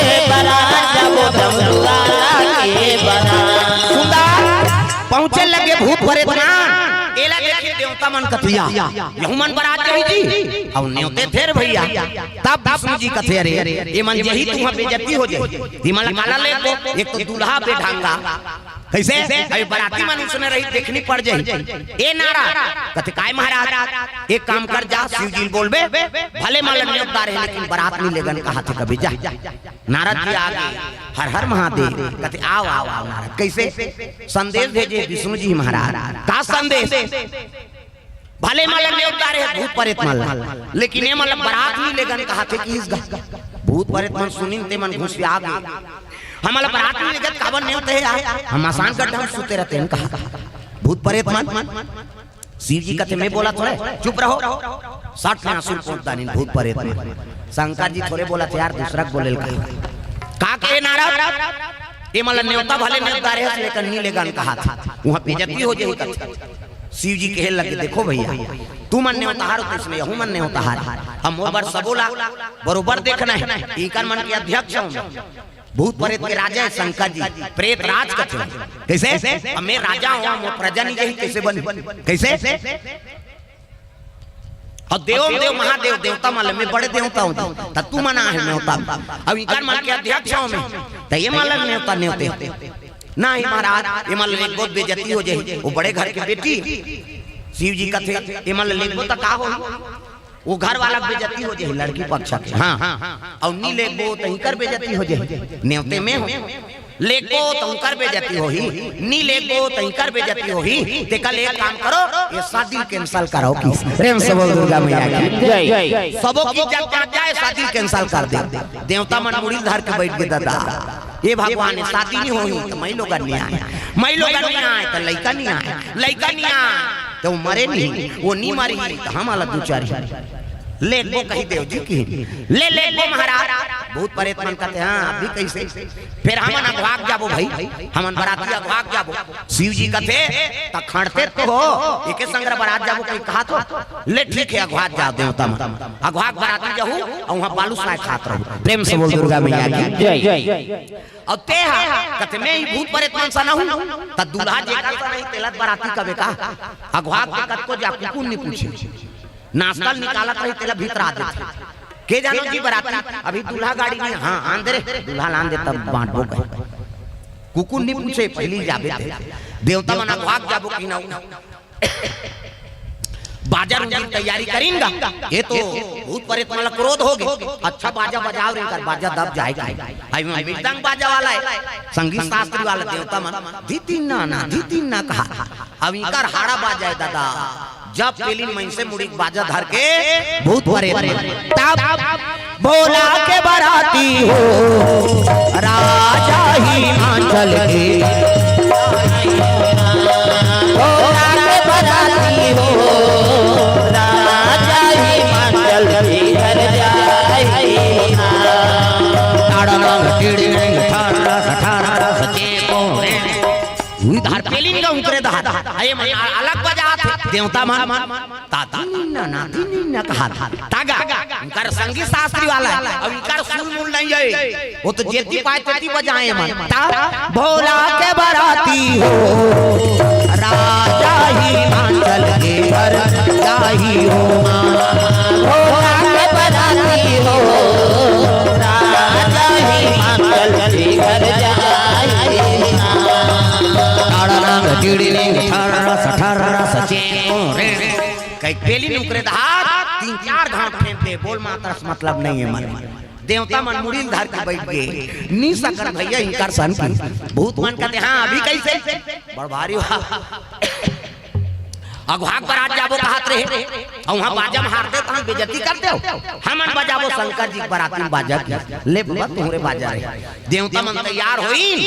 पहुंचे लगे भूत प्रेत मन, एला देखिन देवता मन कथे या, यहू मन बरात जाही जी, अउ नेवते थे रे भइया। तब विष्णु जी कथे, अरे, ए मन जाही तुंहर बेइज्जती हो जाही, ए मन ला काला लेगबो, एक तो दूल्हा बेढंगा, कइसे? अभी बराती मन उसने रही, देखनी पड़ जाही। ए नारद, कथे, काय महाराज, एक काम कर जा, शिव जी ल बोलबे, भले मन ला नेवत डारे हे, लेकिन बरात नइ लेगन कहाथे कबे जा। नारद जी आगे, हर हर महादेव, कथे, आव, आव, आव नारद, कइसे? संदेश भेजे विष्णु जी महाराज, का संदेश? भले मन ला नेवत डारे हे भूत प्रेत मन ला, लेकिन ए मन ला बरात नइ लेगन कहाथे किहिस गा। भूत प्रेत मन सुनिन ते मन घुसिया गे। हमन ला बरात नइ लेगन, काबर नेवत हे यार? हम मसान गड्ढा म सुते रहितेन कहा। भूत प्रेत मन। शिव जी कथे, मैं बोलत हों रे, चुप रहो। सट ले आंसू ल पोंछ डारिन भूत प्रेत मन। शंकर जी थोरे बोलत हे यार, दूसरा के बोले ल कहा। का कहे नारद? ए मन ला नेवता भले नेवत डारे हस, लेकिन नइ लेगन कहाथे, उहां बेइज्जती हो जाही कथे। शिव जी कहे लगे, देखो भइया, तुमन नेवतहार हो, त इसमें यहू मन नेवतहार हे। अब मोर बर सबो ला बरोबर देखना हे, इंकर मन के अध्यक्ष हों मैं। भूत प्रेत के राजा हे शंकर जी, प्रेत राज कथे। कइसे? अब मैं राजा हों, मोर प्रजा नइ जाही, कइसे बनही? कइसे? अउ देवो म देव महादेव, देवता मन ले मैं बड़े देवता हों, त तुमन आहे नेवता। अब इंकर मन के अध्यक्ष हों मैं, त ए मन ला नेवता नेवते। नहीं महाराज, ए मन ला लेगबो त बेइज्जती हो जाही, ओ बड़े घर के बेटी। शिव जी कथे, ए मन ला लेगबो त का होही? ओ घर वाला के बेइज्जती हो जाही, लड़की पक्ष के। हां, अउ नइ लेगबो त इंकर बेइज्जती हो जाही, नेवते मैं हों। लेगबो त उंकर बेइज्जती होही, नइ लेगबो त इंकर बेइज्जती होही। तेकर ले एक काम करो, ए शादी ल cancel कराओ किहिस। प्रेम से बोल दुर्गा मैया की जय। सबो के इज्जत बांच जाय, शादी ल cancel कर दे। देवता मन मुड़ी ल धर के बइठ गे ददा। ए भगवान, ए शादी नइ होही त माईलोगन नइ आंय, माईलोगन नइ आंय त लइका नइ आंय, लइका नइ आंय त ओ मरे नइ, ओ नइ मरही त हमन ला दुचारही। लेगबो कहि देव जी किहिन। ले लेगबो महाराज। भूत प्रेत मन कथे, हां, अभी कइसे? फेर हमन अघवाक जाबो भई, हमन बराती अघवाक जाबो। शिव जी कथे, त खंड़ते तो हो, एके संग बरात जाबो कहि कहाथो। ले ठीक हे, अघवाक जाव देवता मन। अघवाक बराती जाहू, अउ उहां बालूसाय खात रहू। प्रेम से बोल दुर्गा मैया की जय। अउ तेहा कथे, मैं ए भूत प्रेत मन सन हूं, त दूल्हा जेकर सन हे, तेला बराती कबे का? अघवाक के कतको जा, कुकुर नइ पूछे। नाश्ता ल निकालत रही, तेला भीतरा देथे। के जानो जी बराती, अभी दूल्हा गाड़ी नइ हे। हां, आन दे रे, दूल्हा ल आन दे, तब बांटबो कहे। कुकुर नइ पूछे, पहिली जाबे ते। देवता मन अघवाक जाबो कहिन। बाजा रुंजी तैयारी करिन गा। ए तो भूत प्रेत मन ला क्रोध हो गे। अच्छा बाजा बजाव रे, इंकर बाजा दब जाय के। अभी मृदंग बाजा वाला हे, संगीत शास्त्री वाला, देवता मन धितिन ना ना, धितिन ना कहा। अब इंकर हाड़ा बाजा हे ददा। जब पेलिन मइनसे मुड़ी के बाजा धर के भूत प्रेत मन। तब भोला के बराती हो, राजा हिमाचल के। भोला के बराती हो, राजा हिमाचल के घर जाई ना। ताड़ांग टिड़िंग ठाड़ा ठाड़ा सचे को रे। उही धार पेलिन गा उंकरे धार। अये मन अलग बजात हे। देवता मन। ताती निन्ना, नाती निन्ना कहा था। तागा, उंकर संगीत शास्त्री वाला हे, अब उंकर सुर मुल नइ हे। ओ तो जेती पाय तेती बजाय मन। ता भोला के बराती हो, राजा हिमाचल के घर जाही हो। भोला के बराती हो, राजा हिमाचल के घर जाही। ताड़ांग टिड़िंग ठर्रस ठर्रस चेंको रे। कई पेलिन उंकरे धार, तीन चार घांव फेंक दे, बोल मातर से मतलब नइ हे मन। देवता मन मुड़ी ल धर के बइठ गे, नइ सकन भइया इंकर सन की। भूत मन कथे, हां, अभी कइसे? बड़ भारी हुआ। अघवाक बरात जाबो कहत रहे, अउ उहां बाजा म हारते तहां बेइज्जती करते हो। हमन बजाबो शंकर जी के बराती म बाजा की। ले बबा, तुंहरे बाजा रे। देवता मन तैयार होइन,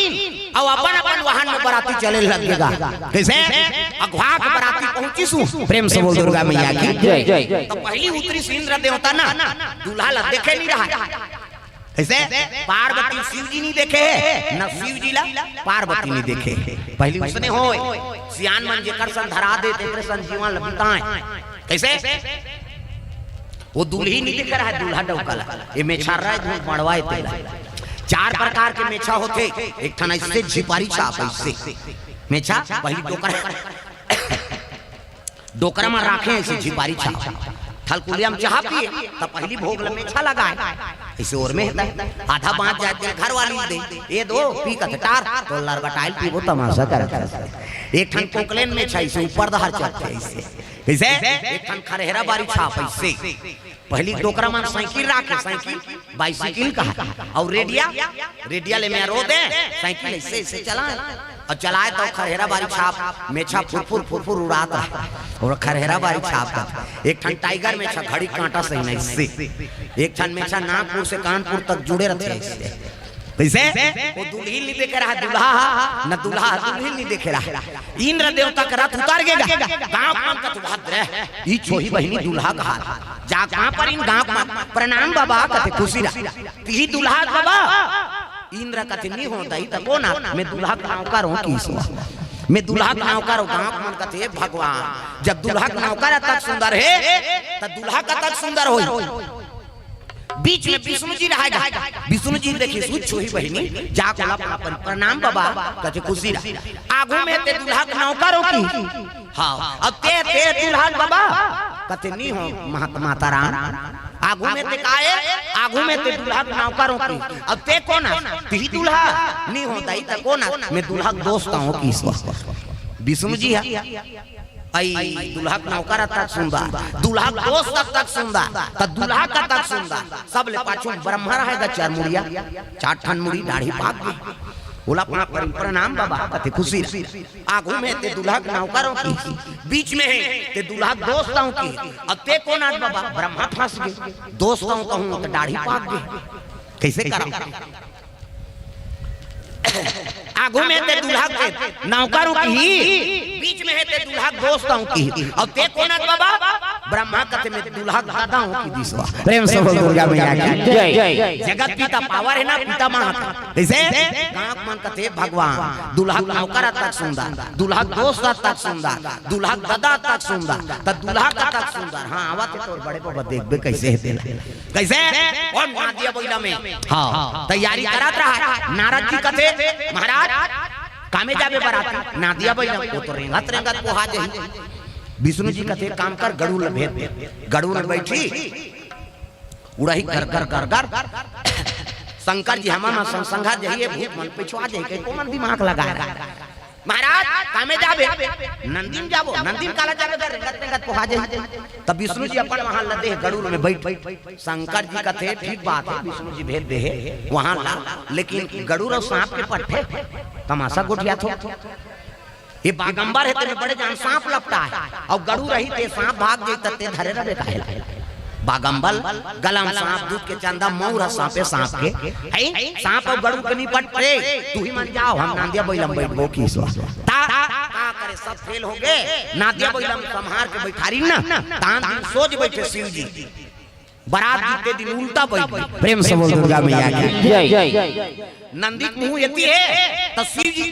अउ अपन अपन वाहन म बराती चले लग गे गा। कइसे? अघवाक बराती पहुंचिस हूं। प्रेम से बोल दुर्गा मैया की जय। त पहिली उतरिस इंद्र देवता ना, दूल्हा ला देखे नइ रहय। कइसे? पार्वती शिव जी नइ देखे हे, न शिव जी ला पार्वती नइ देखे हे। पहिली उसने होय, सियान मन जेकर सन धरा दे, तेकरे सन जीवन ल बिताय। कइसे? ओ दुल्ही नइ देखे रहय, दूल्हा डउका ला। ए मेछा रहय, धूल मड़वाय तेला। चार प्रकार के मेछा होथे, एक ठन अइसे झिपारी छाप अइसे। मेछा पहिली डोकरा, डोकरा म राखे अइसे झिपारी छाप। थलकुलिया म चाहा पिए, त पहिली भोग ल मेछा लगाए। अइसे ओर में हेता, आधा बाँच जाए तेला घर वाली दे। ए दो, पी कथे टार, तो लरगटाइल पीबो, तमासा करत हे। एक ठन कोकलेन मेछा अइसे ऊपर डहर चलथे अइसे। कइसे? एक ठन खरहेरा बारी छाप अइसे। पहिली डोकरा मन साइकिल राखे, साइकिल, बाइसिकिल कहा, अउ रेडिया, रेडिया ले मेरो दे, साइकिल अइसे, अइसे चलाए, अउ चलाए त खरहेरा बारी छाप, मेछा फुरफुर, फुरफुर उड़ात रहे, अउ खरहेरा बारी छाप का। एक ठन टाइगर मेछा घड़ी काँटा सही नहीं से, एक ठन मेछा नागपुर से कानपुर तक जुड़े रथे अइसे। कइसे? ओ दुलहिन नइ देखे रहा दूल्हा, न दूल्हा दुलहिन नइ देखे रहा। इंद्र देवता के रथ उतर गे गा। गाँव मन कथे भद्र, ई छोही बहिनी दूल्हा कहा। जा गाँव पर इन गाँव मन, प्रणाम बाबा कथे खुशी रहा। तिही दूल्हा बाबा। इंद्र कथे नी हो दई त कोन आत, मैं दूल्हा के नौकर हों किहिस वा। मैं दूल्हा के नौकर हों। गाँव मन कथे भगवान, जब दूल्हा के नौकर अतक सुंदर हे, त दूल्हा कतक सुंदर होही। बीच में विष्णु जी रहे गा। विष्णु जी देखे, "सुच होही बहिनी, जा कोला पापन प्रणाम बाबा," कथे खुशी रहा। आगू में ते दूल्हा के नौकर हों कि? हाँ, अब ते, ते दूल्हा के बाबा, कथे नी हो महत-, माता राम। आगू में ते काए, आगू में ते दूल्हा के नौकर हों कि? अब ते कोन आस? तिही दूल्हा, नी हो दई त कोन आस? मैं दूल्हा के दोस्त हों किहिस वा। विष्णु जी हे। अई दूल्हा के नौकर अतक सुंदर, दूल्हा के दोस्त अतक सुंदर, त दूल्हा कतक सुंदर। सबले पाछू ब्रह्मा रहे गा चार मुड़िया, चार ठन मुड़ी दाढ़ी पाक गे। ओला पाँव परी प्रणाम बाबा कथे खुशी रहा। आगू में ते दूल्हा के नौकर हों कि, बीच में हे ते दूल्हा के दोस्त हों कि, अब ते कोन आस बाबा? ब्रह्मा फंस गे, दोस्त हों कहूँ त दाढ़ी पाक गे, कइसे करँव? आगू में ते दूल्हा के नौकर हों किही, बीच में हे ते दूल्हा के दोस्त हों किही, अउ ते कोन आस बाबा? ब्रह्मा कथे मैं दूल्हा के दादा हों किहिस वा। प्रेम से बोल दुर्गा मैया की जय। जगत पिता पावर हे ना, पिता माँ। कइसे? गाँव मन कथे भगवान, दूल्हा के नौकर अतक सुंदर, दूल्हा के दोस्त अतक सुंदर, दूल्हा के दादा अतक सुंदर, त दूल्हा कतक सुंदर। हाँ, आवत हे तोर बड़े बाबा, देखबे कइसे हे तेला। कइसे? ओ नांदिया बइला में। हाँ, तैयारी करत रहा। नारद जी कथे, "महाराज, कामे जाबे बराती?" नांदिया बइला, ओ तो रेंगत रेंगत पोहा जाही। विष्णु जी कथे, "काम कर, गरुड़ ल भेज दे।" गरुड़ ल बइठही, उड़ही गर गर गर गर। शंकर जी हमन संग संघा जाही, भूत मन पिछुआ जाही, कहि ओमन दिमाग लगाए रहा। "महाराज, कामे जाबे?" "नंदी म जाबो।" "नंदी म काला जाबे गा, रेंगत रेंगत पोहा जाही।" तब विष्णु जी अपन वाहन ल देहे, गरुड़ में बइठ। शंकर जी कथे, "ठीक बात हे, विष्णु जी भेज देहे वाहन ला, लेकिन गरुड़ अउ सांप के पट्ठे तमासा गोठियाथो।" ये बागंबर हे, तेमे बड़े जान सांप लपटा हे, अउ गरुड़ रही ते सांप भाग जाही त ते धरे रहे काहे ला? बागंबर, गला म सांप, दूध के चंदा, मउर ह सांपे सांप के, हे? सांप अउ गरुड़ के नी पट्टे, तुही मन जाव, हम नांदिया बइला म बइठबो किहिस वा। त का करे, सब फेल हो गे। नांदिया बइला म सम्हार के बइठारिन ना, तान दिन सोझ बइठे शिव जी। बरात जीते दिन उल्टा बइठ गे। प्रेम से बोल दुर्गा मैया की जय। नंदी के मुँह एती हे, त शिव जी